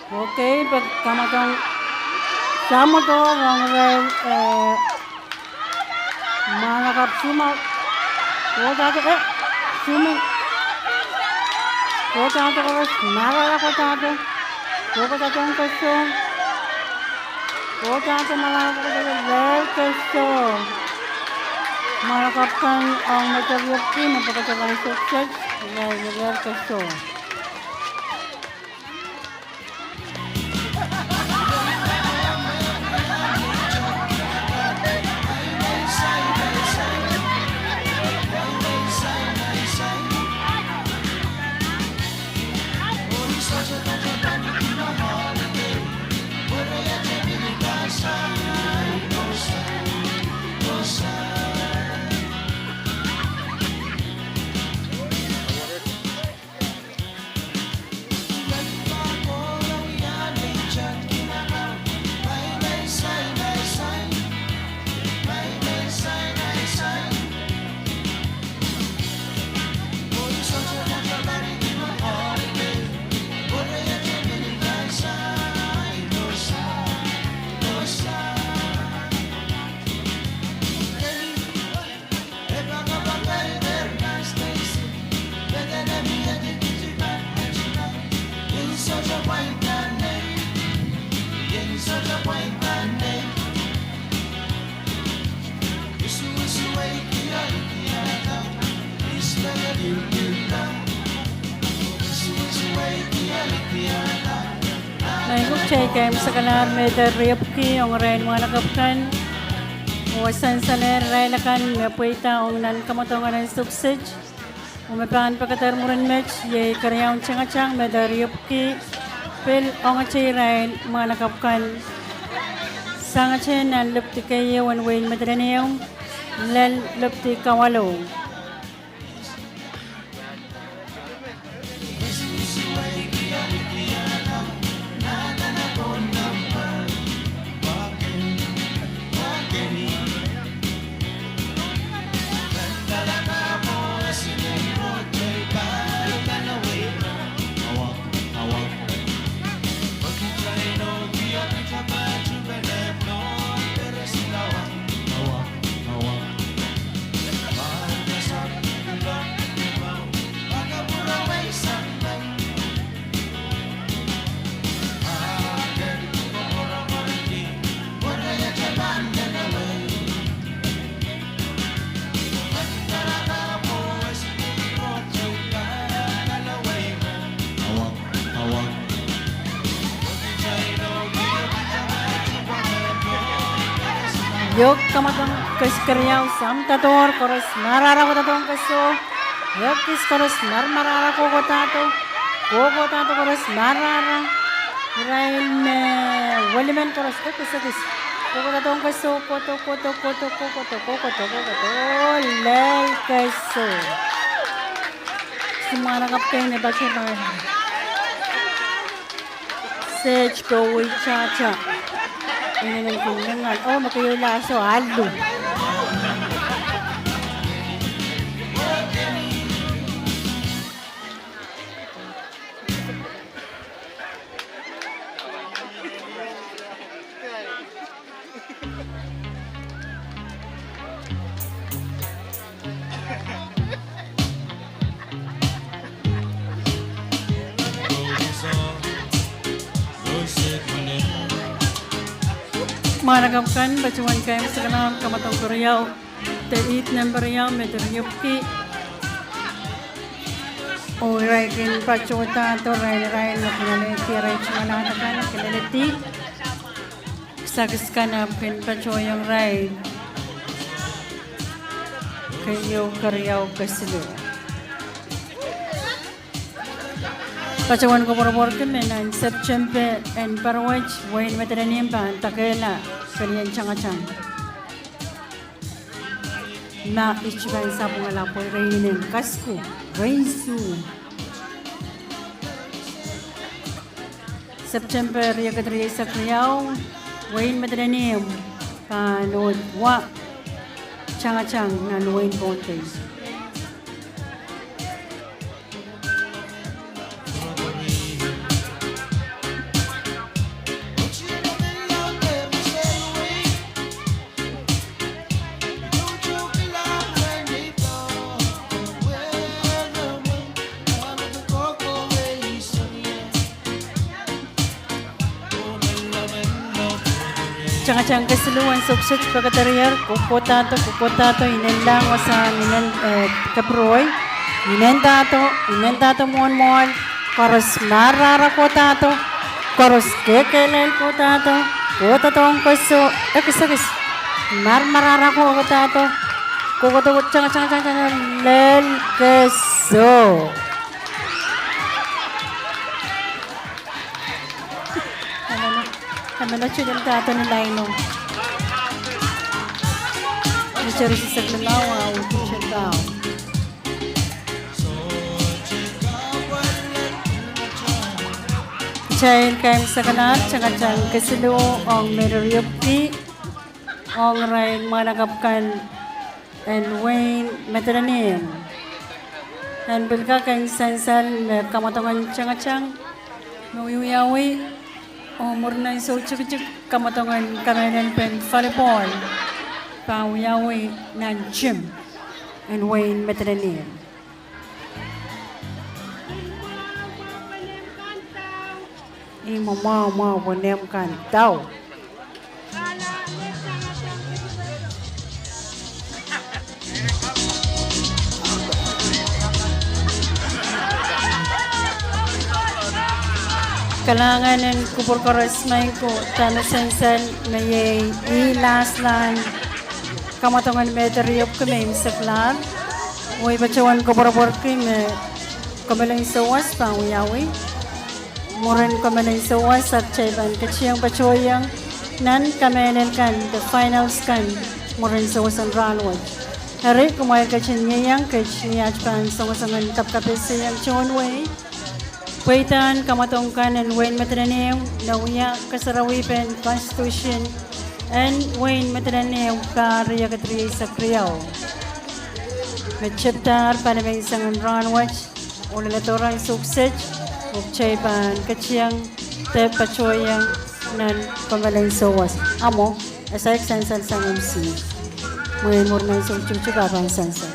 Okay, pil kamwadong, samwodo ong irail, eh, mwahnakapw Sumwa. Kohdahdo, eh, Sumwa. Kohdahdo koaros, marala kohdahdo. Kokohda tohn kehso. Kohdahdo marala kokohda, lel kehso. Mwahnakapw kan ong Mehter Riepki me pekedersang sounruwas, irail lel kehso. Maing ko, kitail kin sakanahr Mehter Riepki ong irail mwahnakapw kan, oh sansaler irail akan me pweida ong nan kamwadong en ansou kiset. Oh me pahn pekeder mwurin met, iei keriaun tangatang Mehter Riepki, pil ongete irail mwahnakapw kan. Sangete nan lipdi keieu en wehin Madolenihmw, lel lipdi kawalu. Iok kamwadong keriau, Samdadohr, koaros marahra kohdohng keso. Ekis, koaros marahra kohkohdahdo. Kohkohdahdo, koaros marahra. Irail me welimen koaros ekis, ekis. Kohkohdahdo keso, kohdo, kohdo, kohdo, kohkohdo, kohkohdo, kohkohdo. Oh, lel keso. Soangen mwahnakapw kei me patohwan Sehd Kowei Tata. Inenen kin lingan. Oh, me keieu lahso alu. Mwahnakapw kan patohwan kaimwiseklahng kamwadong keriau, de ihte nempe riau me riepwiki. Oh irail kin patohdahdo irail, irail me kin alehdi irail tungoal ahd akan, kin alehdi. Kisakis kan ahpw kin patohiong irail keieu keriau kesiluh. Patohwan koapworopworki me nan Septempe en pahr wet, wehin Madolenihmw pahn dakehla pelien tangatang. Ma ihte pahn sapwungala pwe irail inenen kasukuhl, irail suh. Septempe riekid rieisek riau, wehin Madolenihmw pahn wa tangatang nan wehin Pohnpei. Tangatang kesiluh en Sohp Sehd pekederehier, kohkohdahdo, kohkohdahdo, inenlahng wasahn inen, eh, Kepiroi. Inendahdo, inendahdo mwohn mwoahl, koaros marahra kohkohdahdo, koaros kekehlail kohkohdahdo, kohdohng keso, ekis, ekis, marahra kohkohdahdo, kohkohdo, tangatang, tangatang, lel keso. Kameno, kameno, tildahdo ni laino. Ni teri sisek limau, ah, utuhte kau. Kitail kaimwiseklahng tangatang kesiluh ong me riepwiki, ong irail mwahnakapw kan en wehin Madolenihmw. En pil kak en sansal me kamwadong en tangatang me wiewiawi, oh mwurin ansou tikitik kamwadong en kamehlelpen volleyball pahn wiawi nan tim en wehin Madolenihmw. Ih mwomwohdiso wenem kan dau. Kalahngan en kupwur koaros, maing ko, dahme sansal me iei ih laslahn kamwadong en mehdi riepwiki me imwiseklahr. Oh I patohwan koapworopworki me kommoalen souwas pahn wiawi. Mwurin kommoalen souwas, kitail pahn ketikihong patohiong nan kamehlel kan de finals kan mwurin sewesen rahnwet. Eri kumwail ketin ieiang kit ni at pahn songosong en kapkapehsehiong tohn wehi pweidahn kamwadong kan en wehin Madolenihmw me wia kasarawihpen constitution en wehin Madolenihmw, pahr riekid rieisek riau, me tepdahr palimeisang en rahnwet, oh leledo rahn suhk set, oh kitail pahn ketiong de patohiong nan kommoalen sewese. Amwo, e saik sansal sang M C. Mwein mwurin ansou tuhtup e pahn sansal.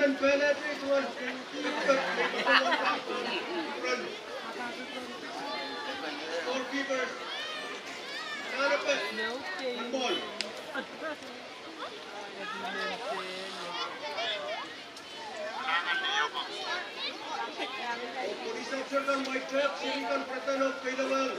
Penalty duwen goalkeepers. Anahnepe en ball. Police officer kan White Cap, seri kan President of Keilawang.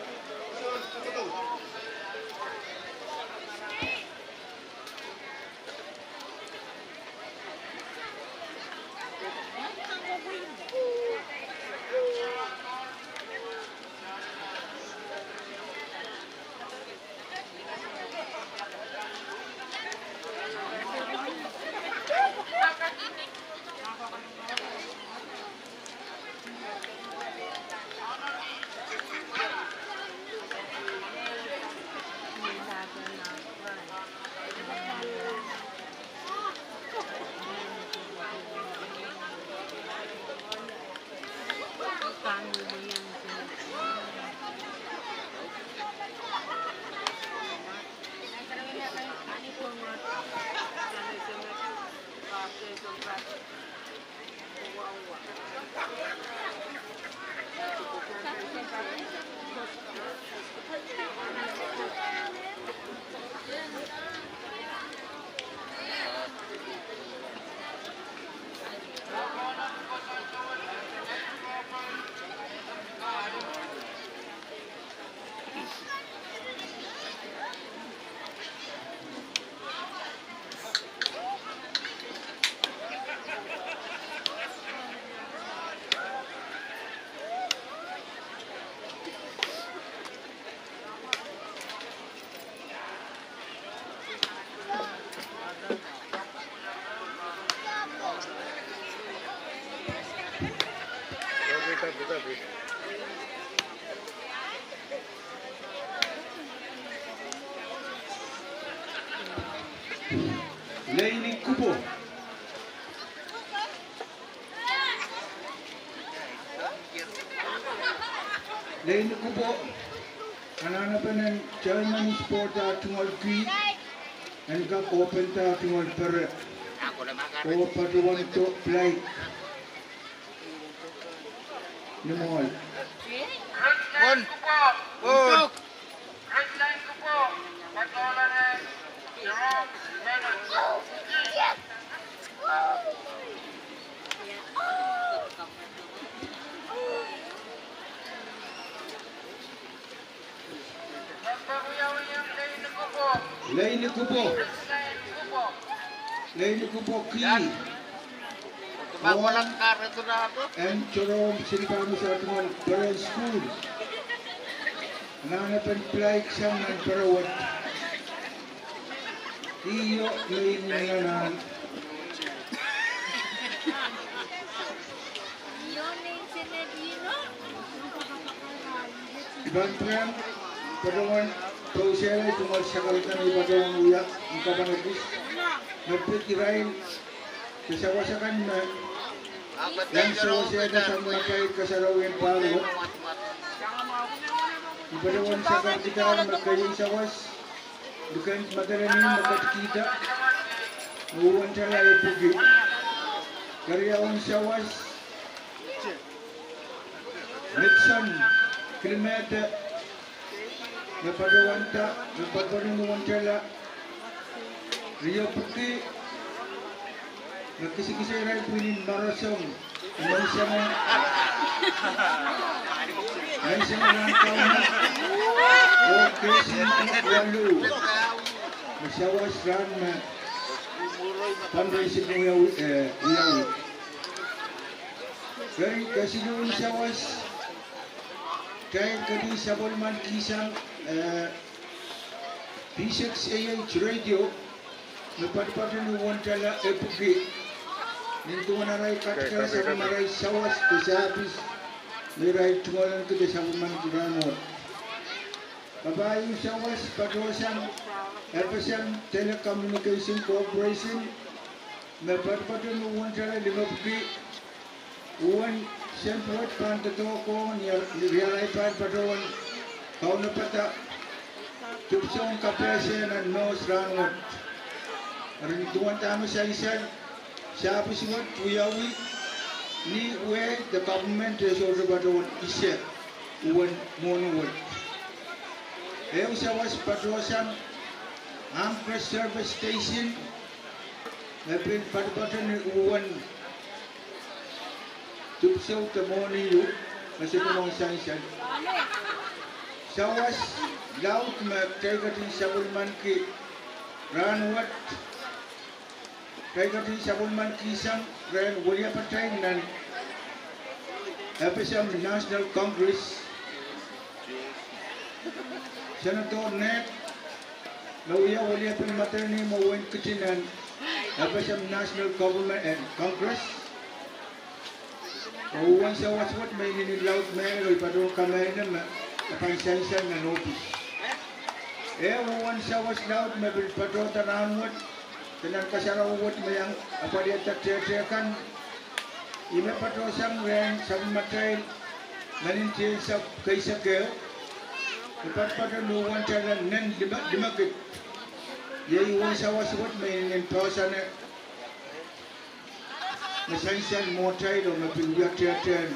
Leini Kupo. Leini Kupo, anahnepen en chairman sport ah tungoal ki, en kak open ah tungoal pere, oh patohwan to play. Ni mwohl. One. One. Leini Kupo. Leini Kupo ki. Oh, en tohrohr seri pahn wasa tungoal peren sukuhl. Anahnepen play sang nan pere wet. Ih io, me ih ni nan ahn. I pahn pwehn patohwan pousehla tungoal sakar kan me patohwan wia ni kapakap kis. Me pid irail de sawas akan me, iang sewesehda sang matail kasarawien pahr wet. I patohwan sakar kitail me keieun sawas, Likend Madolenihmw me ketikihda, me uwen tala epwiki. Keriaun sawas, Nixon Kilimehte, me patohwanda, me patohwan uwen tala, riepwiki, me kisikisei irail pwihn en Morosong, menseng, menseng rahn Kauno, oh keisin waluh, me sawas rahn me pahn irail sik wiawi, eh, wiawi. Eri kesiluhn sawas, kitail kak sapwellimaniki sang, eh, V six A H radio, me patopato ni uwen tala epwiki. Nin duwen arail ketiket sang me irail sawas de sahpis, me irail tungoal ahneki de sapwellimaniki rahnwet. Papah ehu sawas patohsang F S M Telecommunication Corporation, me patopato ni uwen tala limepwiki. Uwen sent wet pahn doadoahk ong ni, ni rialahr pahn patohwan kaunopada dipwisou en kapehse nan Mehs rahnwet. Eri nin duwen dahme sansal, Sahpis wet wiawi ni wehi de government e sohte patohwan ise uwen mwohni wet. Ehu sawas patohsang Amcrest Service Station me pil patopato ni uwen dipwisou de mwohni ieu me sohte mwahu sansal. Sawas laud me kitail ketin sapwellimaniki rahnwet, kitail ketin sapwellimanikihsang rehn weliapatail nan FSM National Congress. Senator Ned me wia weliapin Madolenihmw oh wehin Kitti nan FSM National Government and Congress. Oh uwen sawas wet me inenen laud mehlel oh I patohwan kamehlele me e pahn sansal nan ohpis. Eh, uwen sawas laud me pil patohda rahnwet de nan kasarawi wet me iang apwalihada tehte kan, ih me patohsang rehn sapwellimatail meninkehn sahpw keisek ehu me patopato ni uwen tala nen lime, limekid. Iei uwen sawas wet me inenen poahsoane me sansal mwohtail oh me pil wia tehtehn,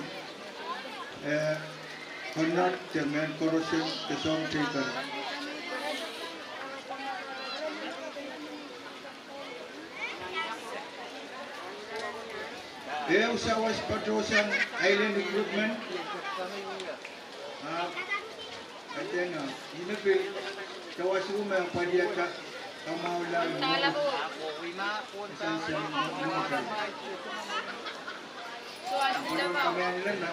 eh, konehng de mehn koaros de soahng teikan. Ehu sawas patohsang Island Equipment. Ah, kaidehn, ah, ih me pil sawas ehu me apwalihada kamwahula mwo, sansal mwo, mwohtail. Kamehlele me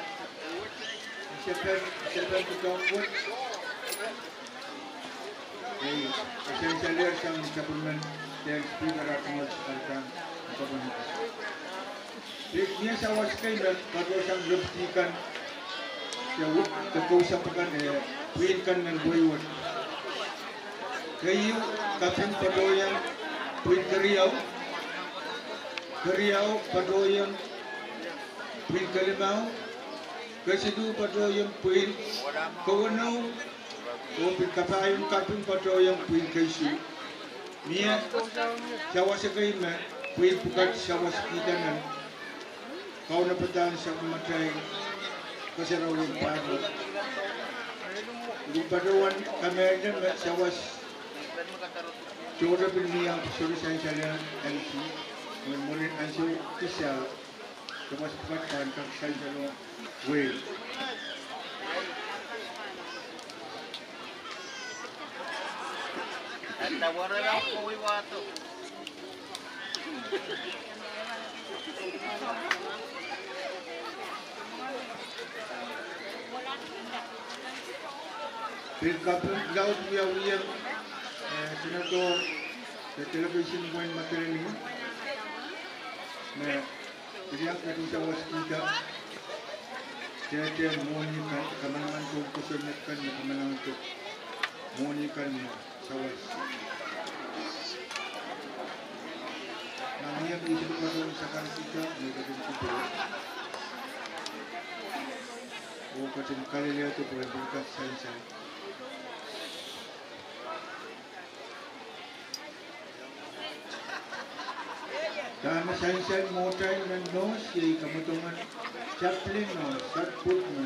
I sepe, I sepe pwutak wet, eh, I sansalehr sang sapwellimen dehr Speaker at Large, Alkan Sapwellimen. Pil mie sawas kei me patohsang lepidi kan, de wet de kousapw kan, eh, pwihn kan nan wehi wet. Keieu kaping patohiong pwihn keriau, keriau patohiong pwihn kelimau, kesiluh patohiong pwihn kewenou, oh pil kapahiong kaping patohiong pwihn keisuh. Mie sawas ekei me pwihn pwukat sawaskihda nan kaunopadahn sapwellimatail kasarawi en pahr wet. I patohwan kamehlele me sawas tohto pil mie ahpw sohte sansalehr ahneki, me mwurin ansou kis sawas pwukat pahn kak sansalohng wehi. Pil kaping laud wiawiong, eh, Senator de Delegation Wayne Madolenihmw me pil iang ketin sawaskihda tehtehn mwohni kan, kamanaman pohn kosonned kan me kamanaman pohn mwohni kan me sawas. Nan I M E sipwe patohwan sakaradahte me ketin kupwure oh ketin kalelehdo pwe pil kak sansal. Dahme sansal mwohtail nan North iei kamwadongen chaplain oh sapwpwuk me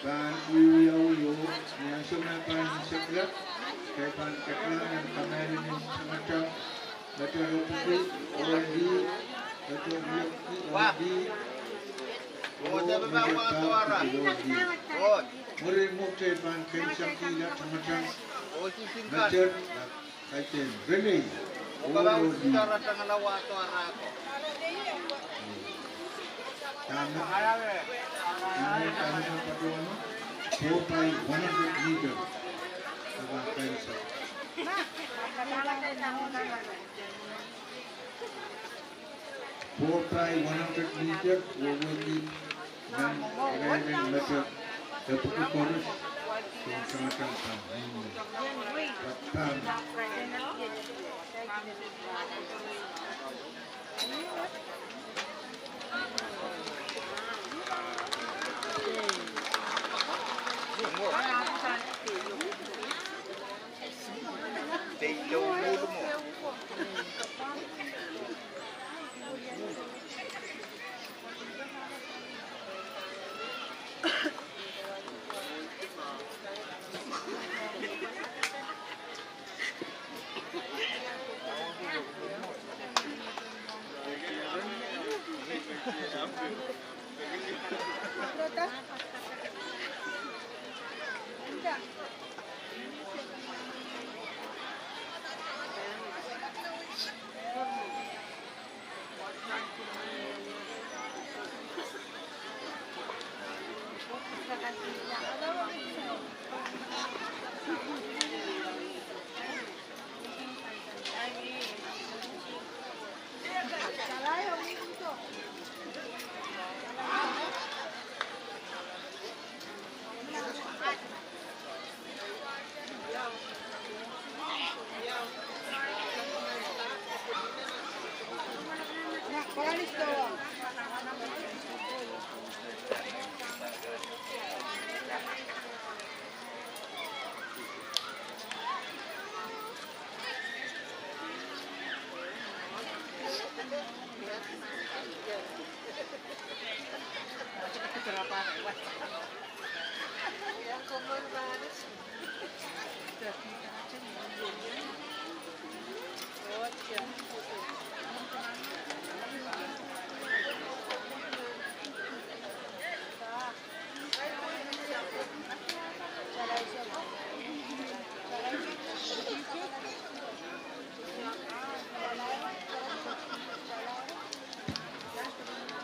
pahn wiwiawi oh ni ansou me pahn sekla, kitail pahn ketla nan kamehlele en tangatang, Meter Epwiki, Oldi, Meter Epwiki, Oldi, oh Meter Epwiki, Oldi. Mwurin mwo kitail pahn kensakihla tangatang, Meter, kaidehn, Relei, oh Oldi. Dahme, dahme patohwan, four by one hundred meter. Dahme kaidehn. Four by one hundred meter, wehwehki nan irair en Meter Epwiki koaros, sohte tangatang kan. Pahn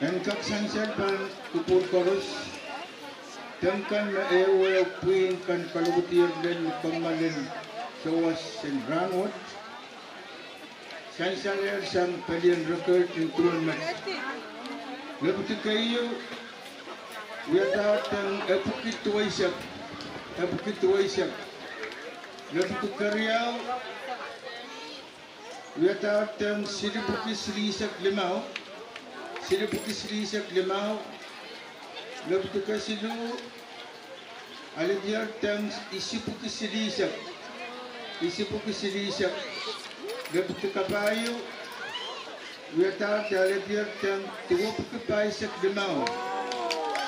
En kak sansal pahn kupwur koaros, teng kan me ehuehu pwihn kan kalokedier lel kommoal en sawas en rahnwet. Sansalehr sang pelien record en duwen met. Lepidi keieu, wiadahr teng epwiki duweisek, epwiki duweisek. Lepidi keriau, wiadahr teng silipwiki silihsek limau, silipwiki silihsek limau. Lepidi kesiluh, aledier teng isipwiki silihsek, isipwiki silihsek. Lepidi kapahieu, wiadahr aledier teng duwepwiki pahisek limau,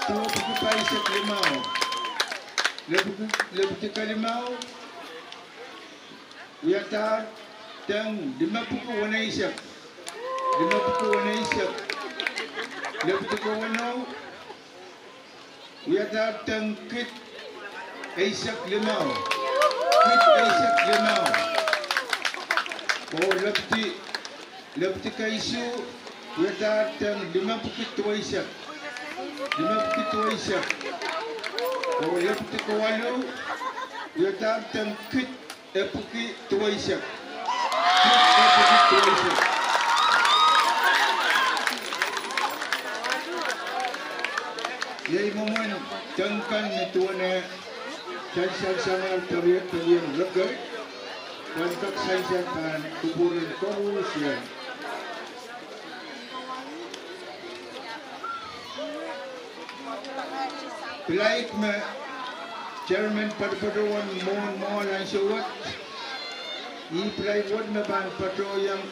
duwepwiki pahisek limau. Lepidi, lepidi kalimau, wiadahr teng limepwiki weneisek, limepwiki weneisek. Lepidi kawenou, wiadahr teng kid eisek limau, kid eisek limau. Oh lepidi, lepidi keisuh, wiadahr teng limepwiki duweisek, limepwiki duweisek. Oh lepidi kawalu, wiadahr teng kid epwiki duweisek, kid epwiki duweisek. Iei mwomwen teng kan me duwen eh sansal sang pelien, pelien record. Pwehn kak sansal pahn kupwuren koarusie. Pilaik me chairman patopato wet mwohn mwoahl ansou wet, ih pilaik wet me pahn patohiong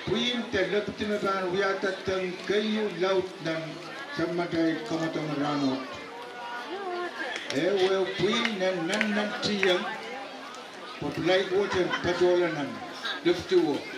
pwihn de lepidi me pahn wiahda teng keieu laud nan samatail kamwadong rahnwet. Ehuehu pwihn en nannantihong, pwe pilaik wet en patohla nan lepidi wet.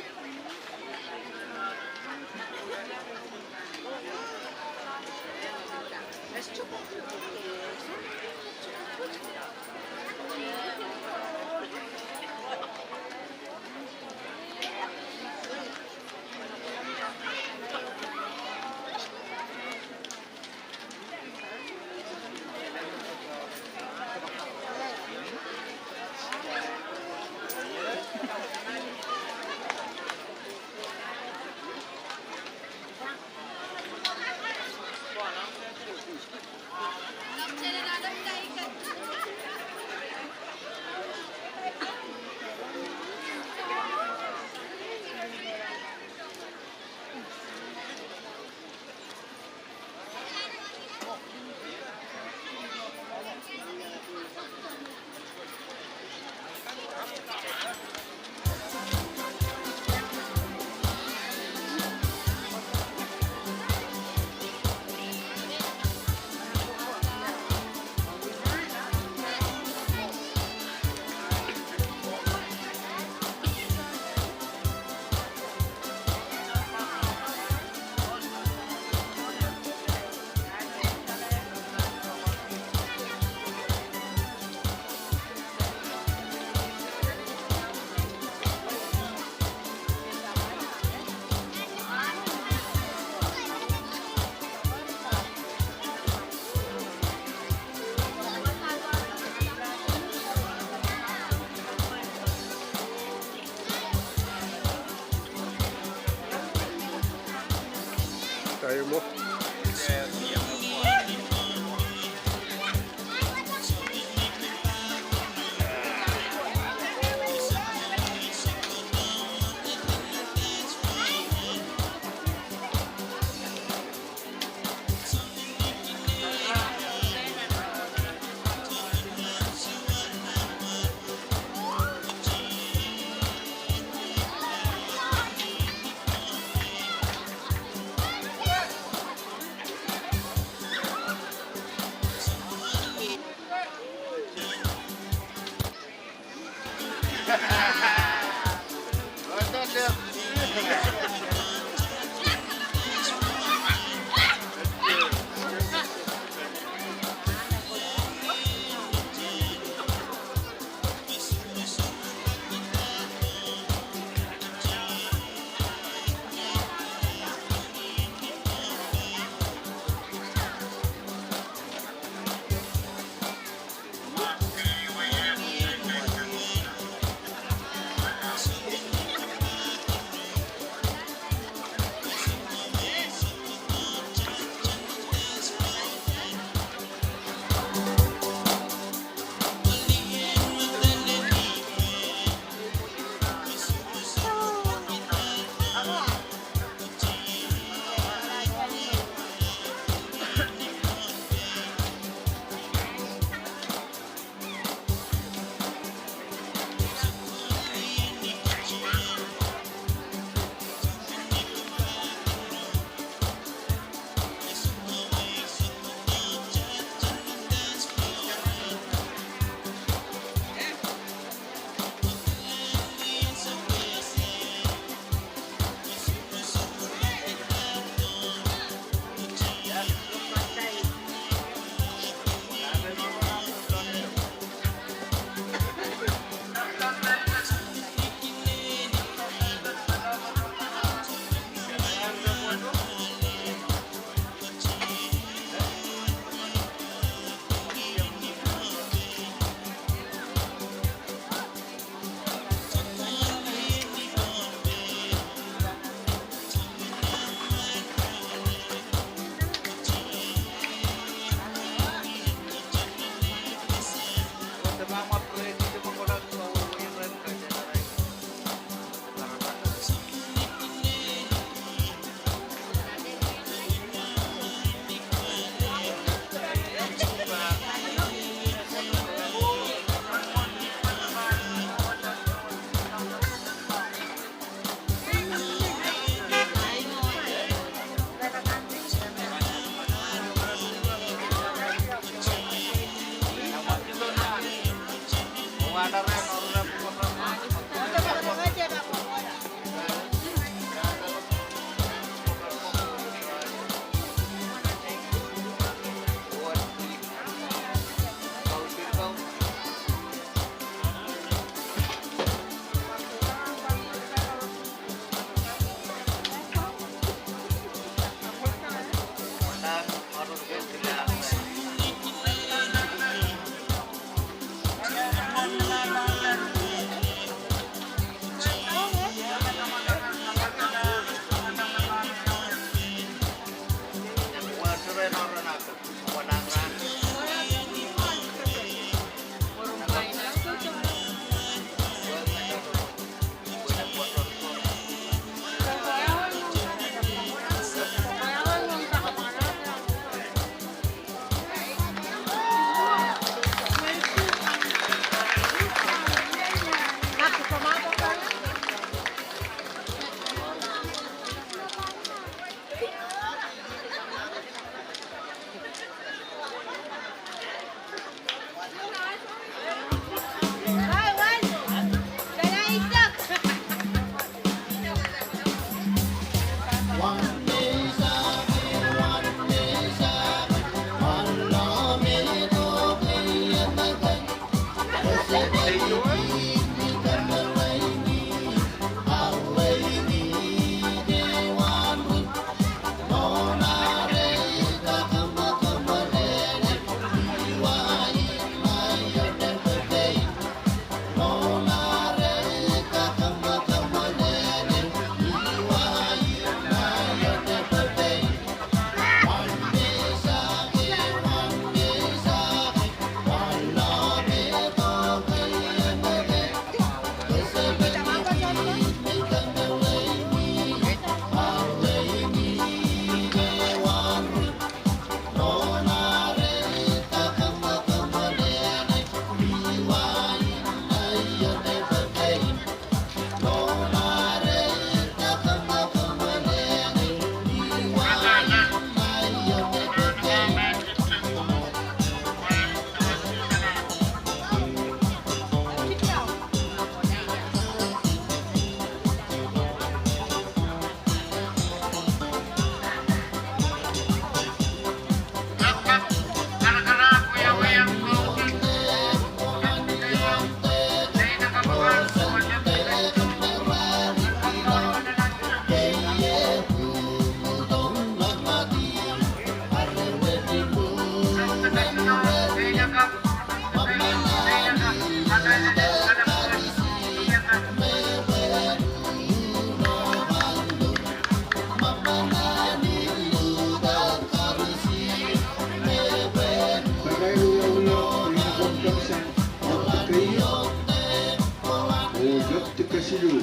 Kesiluh,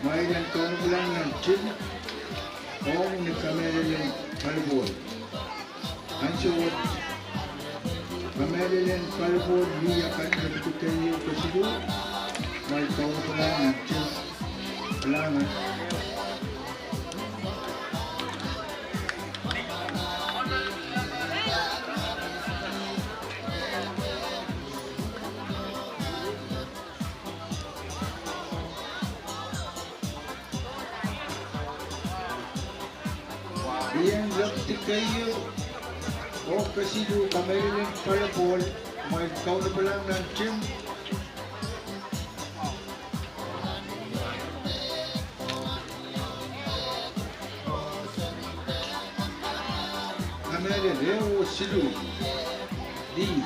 mwail en kaunopalahng nan tim, ong ni kamehlel en palipohl. Ansou wet, kamehlel en palipohl wia kan kepiti keieu kesiluh, mwail kaunopalahng nan tim, palahngan. Ien lepdi keieu oh kesiluh kamehlel en palipohl, mwail kaunopalahng nan tim. Kamehlel ehu oh siluh, lih.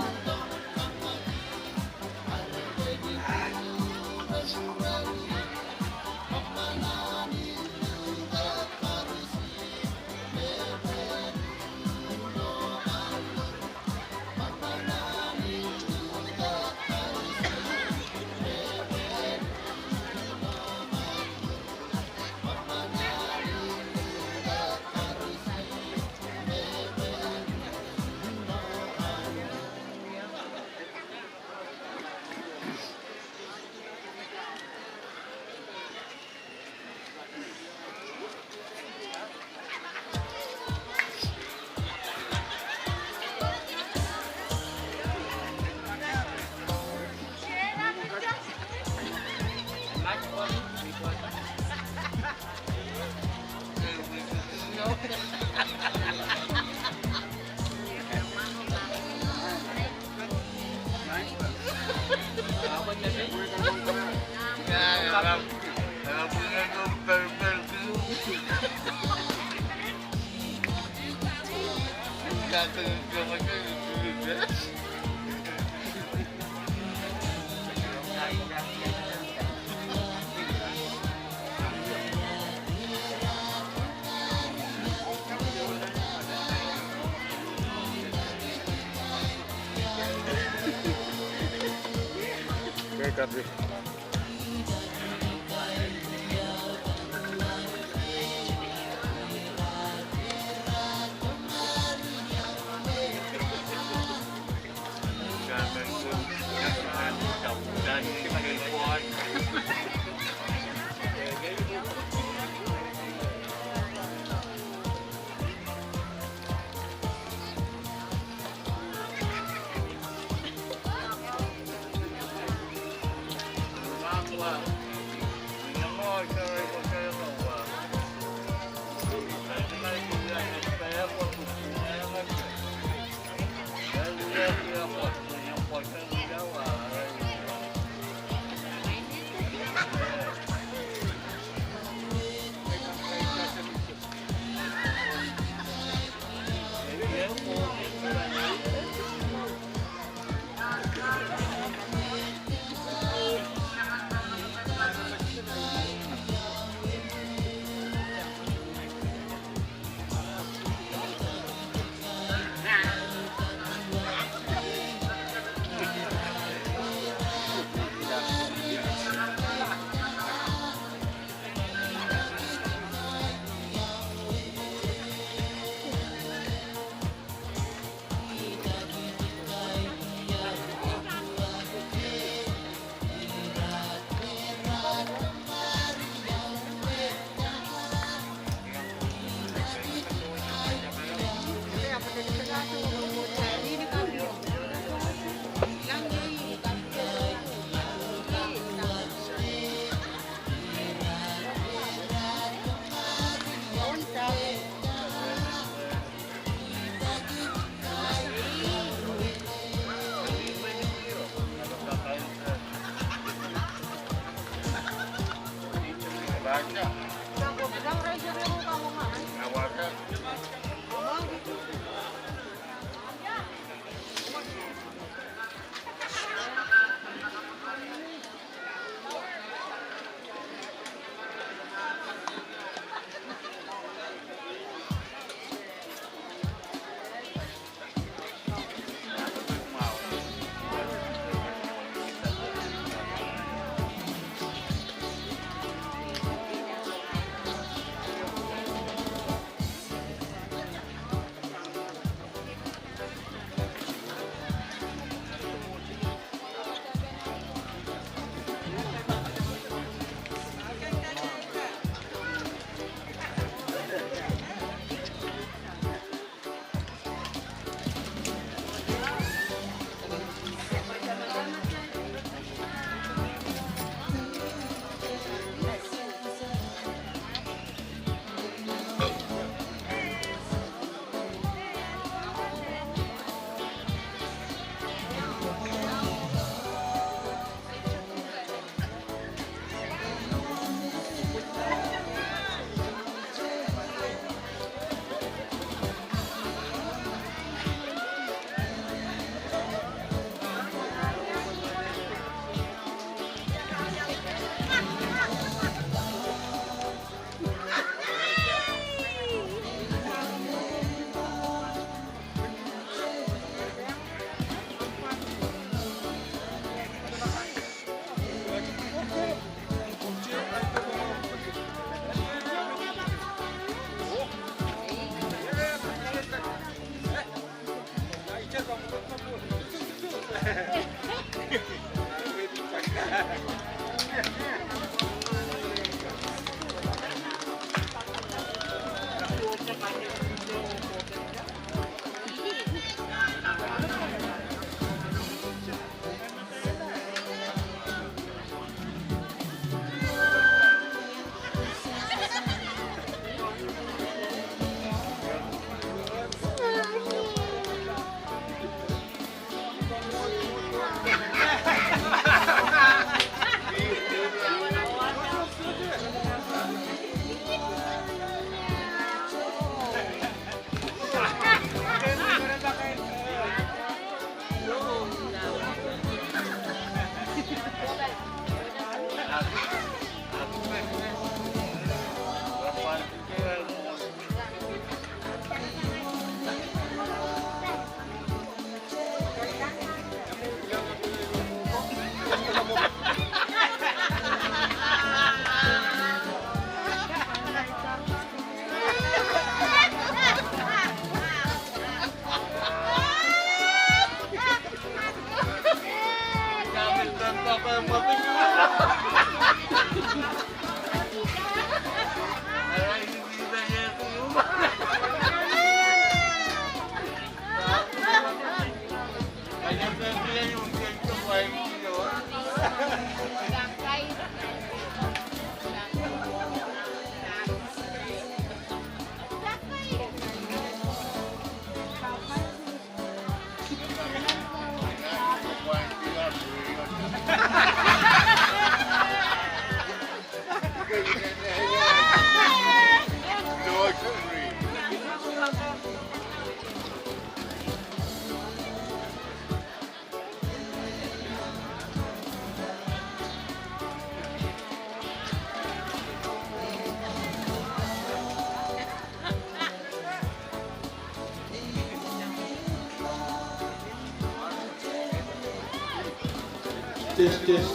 Test, test.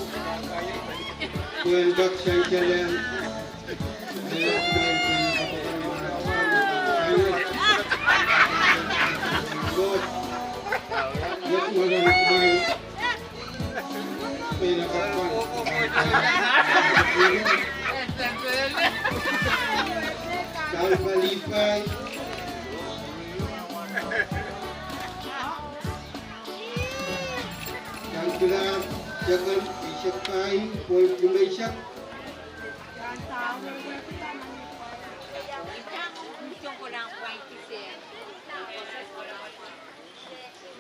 Pwehn kak sansalehng. Kalpalipai. Tangkilahr, seken eisek pahieu, point limeisek.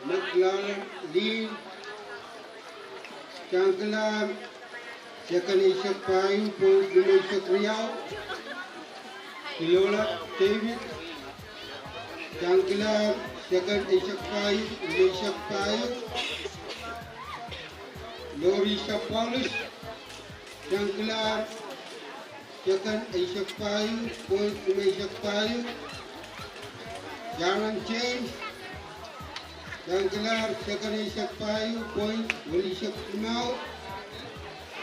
Mekilala Lih, Tangkilahr, seken eisek pahieu, point limeisek riau. Kilola David, Tangkilahr, seken eisek pahieu, limeisek pahieu. Lorisa Paulus, Tangkilahr, seken eisek pahieu, point limeisek pahieu. Sharon James, Tangkilahr, seken eisek pahieu, point welihsek limau.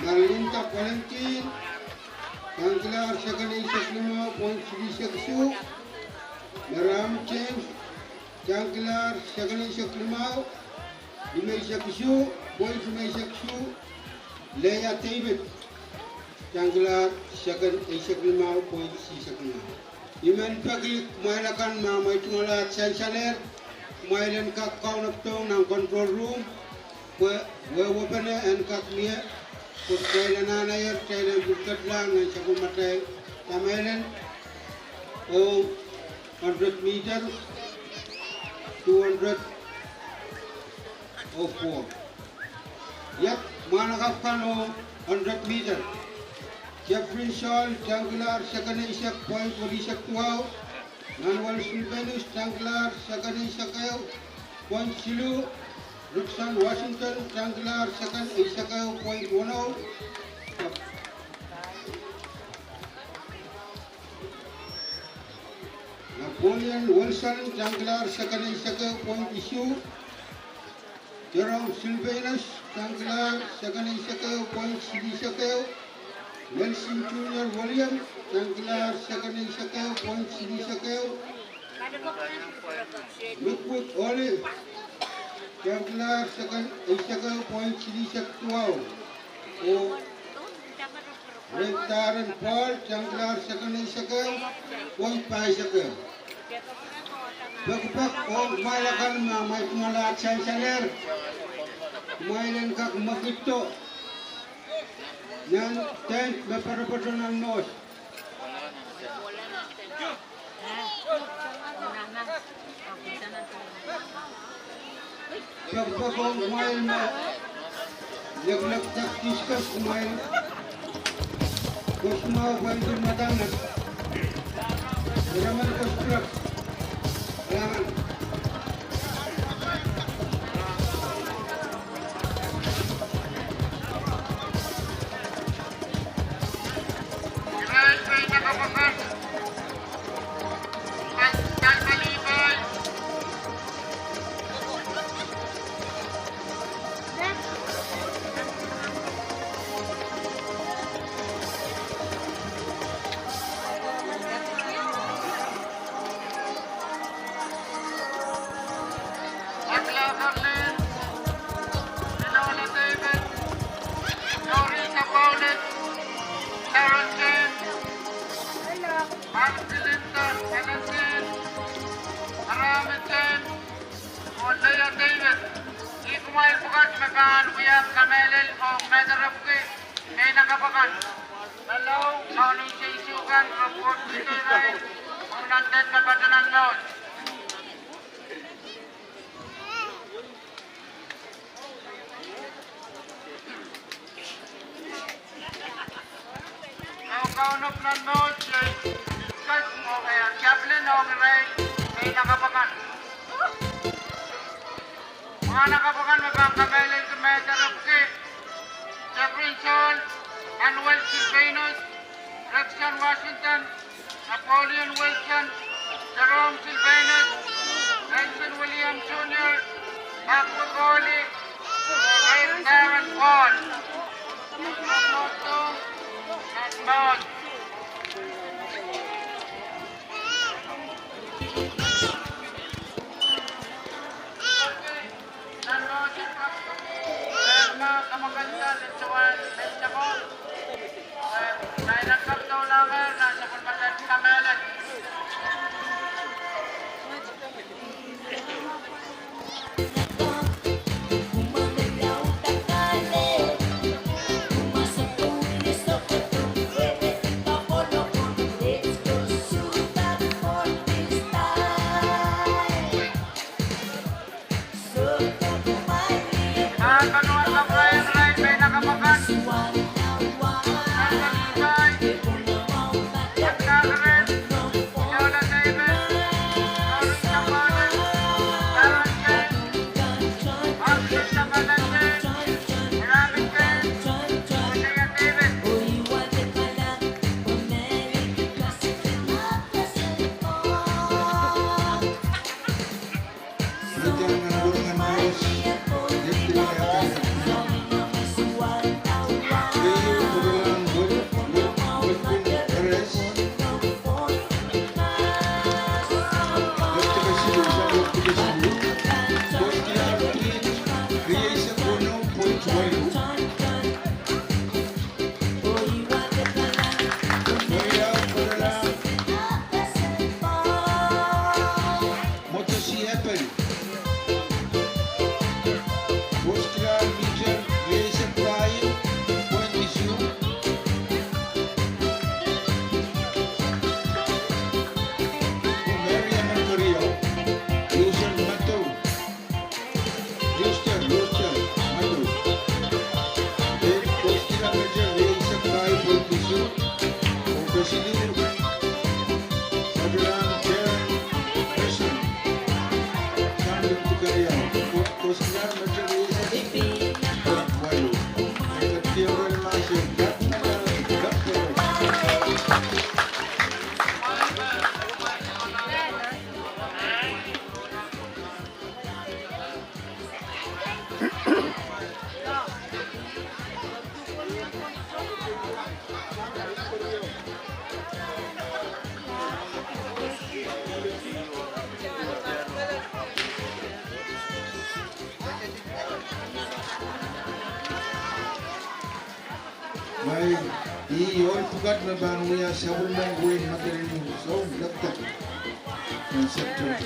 Marlinda Valentin, Tangkilahr, seken eisek limau, point silihsek isuh. Merami James, Tangkilahr, seken eisek limau, limeisek isuh, point limeisek isuh. Leah David, Tangkilahr, seken eisek limau, point silihsek limau. I men peki kumwail akan me mweidungala sansalehr, kumwail en kak kaunopada nan control room, pwe wehwehpene en kak mie, pwe kitail anahne aher, kitail en pil ketilahng nan sapwellimatail tamelen, oh hundred meter, two hundred, oh four. Iet, mwahnakapw kan oh hundred meter. Jeffrey Saul, Tangkilahr, seken eisek, point welihsek duwau. Manuel Silvanus, Tangkilahr, seken eisek ehu, point siluh. Rickson Washington, Tangkilahr, seken eisek ehu, point wenou. Napoleon Wilson, Tangkilahr, seken eisek ehu, point isuh. Jerome Silvanus, Tangkilahr, seken eisek ehu, point silihsek ehu. Nelson Junior William, Tangkilahr, seken eisek ehu, point silihsek ehu. Mikwik Olive, Tangkilahr, seken eisek ehu, point silihsek duwau. Oh Ren dahr en Pohl, tangalahr sekenei sekeu, pwohng pahisek ehu. Pekipek ong kumwail akan me kumwail sansaler, kumwail en kak mwekiddo nan tent me poatopoat nan mwohd. Pekipek ong kumwail me leklek dak discuss kumwail. Kosmwahu pwehn pil madanek. Iraman kosmwahu. Iraman. Ih kumwail pwukat me pahn wia kamehlel ong mehterepki, mehn akapw akan. Menlau, Kauno Sises kan, report irail ong nan tent me poatopoat nan mwohd. Kauno nan mwohd, Sises, oh, eh, chaplain ong irail, mehn akapw akan. Mwahnakapw akan me pahn kamehlelki mehterepki: Jeffrey Saul, Manuel Silvanus, Rexon Washington, Napoleon Wilson, Jerome Silvanus, Nelson William Junior, Mark Wikoli, Ray Darren Paul. Nan mwohd. Mwohtasil Epel. Kostilahr mihter rieisek pahieu poin isuh. Mary Ellen Keriau. Lusen Matou. Rooster, Rooster Matou. Kostilahr mihter rieisek pahieu poin isuh. Oh kesiluh, Padalang Karen Pearson. Sandra Tukariau. Kostilahr mihter rieisek pahieu poin waluh. Maing, ih ohl pwukat me pahn wia sapwellimen wehin Madolenihmw soun lekdek nan September.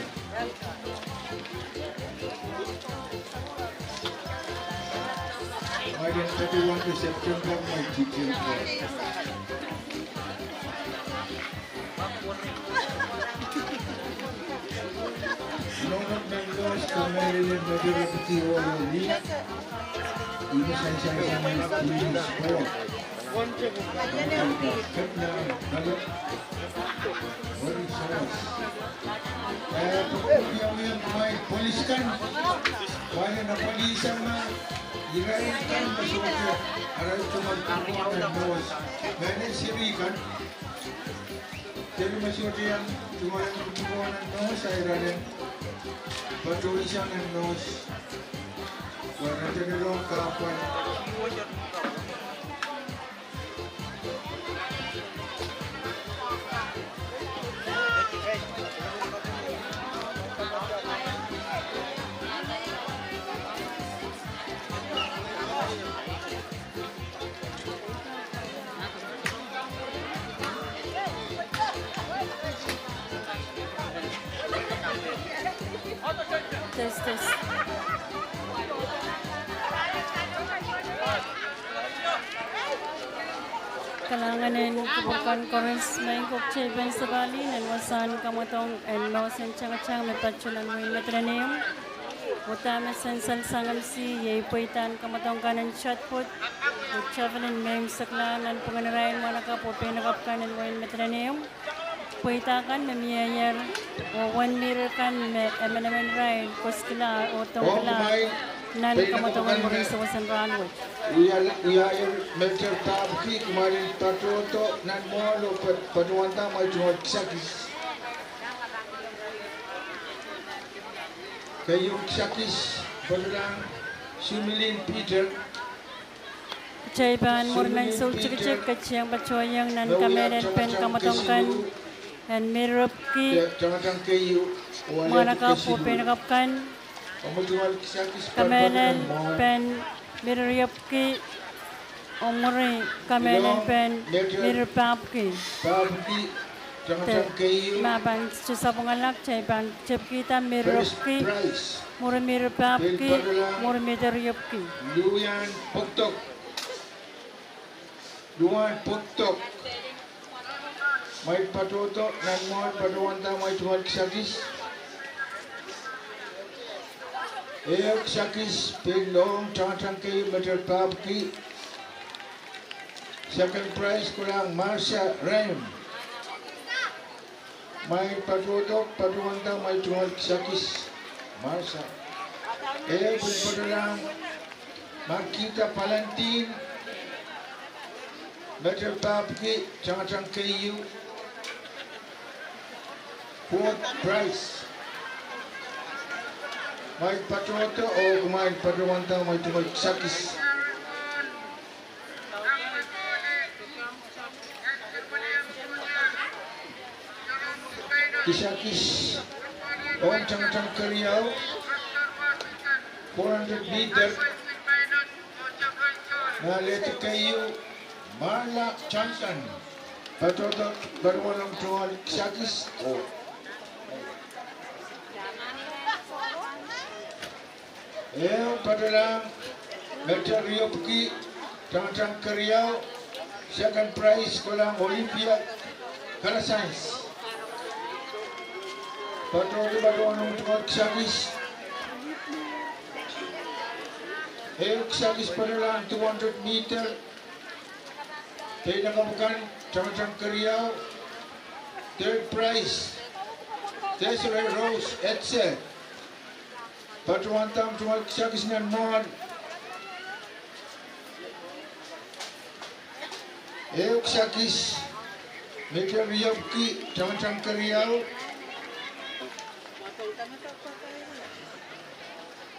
Maing, en patohwante September, maing, titieng. Nohno nan Lohs, kamehlele me direkti ohl oh lih. Ih me sansal sang nan Queen's Ball. Kepina, kepina, kepina. Weri sawas. Eh, pwe wiawi, maing, polis kan. Wahla nan polis kan, irail kan me sohte, arail tungoal pwukoa nan Lohs. Mehlel seri kan. Seri me sohte iang tungoal pwukoa nan Lohs, irail en patohisang nan Lohs. Wahla nan tenilong kahpwal. Test, test. Kalahngan en kupwur kan koaros, maing, koh kitail pahn sapahl nan wasahn kamwadong en Lohs en Tangatang me patoh nan wehin Madolenihmw. Oh dahme sansal sang M C iei pweidahn kamwadong kan en shot put, oh javelin, me imwisekla nanpwungen irail mwahnakapw oh peinakapw kan en wehin Madolenihmw. Pweida kan me mieier, oh wen mir kan me emenemen irail koskila oh dongkila nan kamwadong en mwurin sewesen rahn wet. Ia, ia, Major Papki, kumwail en patohdo nan mwoahl oh pat-, patohwanda amwail tungoal kisakis. Keieu kisakis, patohlahng Sumilin Peter. Kitail pahn mwurin ansou tikitik ketin patohieng nan kamehlelpen kamwadong kan en Mir Riepki, mwahnakapw oh peinakapw kan. Kamehlelpen Mir Riepki, oh mwuri kamehlelpen Mir Papki. De ma pahn sohte sapwungala, kitail pahn tepkihda Mir Riepki, mwuri Mir Papki, mwuri Mir Riepki. Luan Pwukdok. Luan Pwukdok. Kumwail patohdo nan mwoahl patohwanda amwail tungoal kisakis. Ehu kisakis pil ong Tangatang Keieu, Major Papki. Second prize kolahng Marsha Rehm. Kumwail patohdo, patohwanda amwail tungoal kisakis. Marsha. Ehu pil patohlahng Makita Palantin, Major Papki, Tangatang Keieu. Fourth prize. Kumwail patohdo oh kumwail patohwanda amwail tungoal kisakis. Kisakis ong Tangatang Keriau, four hundred meter. Alehdi keieu, Marla Johnson. Patohdo, patohwanda tungoal kisakis. Ehu patohlahng Major Riepki, Tangatang Keriau, second prize kolahng Olympia Kalasains. Patohdo, patohwanda tungoal kisakis. Ehu kisakis patohlahng two hundred meter. Peinakapw kan, Tangatang Keriau, third prize, Desiree Rose Etzer. Patohwanda tungoal kisakis nan mwoahl. Ehu kisakis, Major Riepki, Tangatang Keriau.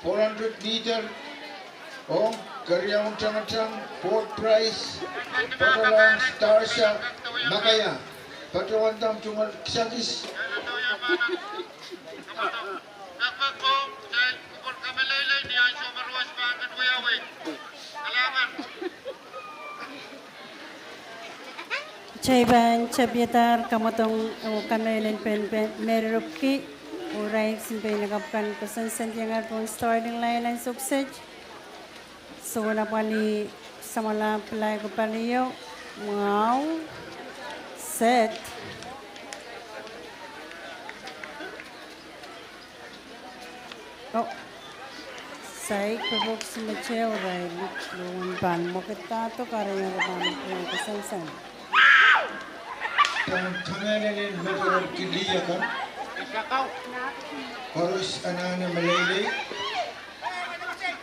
Four hundred meter, ong Keriaun Tangatang, fourth prize, patohlahng Starsha Makaya. Patohwanda tungoal kisakis. Kitail pahn tapiadahr kamwadong oh kamehlele pahn pahn Mary Rupki, oh irail sounpei en kapw kan koasoansoandiong pohn starting line en Sukset. Sohla pali, samwala pali ko palio, mwahu, set. Oh, sai, pepok simeteo irail, luhn pahn mwekidahdo kahrehda pahn pahn koasoansoan. Pahn kamehlele Mary Rupki lih akan. Koaros anahne meleilei.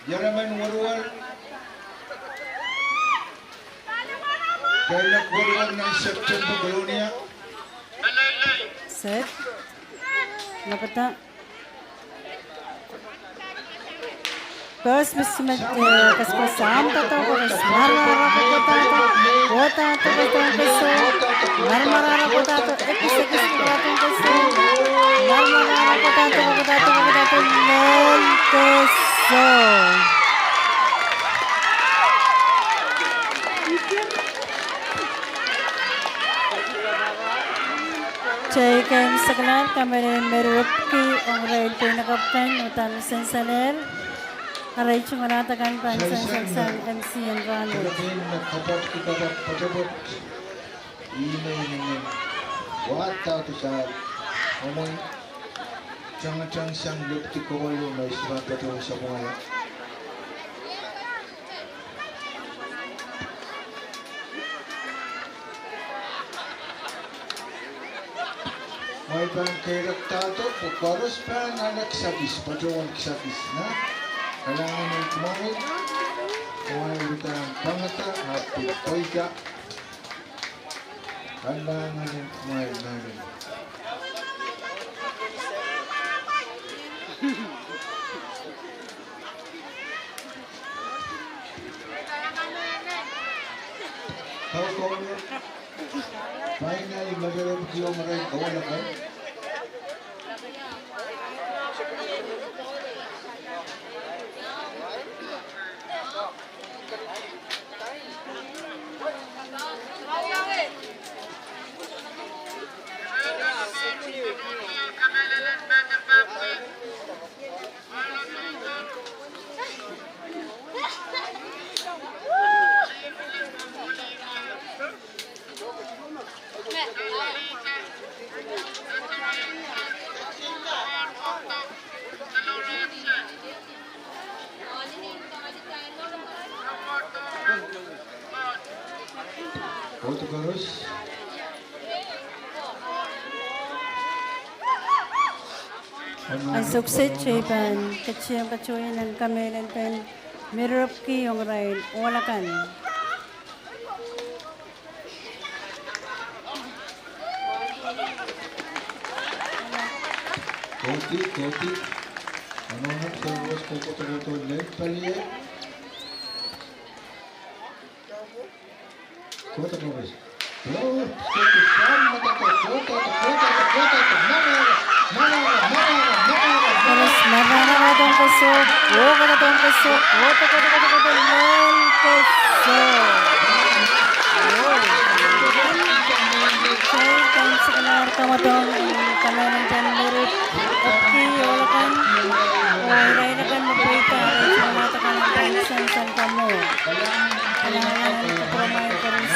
Ieremen werwer. Keinek werwer nan September Kolonia. Set. Lapata. Koaros, Mister Met, eh, koasoakoasoia, ahmw doadoahk koaros, marmara kohkohdo, kohkohdo kohkohdo koasoakoasoia, marmara kohkohdo, ekis ekis kohkohdo koasoakoasoia, marmara kohkohdo kohkohdo kohkohdo, lel koasoakoasoia. Kitail kin sakalahr kamehlele Mary Rupki ong irail peinakapw kan me pahn sansalehr. Arail tungoal akan pahn sansal sang M C en rahnwet. Ih me inenen wadahdo sang omwen tangatang sang lepidi kohwei me I sohte patohwan sapwungala. Mwein pahn keirekdahdo pwe koaros pahn ale kisakis, patohwan kisakis, na? Kalahngan en kumwail, kumwail uhdahn pangada, ahpw pil pweida. Kalahngan en kumwail mehlel. Kaukauna, finally, Mary Rupki ong irail kohwei akan. Kohdo koaros. Ansou kiset kitail pahn ketin katohwan kamehlele pahn Mary Rupki ong irail ohl akan. Kohdi, kohdi. Anahne servers kohkohdo kohkohdo lel pali. Kohdo koaros. Koaros marmara kohdohng koasoak, oh kohdohng koasoak, oh kohdo kohdo kohdo kohdo lel koasoak. Kitail pahn sakalahr kamwadong kamehlele pahn Mary Rupki ohl akan, oh irail akan me pweida, irail tungoal akan pahn sansal kamwo. Kalahngan en kupwuromwail koaros.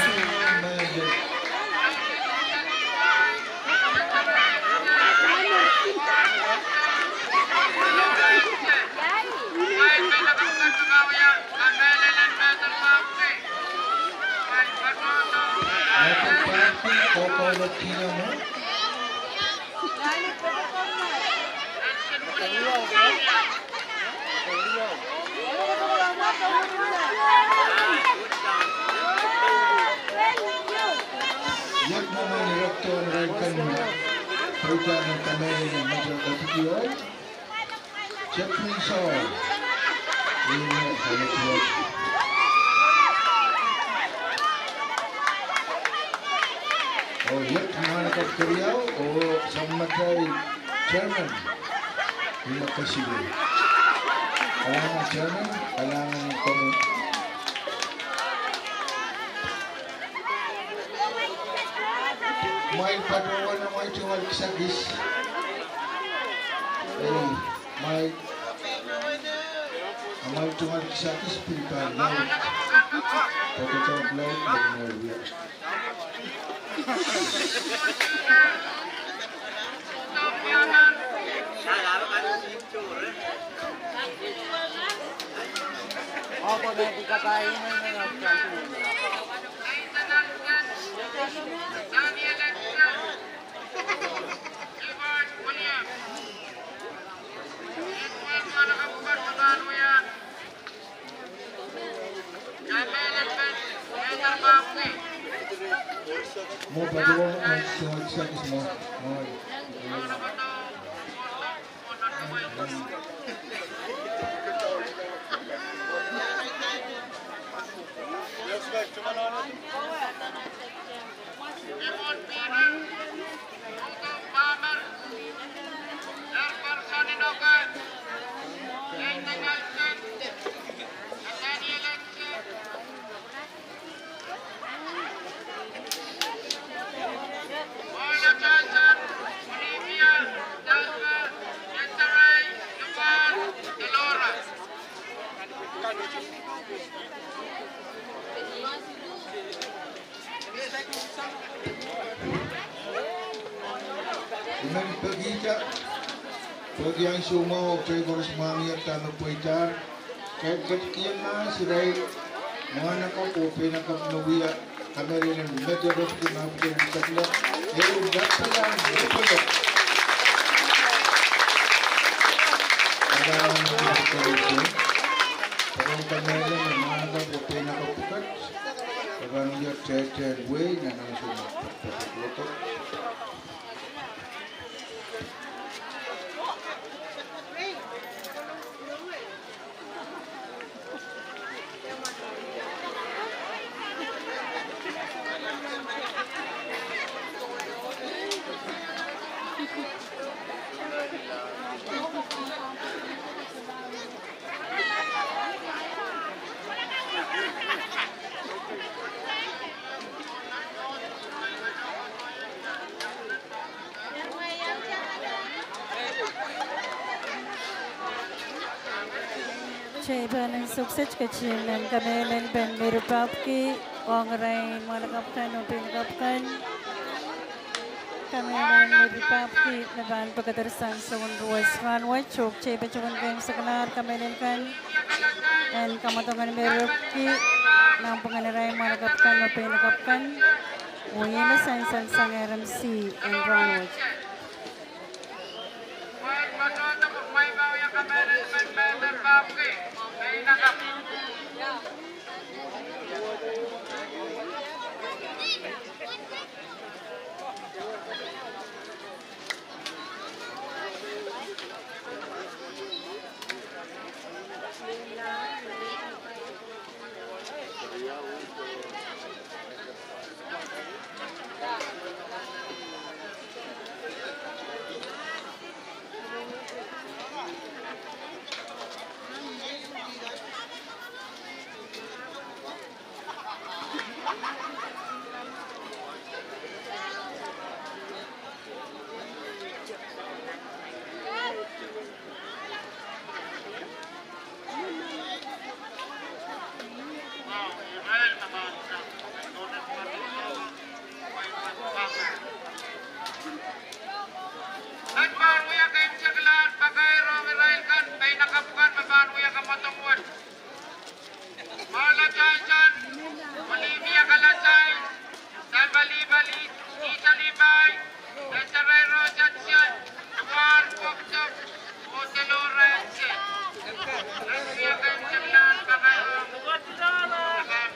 Iet mwomwen irekton irail kan me pweida nan kamehlele me Mary Rupki ohl. Jeffrey Saul. Ih me alekot. Oh, iet mwahnakapw keriau, oh, sang matail chairman. Ih me kesiluh. Kalahngan chairman, kalahngan komwi. Amwail patohwan amwail tungoal kisakis. Ei, amwail, amwail tungoal kisakis pil pahn laud. Patohwan laud, laud, laud, laud. Mwo patohwan, ah, tungoal kisakis mwo. Mwo. I men pekihda, peki ansou mwahu, kitail koaros mwahngih dahme pweidahr. Kitail ketikihong mahs irail mwahnakapw oh peinakapw me wia kamehlele me doadoahk ki mahpwtehn sekla. Ehu lapalahn lipilipil. Patohwan kamehlele me mwahnakapw oh peinakapw pwukat, patohwan wia tehtehn wehi nan ansou me patohwan. Kitail pahn sukset ketin en kamehlele en Meri Papki, ong irail mwahnakapw kan oh peinakapw kan. Kamehlele en Meri Papki me pahn pekedersang soun ruwet rahnwet, oh kitail patohwan kin sekla kamehlele kan en kamwadong en Meri Papki, nanpwungen irail mwahnakapw kan oh peinakapw kan. Oh ih me sansal sang M C en rahnwet. Pahn wia keimwseklahn pakair ong irail kan, peinakapw kan me pahn wia kamwadong wet. Marla Johnson, Olivia Kalatai, Salva Libai, Lisa Libai, Desiree Rochester, Duan Poktok, oh Delora Ense. Pahn wia keimwseklahn pakair ong irail kan.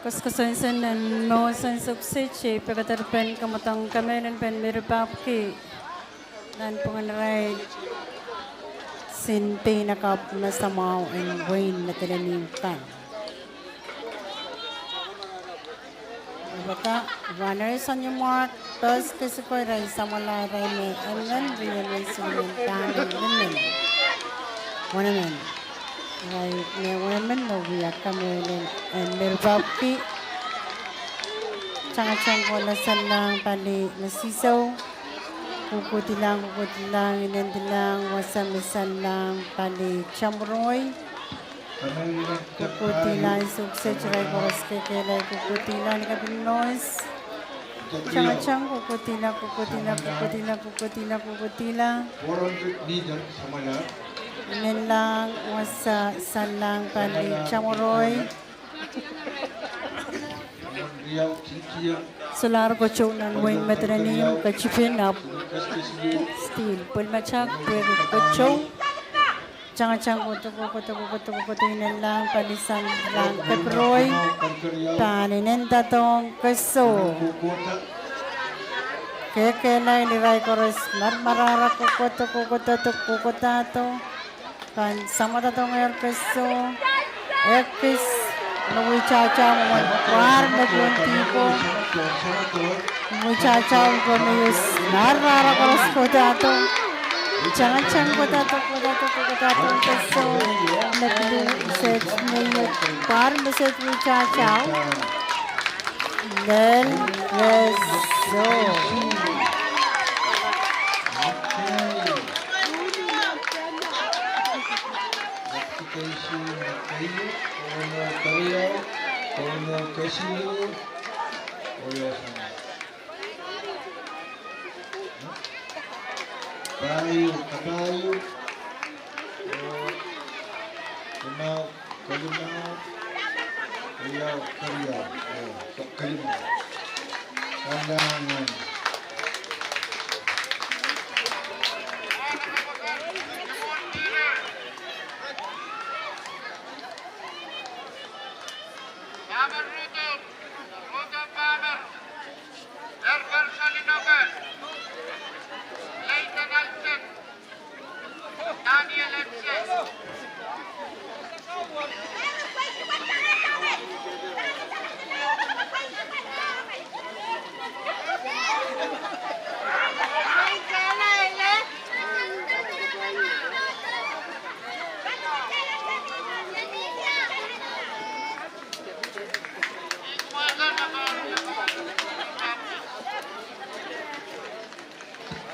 Koaskoasoansoan nan mohngiong Sukset, I pekederpen kamwadong kamehlelpen me ripapki nanpwungen irail sin pein akapw me samwahu en wehin Madolenihmw kan. Epwata, runners on your mark, pehs kesikoi, irail samwala irail me emen, riei me silimen, pahn emen, wenmen. Irail me wenmen me wia kamehlel en me ripapki. Tangatangsang kohla sanlahng pali Mesisou. Kukuhdilahng, kukuhdilahng, inendilahng, wasa me sanlahng pali Tamwuroi. Kukuhdilahng Sukset, irail koaros kekehlail, kukuhdilahng ni kaping mohngiong. Tangatang, kukuhdila, kukuhdila, kukuhdila, kukuhdila, kukuhdila. Inenlahng wasa sanlahng pali Tamwuroi. Solahr koasoia nan wehin Madolenihmw, ketipin ahpw still pwel matak pwe koasoia. Tangatang kohdo, kohdo, kohdo, kohdo, inenlahng pali sanlahng Kepiroi. Pali inendadohng keso. Kekehlail, irail koaros marmarahrahk, kohdo, kohdo, kohdo. Pahn samwadadohngehr keso. Ekis me wihtatao, mwohn pwahr me pohn dihpo. Wihtatao, mwohn me ius marmarahrahk koaros kohdadohng. Tangatang kohdadohng, kohdadohng, kohdadohng keso. Me pil set, me ius pwahr me set wihtatao. Lel keso. Pahieu, kapahieu, oh, limau, kelimau, keriau, keriau, oh, kelimau. Kalahngan. Chairperson Inoke, Clayton Alfred, Daniel Etse.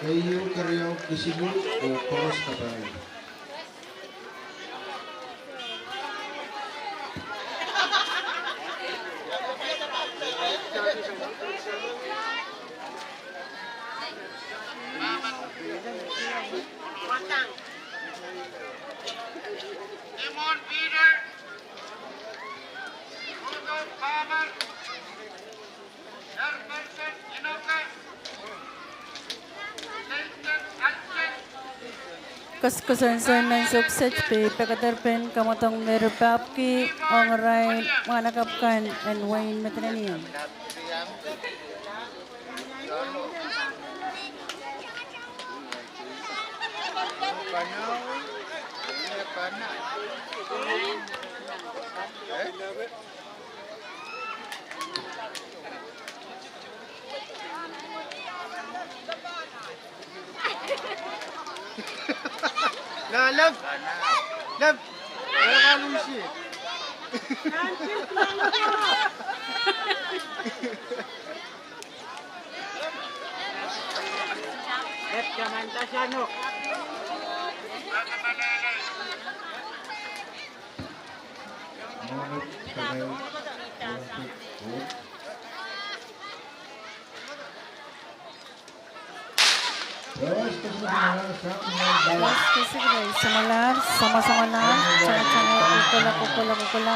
Keieu, keriau, kesiluh, oh koaros kapahieu. Simon Peter, Rudolph Palmer, Chairperson Inoke, Clayton Alfred. Koaskoasoansoan mehn Sukset, I pekederpen kamwadong me ripapki ong irail mwahnakapw kan en wehin Madolenihmw. Nah, lap. Lap. Lap. Koaskoasoansoan, samwalahr, samwasamwalahr, tangatang, kohkohla, kohkohla, kohkohla.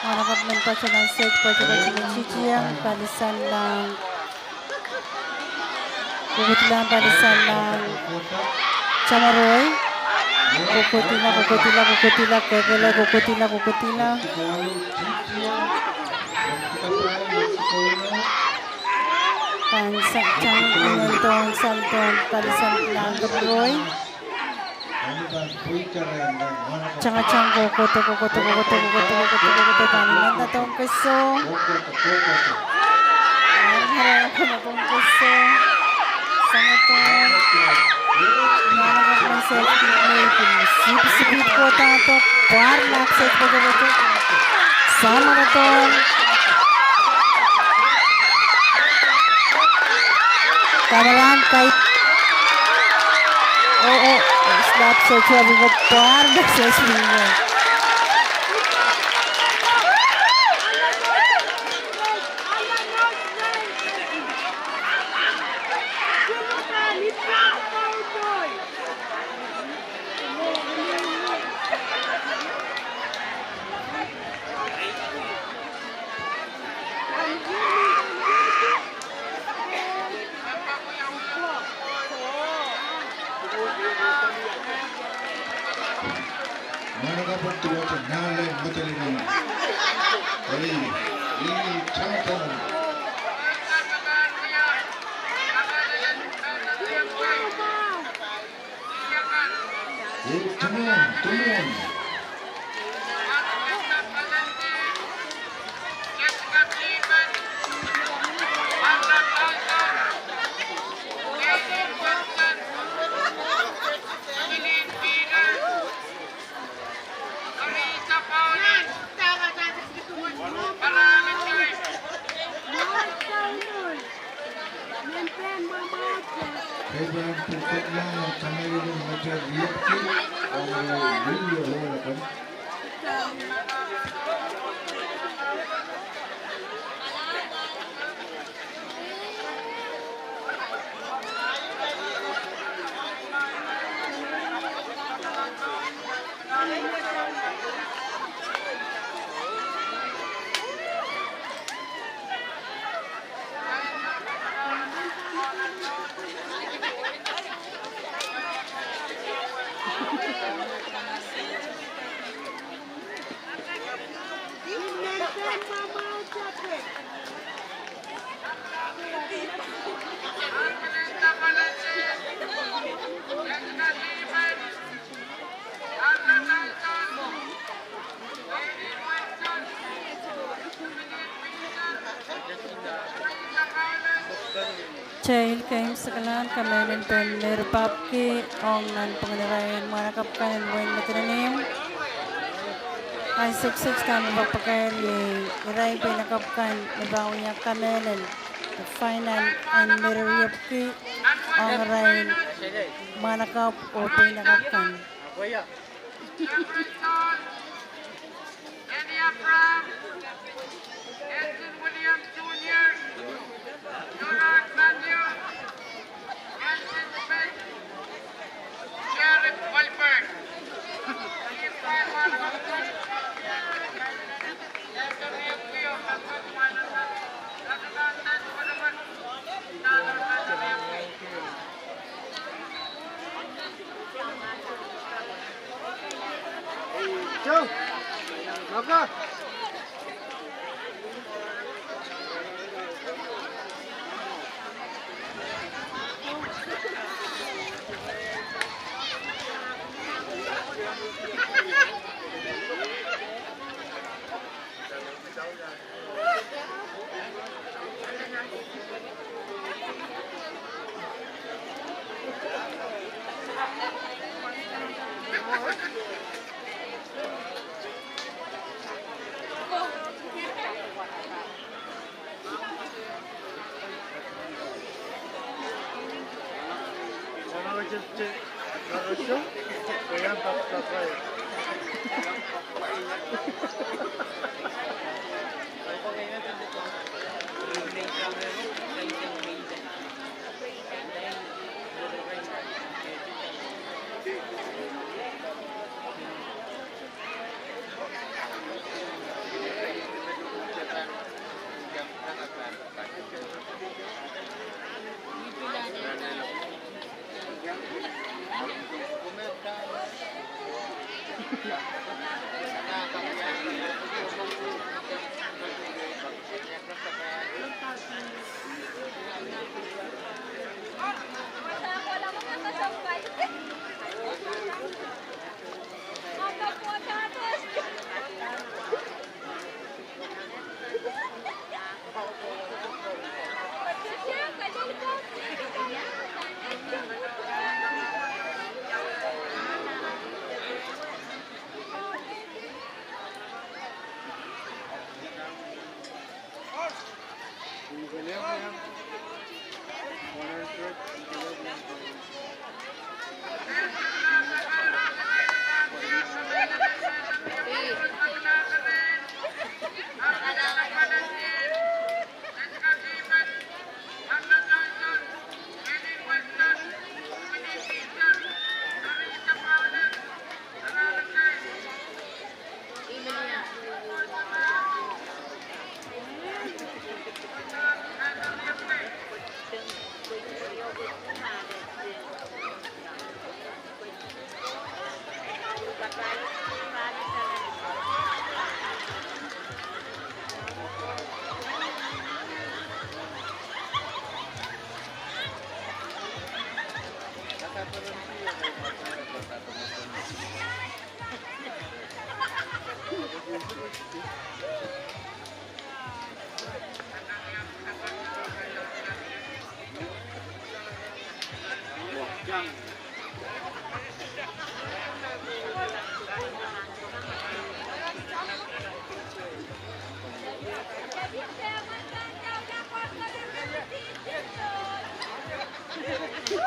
Mwahnakapw men patohwan set, patohwan titiang, pali sanlahng Kukuhdilahng pali sanlahng Tamwuroi. Kukuhdila, kukuhdila, kukuhdila, kekehlail, kukuhdila, kukuhdila. Kan sa-, sang inen tohn saldohn palisang Langdoroi. Tangtang kokohdo, kokohdo, kokohdo, kokohdo, kokohdo, kokohdo, kan inen tohn kesong. Kokohdo, kokohdo. Kan inen tohn kesong. Sang tohn. Mwahnakapw en Sehd Pwihn Mei kin sipid, sipid kohdo, pwahr lap Sehd Potopoto. Sang mwahnakapw. Kameran kai. Oh, oh, oh, slap Sehd Pwihn Mei, pwahr lap Sehd Pwihn Mei. Mwahnakapw en duwehte nanleng medilin emen. Ei, ei, tangtang. Ei, come on, come on. Kitail kin sakahlahng kamehlele en pein Meri Papki ong nan pwungen irail mwahnakapw kan en wehin Madolenihmw. Ai suksuks kan me pakair iei irail peinakapw kan me pahn wia kamehlele, final en Meri Riepki ong irail mwahnakapw oh peinakapw kan. Danny Abraham, Edson Williams Junior, Gerard Matthew, Nelson Smith, Jared Wolpert.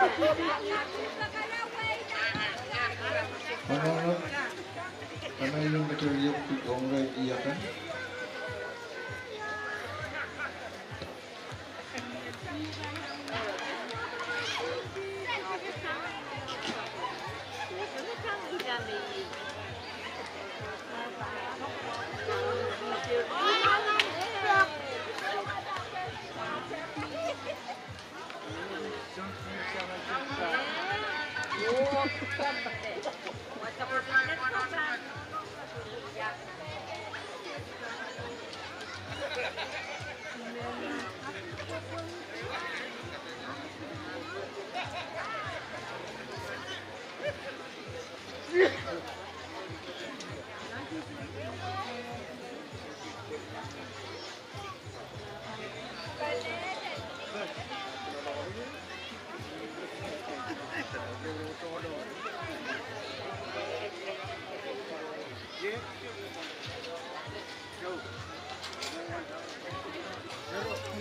Anahne, anahne iong kete riepwiki ong irail akan.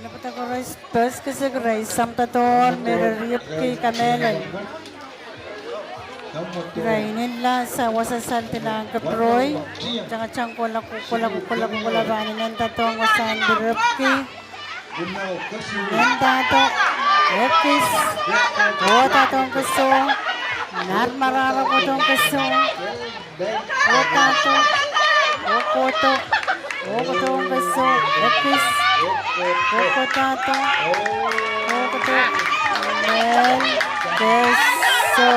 Lepwada koaros, pehs kisin irail samwadadohr me re riepwiki kamehlel. Irail inenla, sa wasa saldilang Kipiroi, tangatangsang kohla, kohla, kohla, kohla, pahn inendadohng wasahn riepwiki. Inendahdo, ekis, kohdadohng kiso, narmararokodohng kiso. Kohdadohng, oh kohdo, oh kohdohng kiso, ekis, oh kohdadohng, oh kohdo, men, kiso.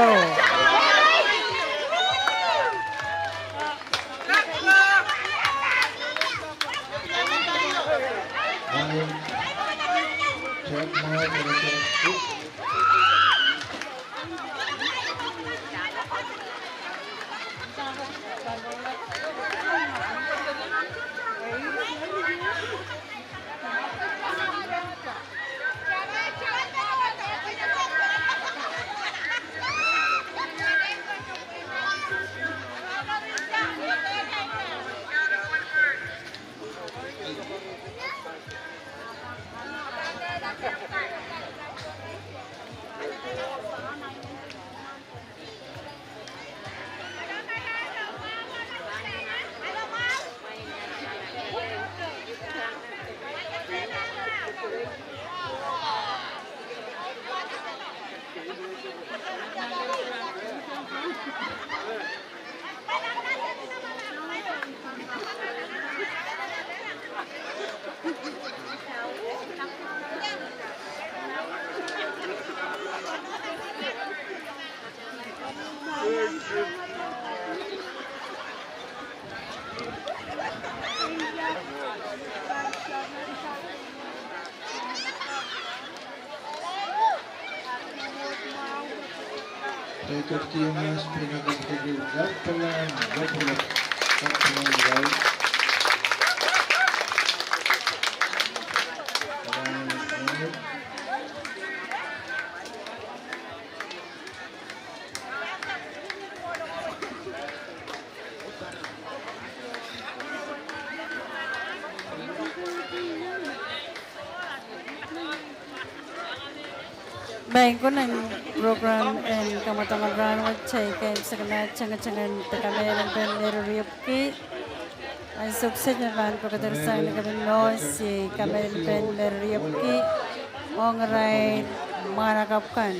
Maing ko nan program en kamwadangada rahnwet, kitail kin sehse nan tangatang en kamehlel pen me re riepwiki. Ansou kiset me pahn pekedersang ni kepin mwohn, iei kamehlel pen me re riepwiki ong irail mwahnakapw kan.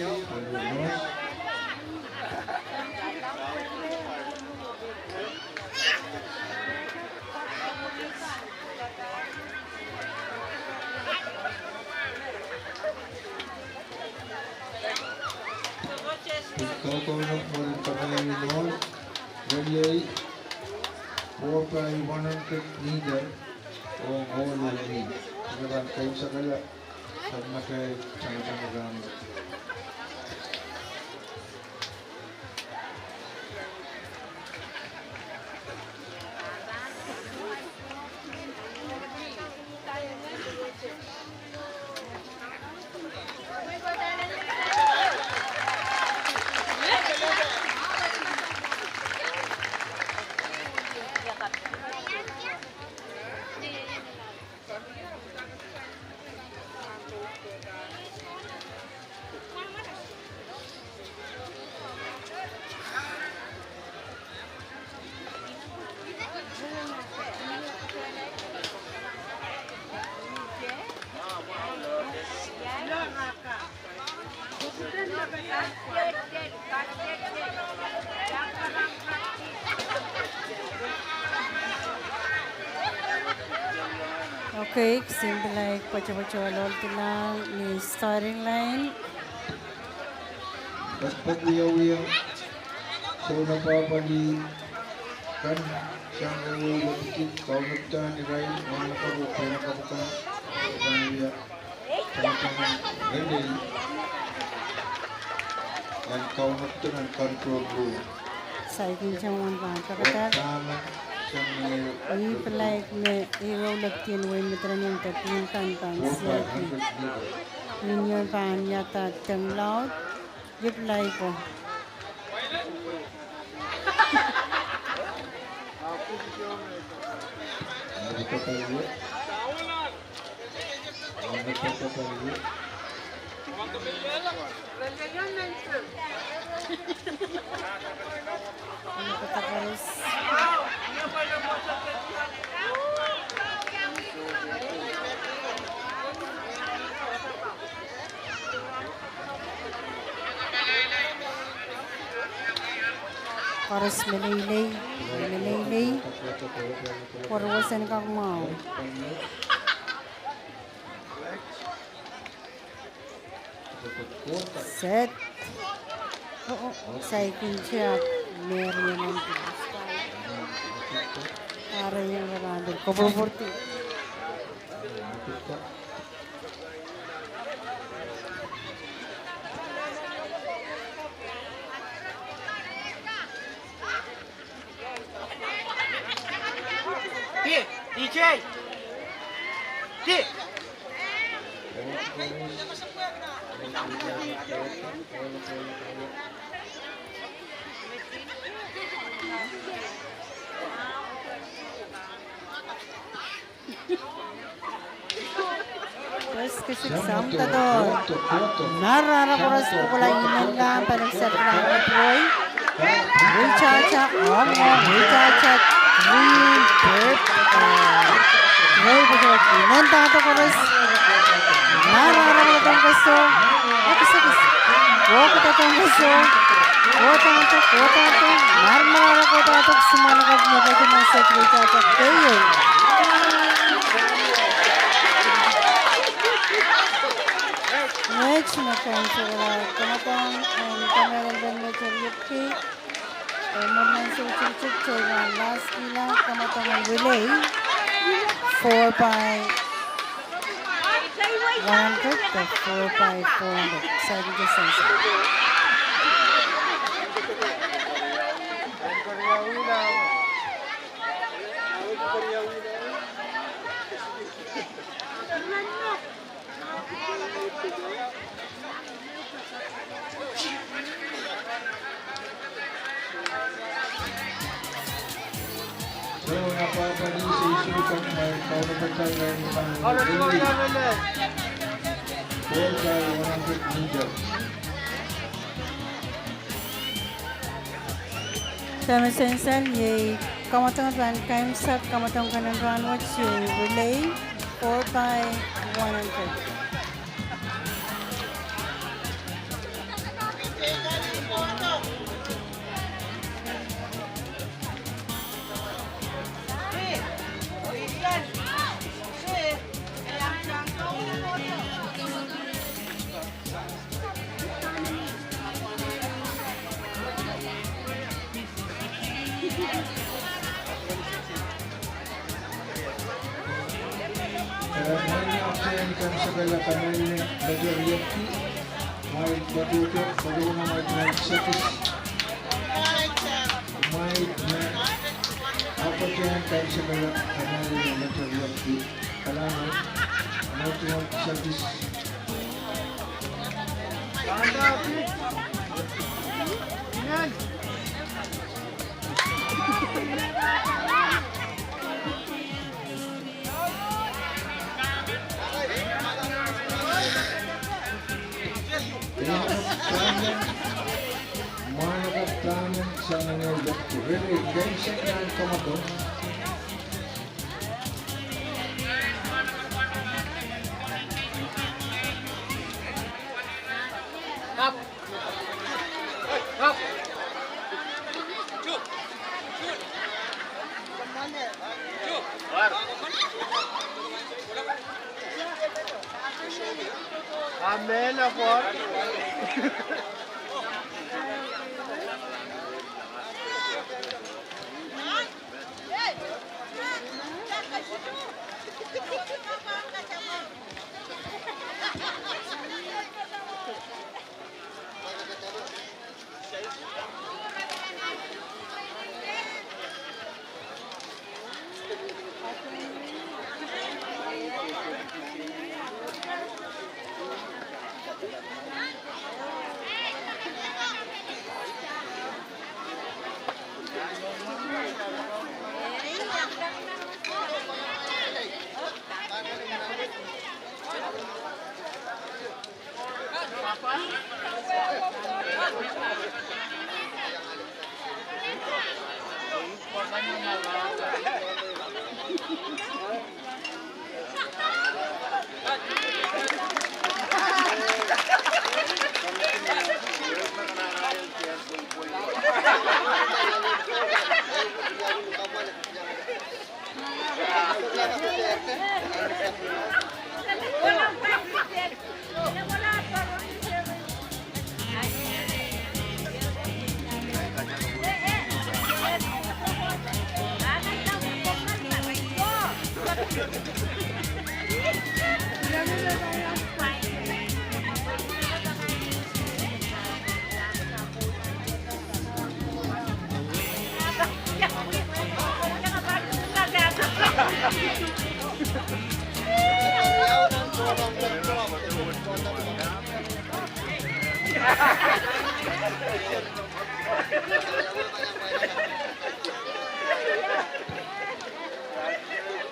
Kaukaun mwohn kamehlel mwohn, mwein iei four by one hundred meter ong ohl en ih. Kitail pahn keimwseklahng nan atail tangatang en rahnwet. Keik, Simon Pilaik patopato loaldilang ni starting line. Patopato wiawi, sounapwahpwalih kan, sang rehn wei lepidi, kaunopda irail mwahnakapw oh peinakapw kan, patopato wiawi. Saikinte mwohn pahn pekada. Ih Pilaik me ih rou lepidi en wehin Madolenihmw de pihn kan pahn siaiki. Pihn ieu pahn iada deng laud. Ih Pilaik o. Koaros meleilei, meleilei. Koaros en kak mwahu. Set. Oh, oh, saikinte ahpw Meri en en. Are iang rahnwet. Kopwurupwurdi. Koaros kisin samdado. Narahn koaros pwukoa inenla pali sehd pahn pwuroi. Weitahta, ong, ong, weitahta, green, purple, eh, roi pwukoa inendahdo koaros. Narahn koaros koaso. Ekis, ekis. Kohkohdo koaso. Kohkohdo, kohkohdo. Narahn koaros kohkohdo. Simon Pilaik me peki nan sehd weitahta keieu. Met me kaimwisekala, kamadahn en kamehlele en Metro Yukon, eh, Mormon Sou Tiktik, Teiwan Laskila, kamadahn en relay, four by one hundred, the four by four hundred, side distance. Dahme sansal, iei kamadahn pahn kaimwisekala, kamadahn kan en rahnwet iei relay, four by one hundred. Mwail ahpwtehn kaimwisekala, kamehlele en Metro Yukon, mwail patohdo, patohdo mwail, mwail sehkis. Mwail me ahpwtehn kaimwisekala, kamehlele en Metro Yukon, kalahngan, mwail sehkis.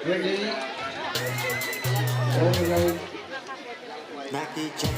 Ready? All right. Maggie, check.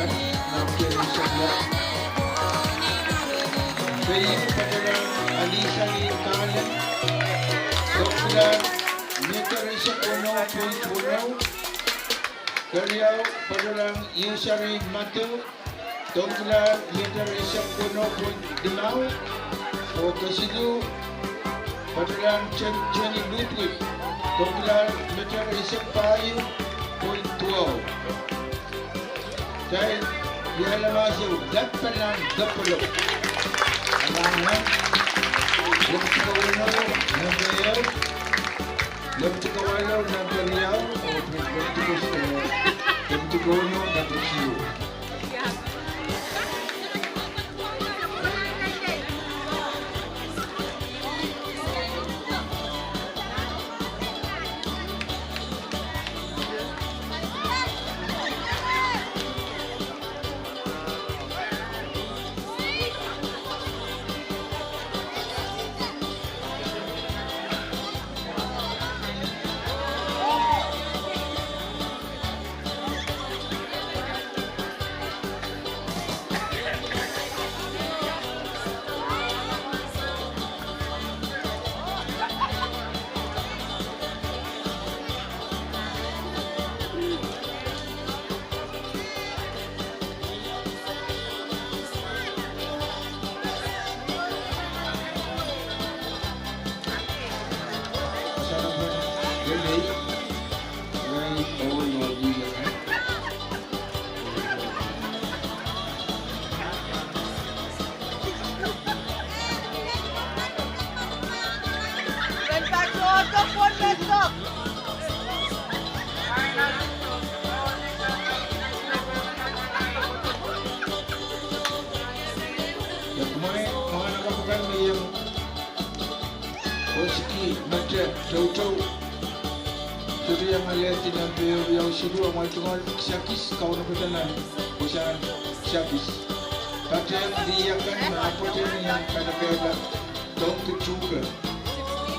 Nan keriau, peieu patohwan Alisa Lee Kahlen, tounkilahr miter eisek weneu point weneu. Keriau patohwan Iusari Madiu, tounkilahr miter eisek weneu point limau. Oh kesiluh patohwan Jen-, Jenny Ludwig, tounkilahr miter eisek pahieu point duwau. Kitail wiahla mahs ehu, lapalahn lapalap. Alangan, lemwet ko weneu, nempe ehu, lemwet ko walu, nempe riau, oh lemwet ko, eh, lemwet ko weneu, nempe siluh. Mwahnakapw kan me iang oski mete toutou. Sohte iang alehdi nempe riau siluh, amwail tungoal kisakis, kaunopada nan wasahn kisakis. Patehng lih akan me apwtehn iang kalekehla, tounki tuhke.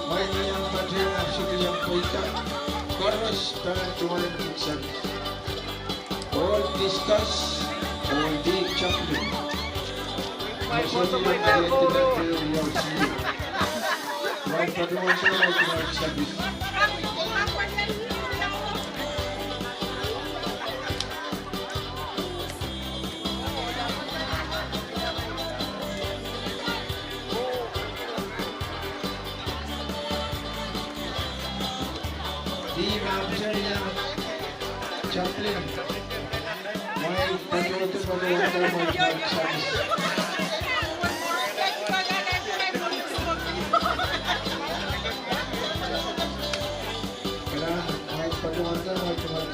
Mwein iang patehng, sohte iang pweida, koaros pahn tungoal kisakis. Ohl discus, ohl di chaplain. Mwail patohwan, mwail patohwan, mwail patohwan. Di mapwtehn iang chaplain. Mwail patohwan, patohwan, mwail patohwan. Kala, mwail patohwan, mwail patohwan.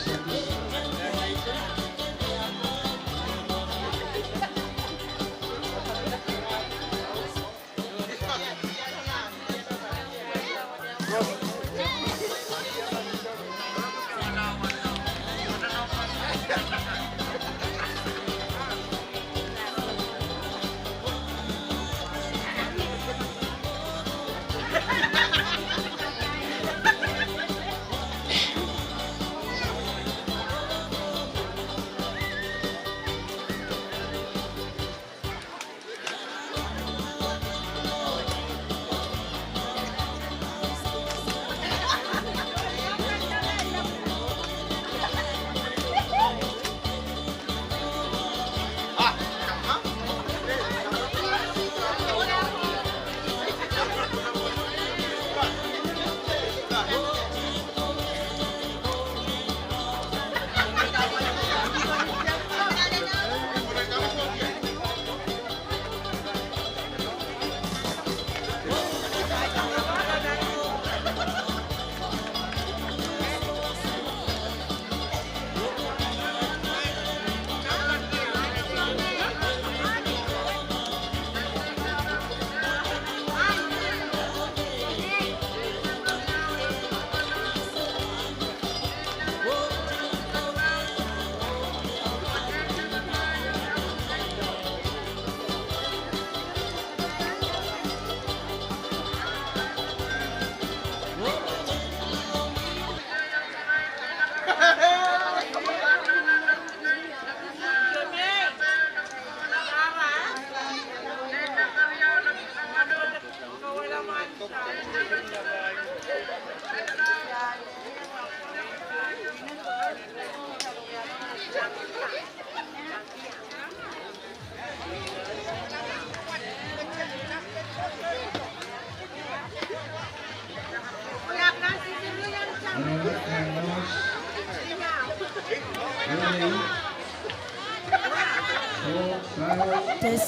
This,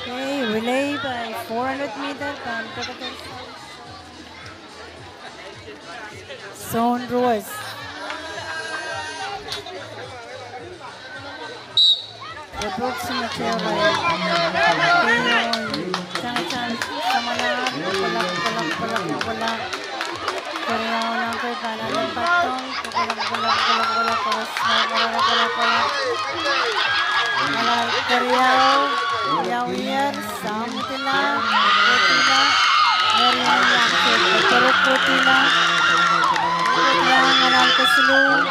okay, relay by four hundred meter, pahn Sohn Ruas. Epok simeterai. Keieu, tangatangsang, samwalahr, kolak, kolak, kolak, kolak. Keriau langkei pahn ale patong, kolak, kolak, kolak, kolak, koaros, kolak, kolak, kolak. Alal keriau, keriau ier, samwalahr, kohdilahr, keriau ier, kohdilahr, kohdilahr, alal kesiluh,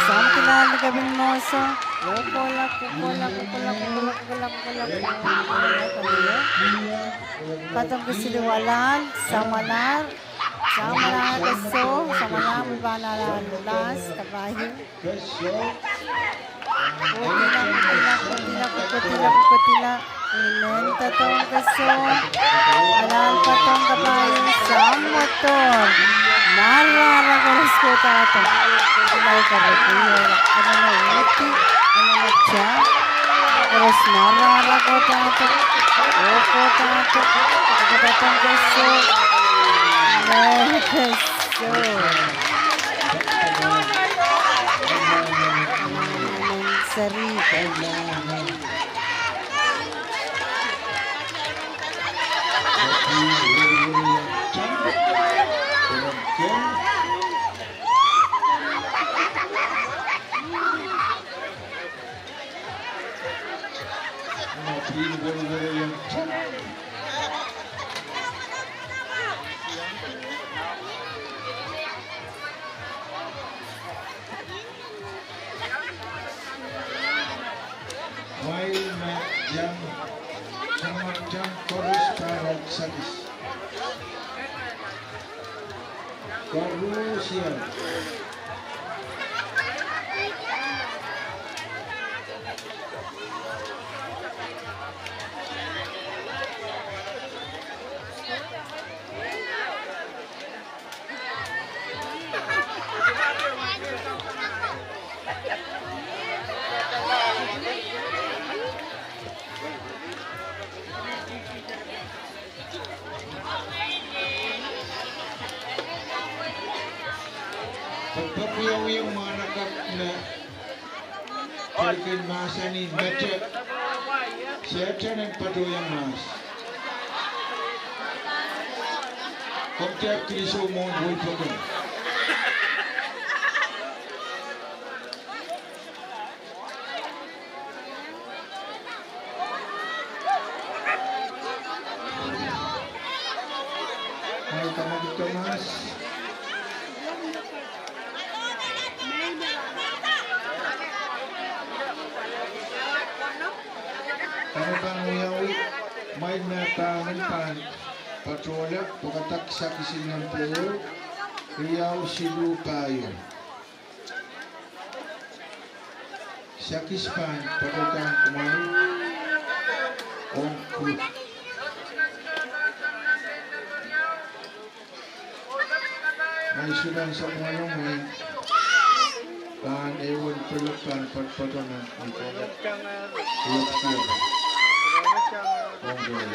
samwalahr, likaping mwohso, kolak, kolak, kolak, kolak, kolak, kolak, kolak. Patong kesiluh alal, samwalahr, samwalahr keso, samwalahr me pahn alal las, kapai. Kohdilahr, kohdilahr, kohdilahr, kohdilahr, kohdilahr. Inen patong keso, alal patong kapai, samwalahr. Marahra koaros kohdato. Kohdilahr, kohdilahr, kohdilahr. Anahne uhdi, anahne ta. Koaros marahra kohdato. Oh, kohdato. Patong keso. Inen keso. Seri. Mwail me iang, taman iang koaros pahn sakis. Koaros iang. Pepwehpwe wiewia mwahnakapw me pelikin mahsanih mete, Sehdan en patohiong mahs. Komw dehr kilisou mwohn wei pokon. Mwail Kamaki Thomas. Dahme pahn wiawi, mwail me pahn, pahn patohla, pwukat sakisin nempe ehu, riau siluh pahieu. Sakis pahn patohda kumwail ong group. Ngehi sulang sapwung along ngehi pahn ewen pelek pahn patopato nan ito. Ong group.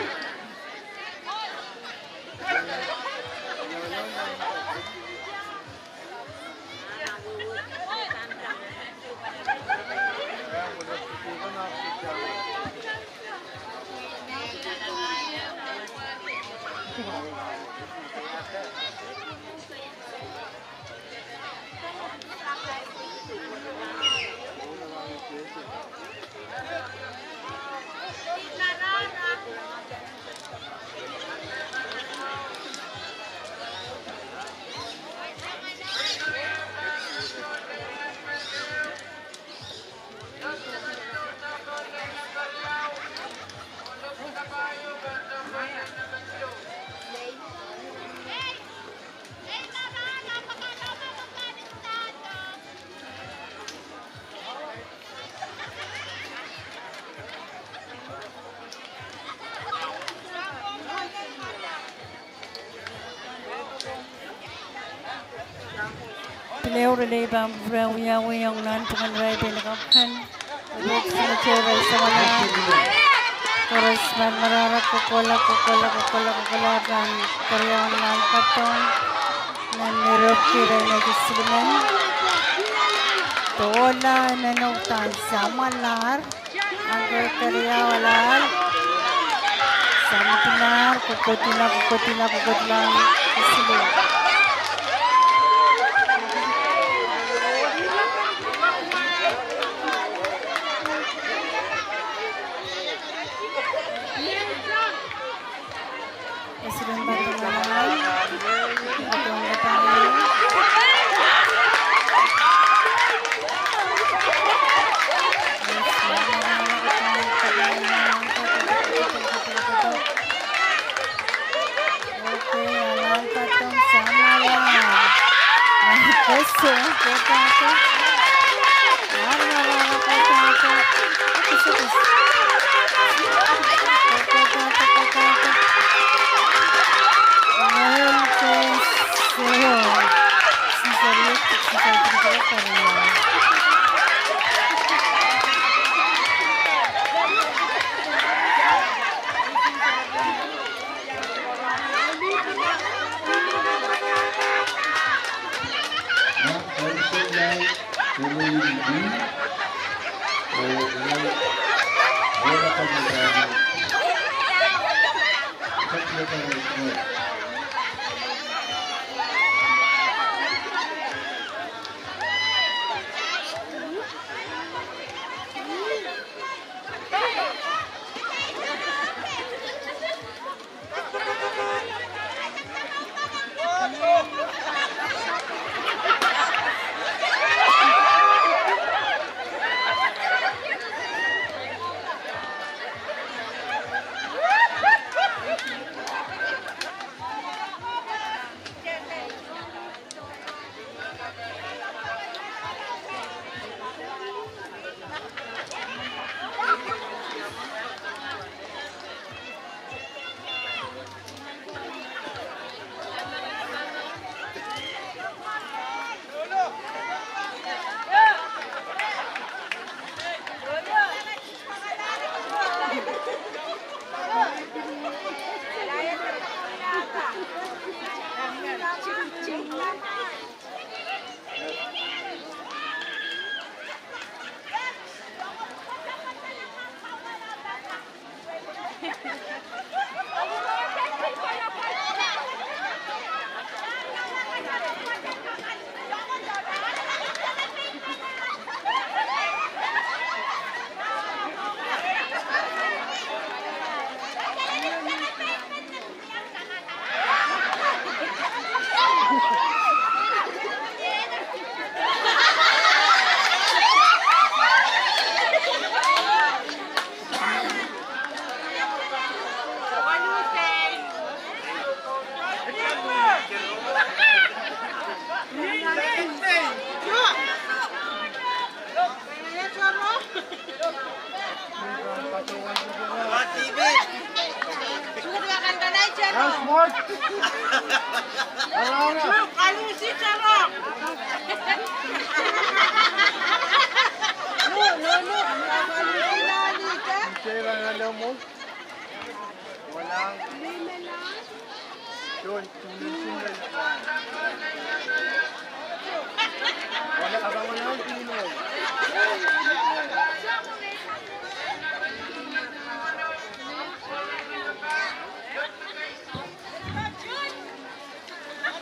Leo relay pahn pwurehng wiawi ong nan pwungen irail pein kapkan. Epet, senator irail samwalahr. Koaros me marahra kohkohla, kohkohla, kohkohla, kohkohla, pahn keriau nan patehng. Nan mirepki irail me kisilumen. Dohla emen oh pahn samwalahr. Angke keriau ahlahl. Samwalahr, kohkohdahla, kohkohdahla, kohkohdahla, kisilu. President Bandamanai. Okay, ahlahl patehng samwalahr. Keso, kohkohla. Kohkohla, kohkohla. Well, keso. Siseriek, siseriek, siseriek.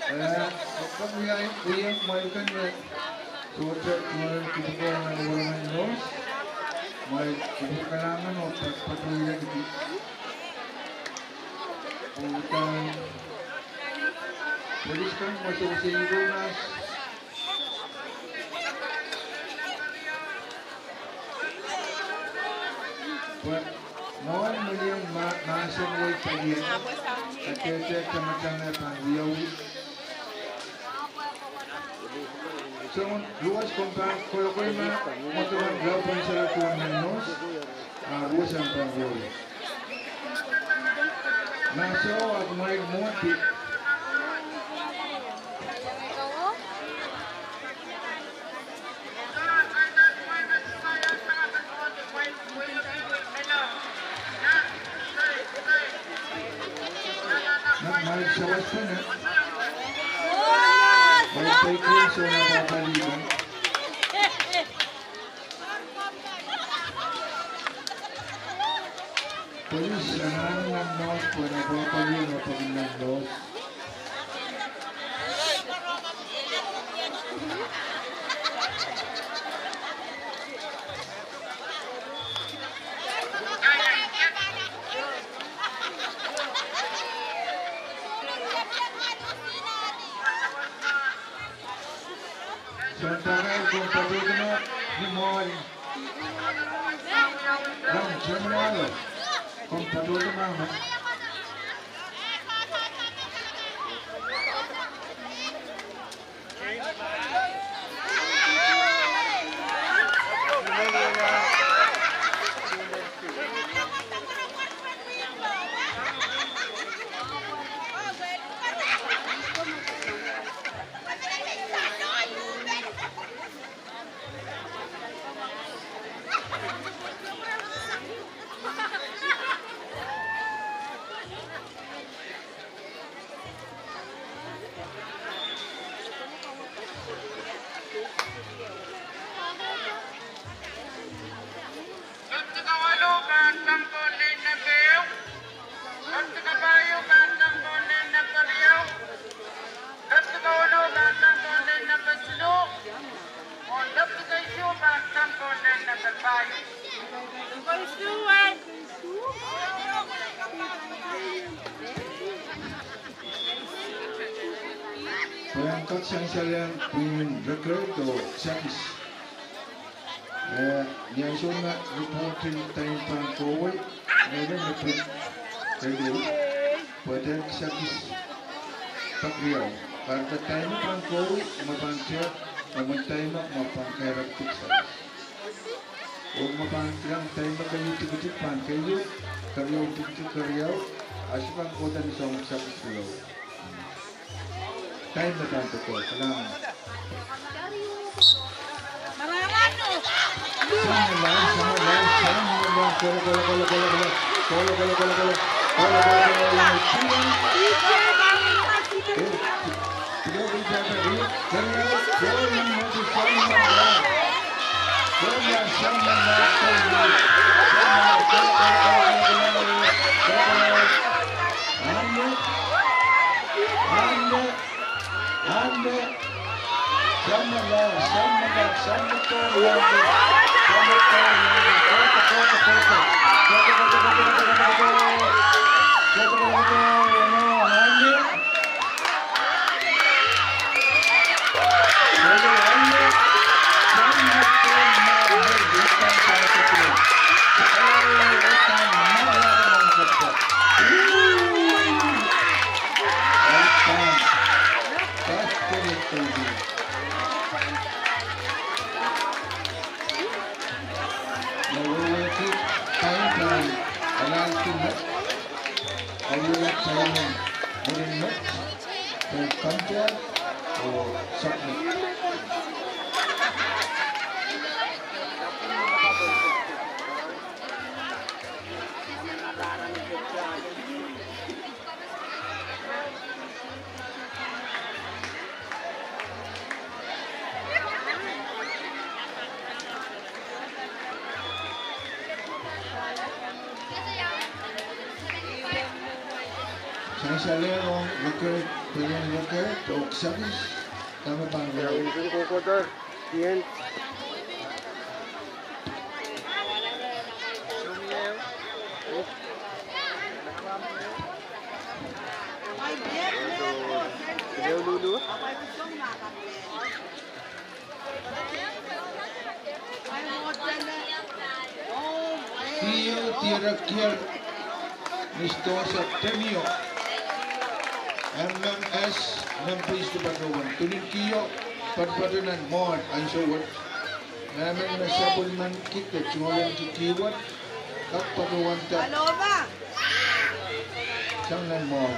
Eh, okpwung wia, wia mwail kan me sohte mwail kupwuko nan Waraman North, mwail kupwur kalahngan oh pat, pat wia kiti. Uhdahn polis kan me sewese iro nas. Pwe mwohn mwilien ma-, mahsen wei palien, kadehdehte tamataman pahn wiawi. Soangen luwet komw pahn kolokol ma mwadang lao pahn sarawi nan North, a luwet en pahn wiawi. Mahso ahpw mwail mwohn pil. Mike sawas pene. Mike Baker, sohte pahpa likan. Polis anahne nan loas pwe re pahpa likan, re pahpa likan nan loas. Sounpar, komw patohdo mwahu ni mwohn. Ram, Chairman Alo, komw patohdo mwahu. Lepwuka waluh pahn tang pohn lane nempah ehu. Lepwuka pahieu pahn tang pohn lane nempah riau. Lepwuka weneu pahn tang pohn lane nempah siluh. Oh lepwuka isuh pahn tang pohn lane nempah pahieu. Pwe en kak sansalehng pwihn record oh kisakis. Eh, ni ansou me ripoht en time pahn kohwei, mehlel me pwihn record, pwe kisakis pak riau. Kahrehda time pahn kohwei, me pahn tiahk, me pahn time, me pahn kahrehda kisakis. Oh me pahn kilang time keieu tikitik pahn keieu, keriau tikitik keriau, a sohte pahn kohda ni soang kisakis riau. Time me pahn pwukoa, kalahngan. Anne, anne, anne, samwala, samwala, samwala, samwala, kohdo, kohdo, kohdo, kohdo, kohdo, kohdo, kohdo, anne. Sansalehng ong record, pwehn record oh kisakis, dahme pahn riau. Kio dierekier, Miss Dorsa Temio, M M S, Nempei Sipatowan, tunin kio, patopato nan mwohn ansou wet. Mehmen me sapwellimen kihda tungoalenki kio wet, kak patowanda sang nan mwohn.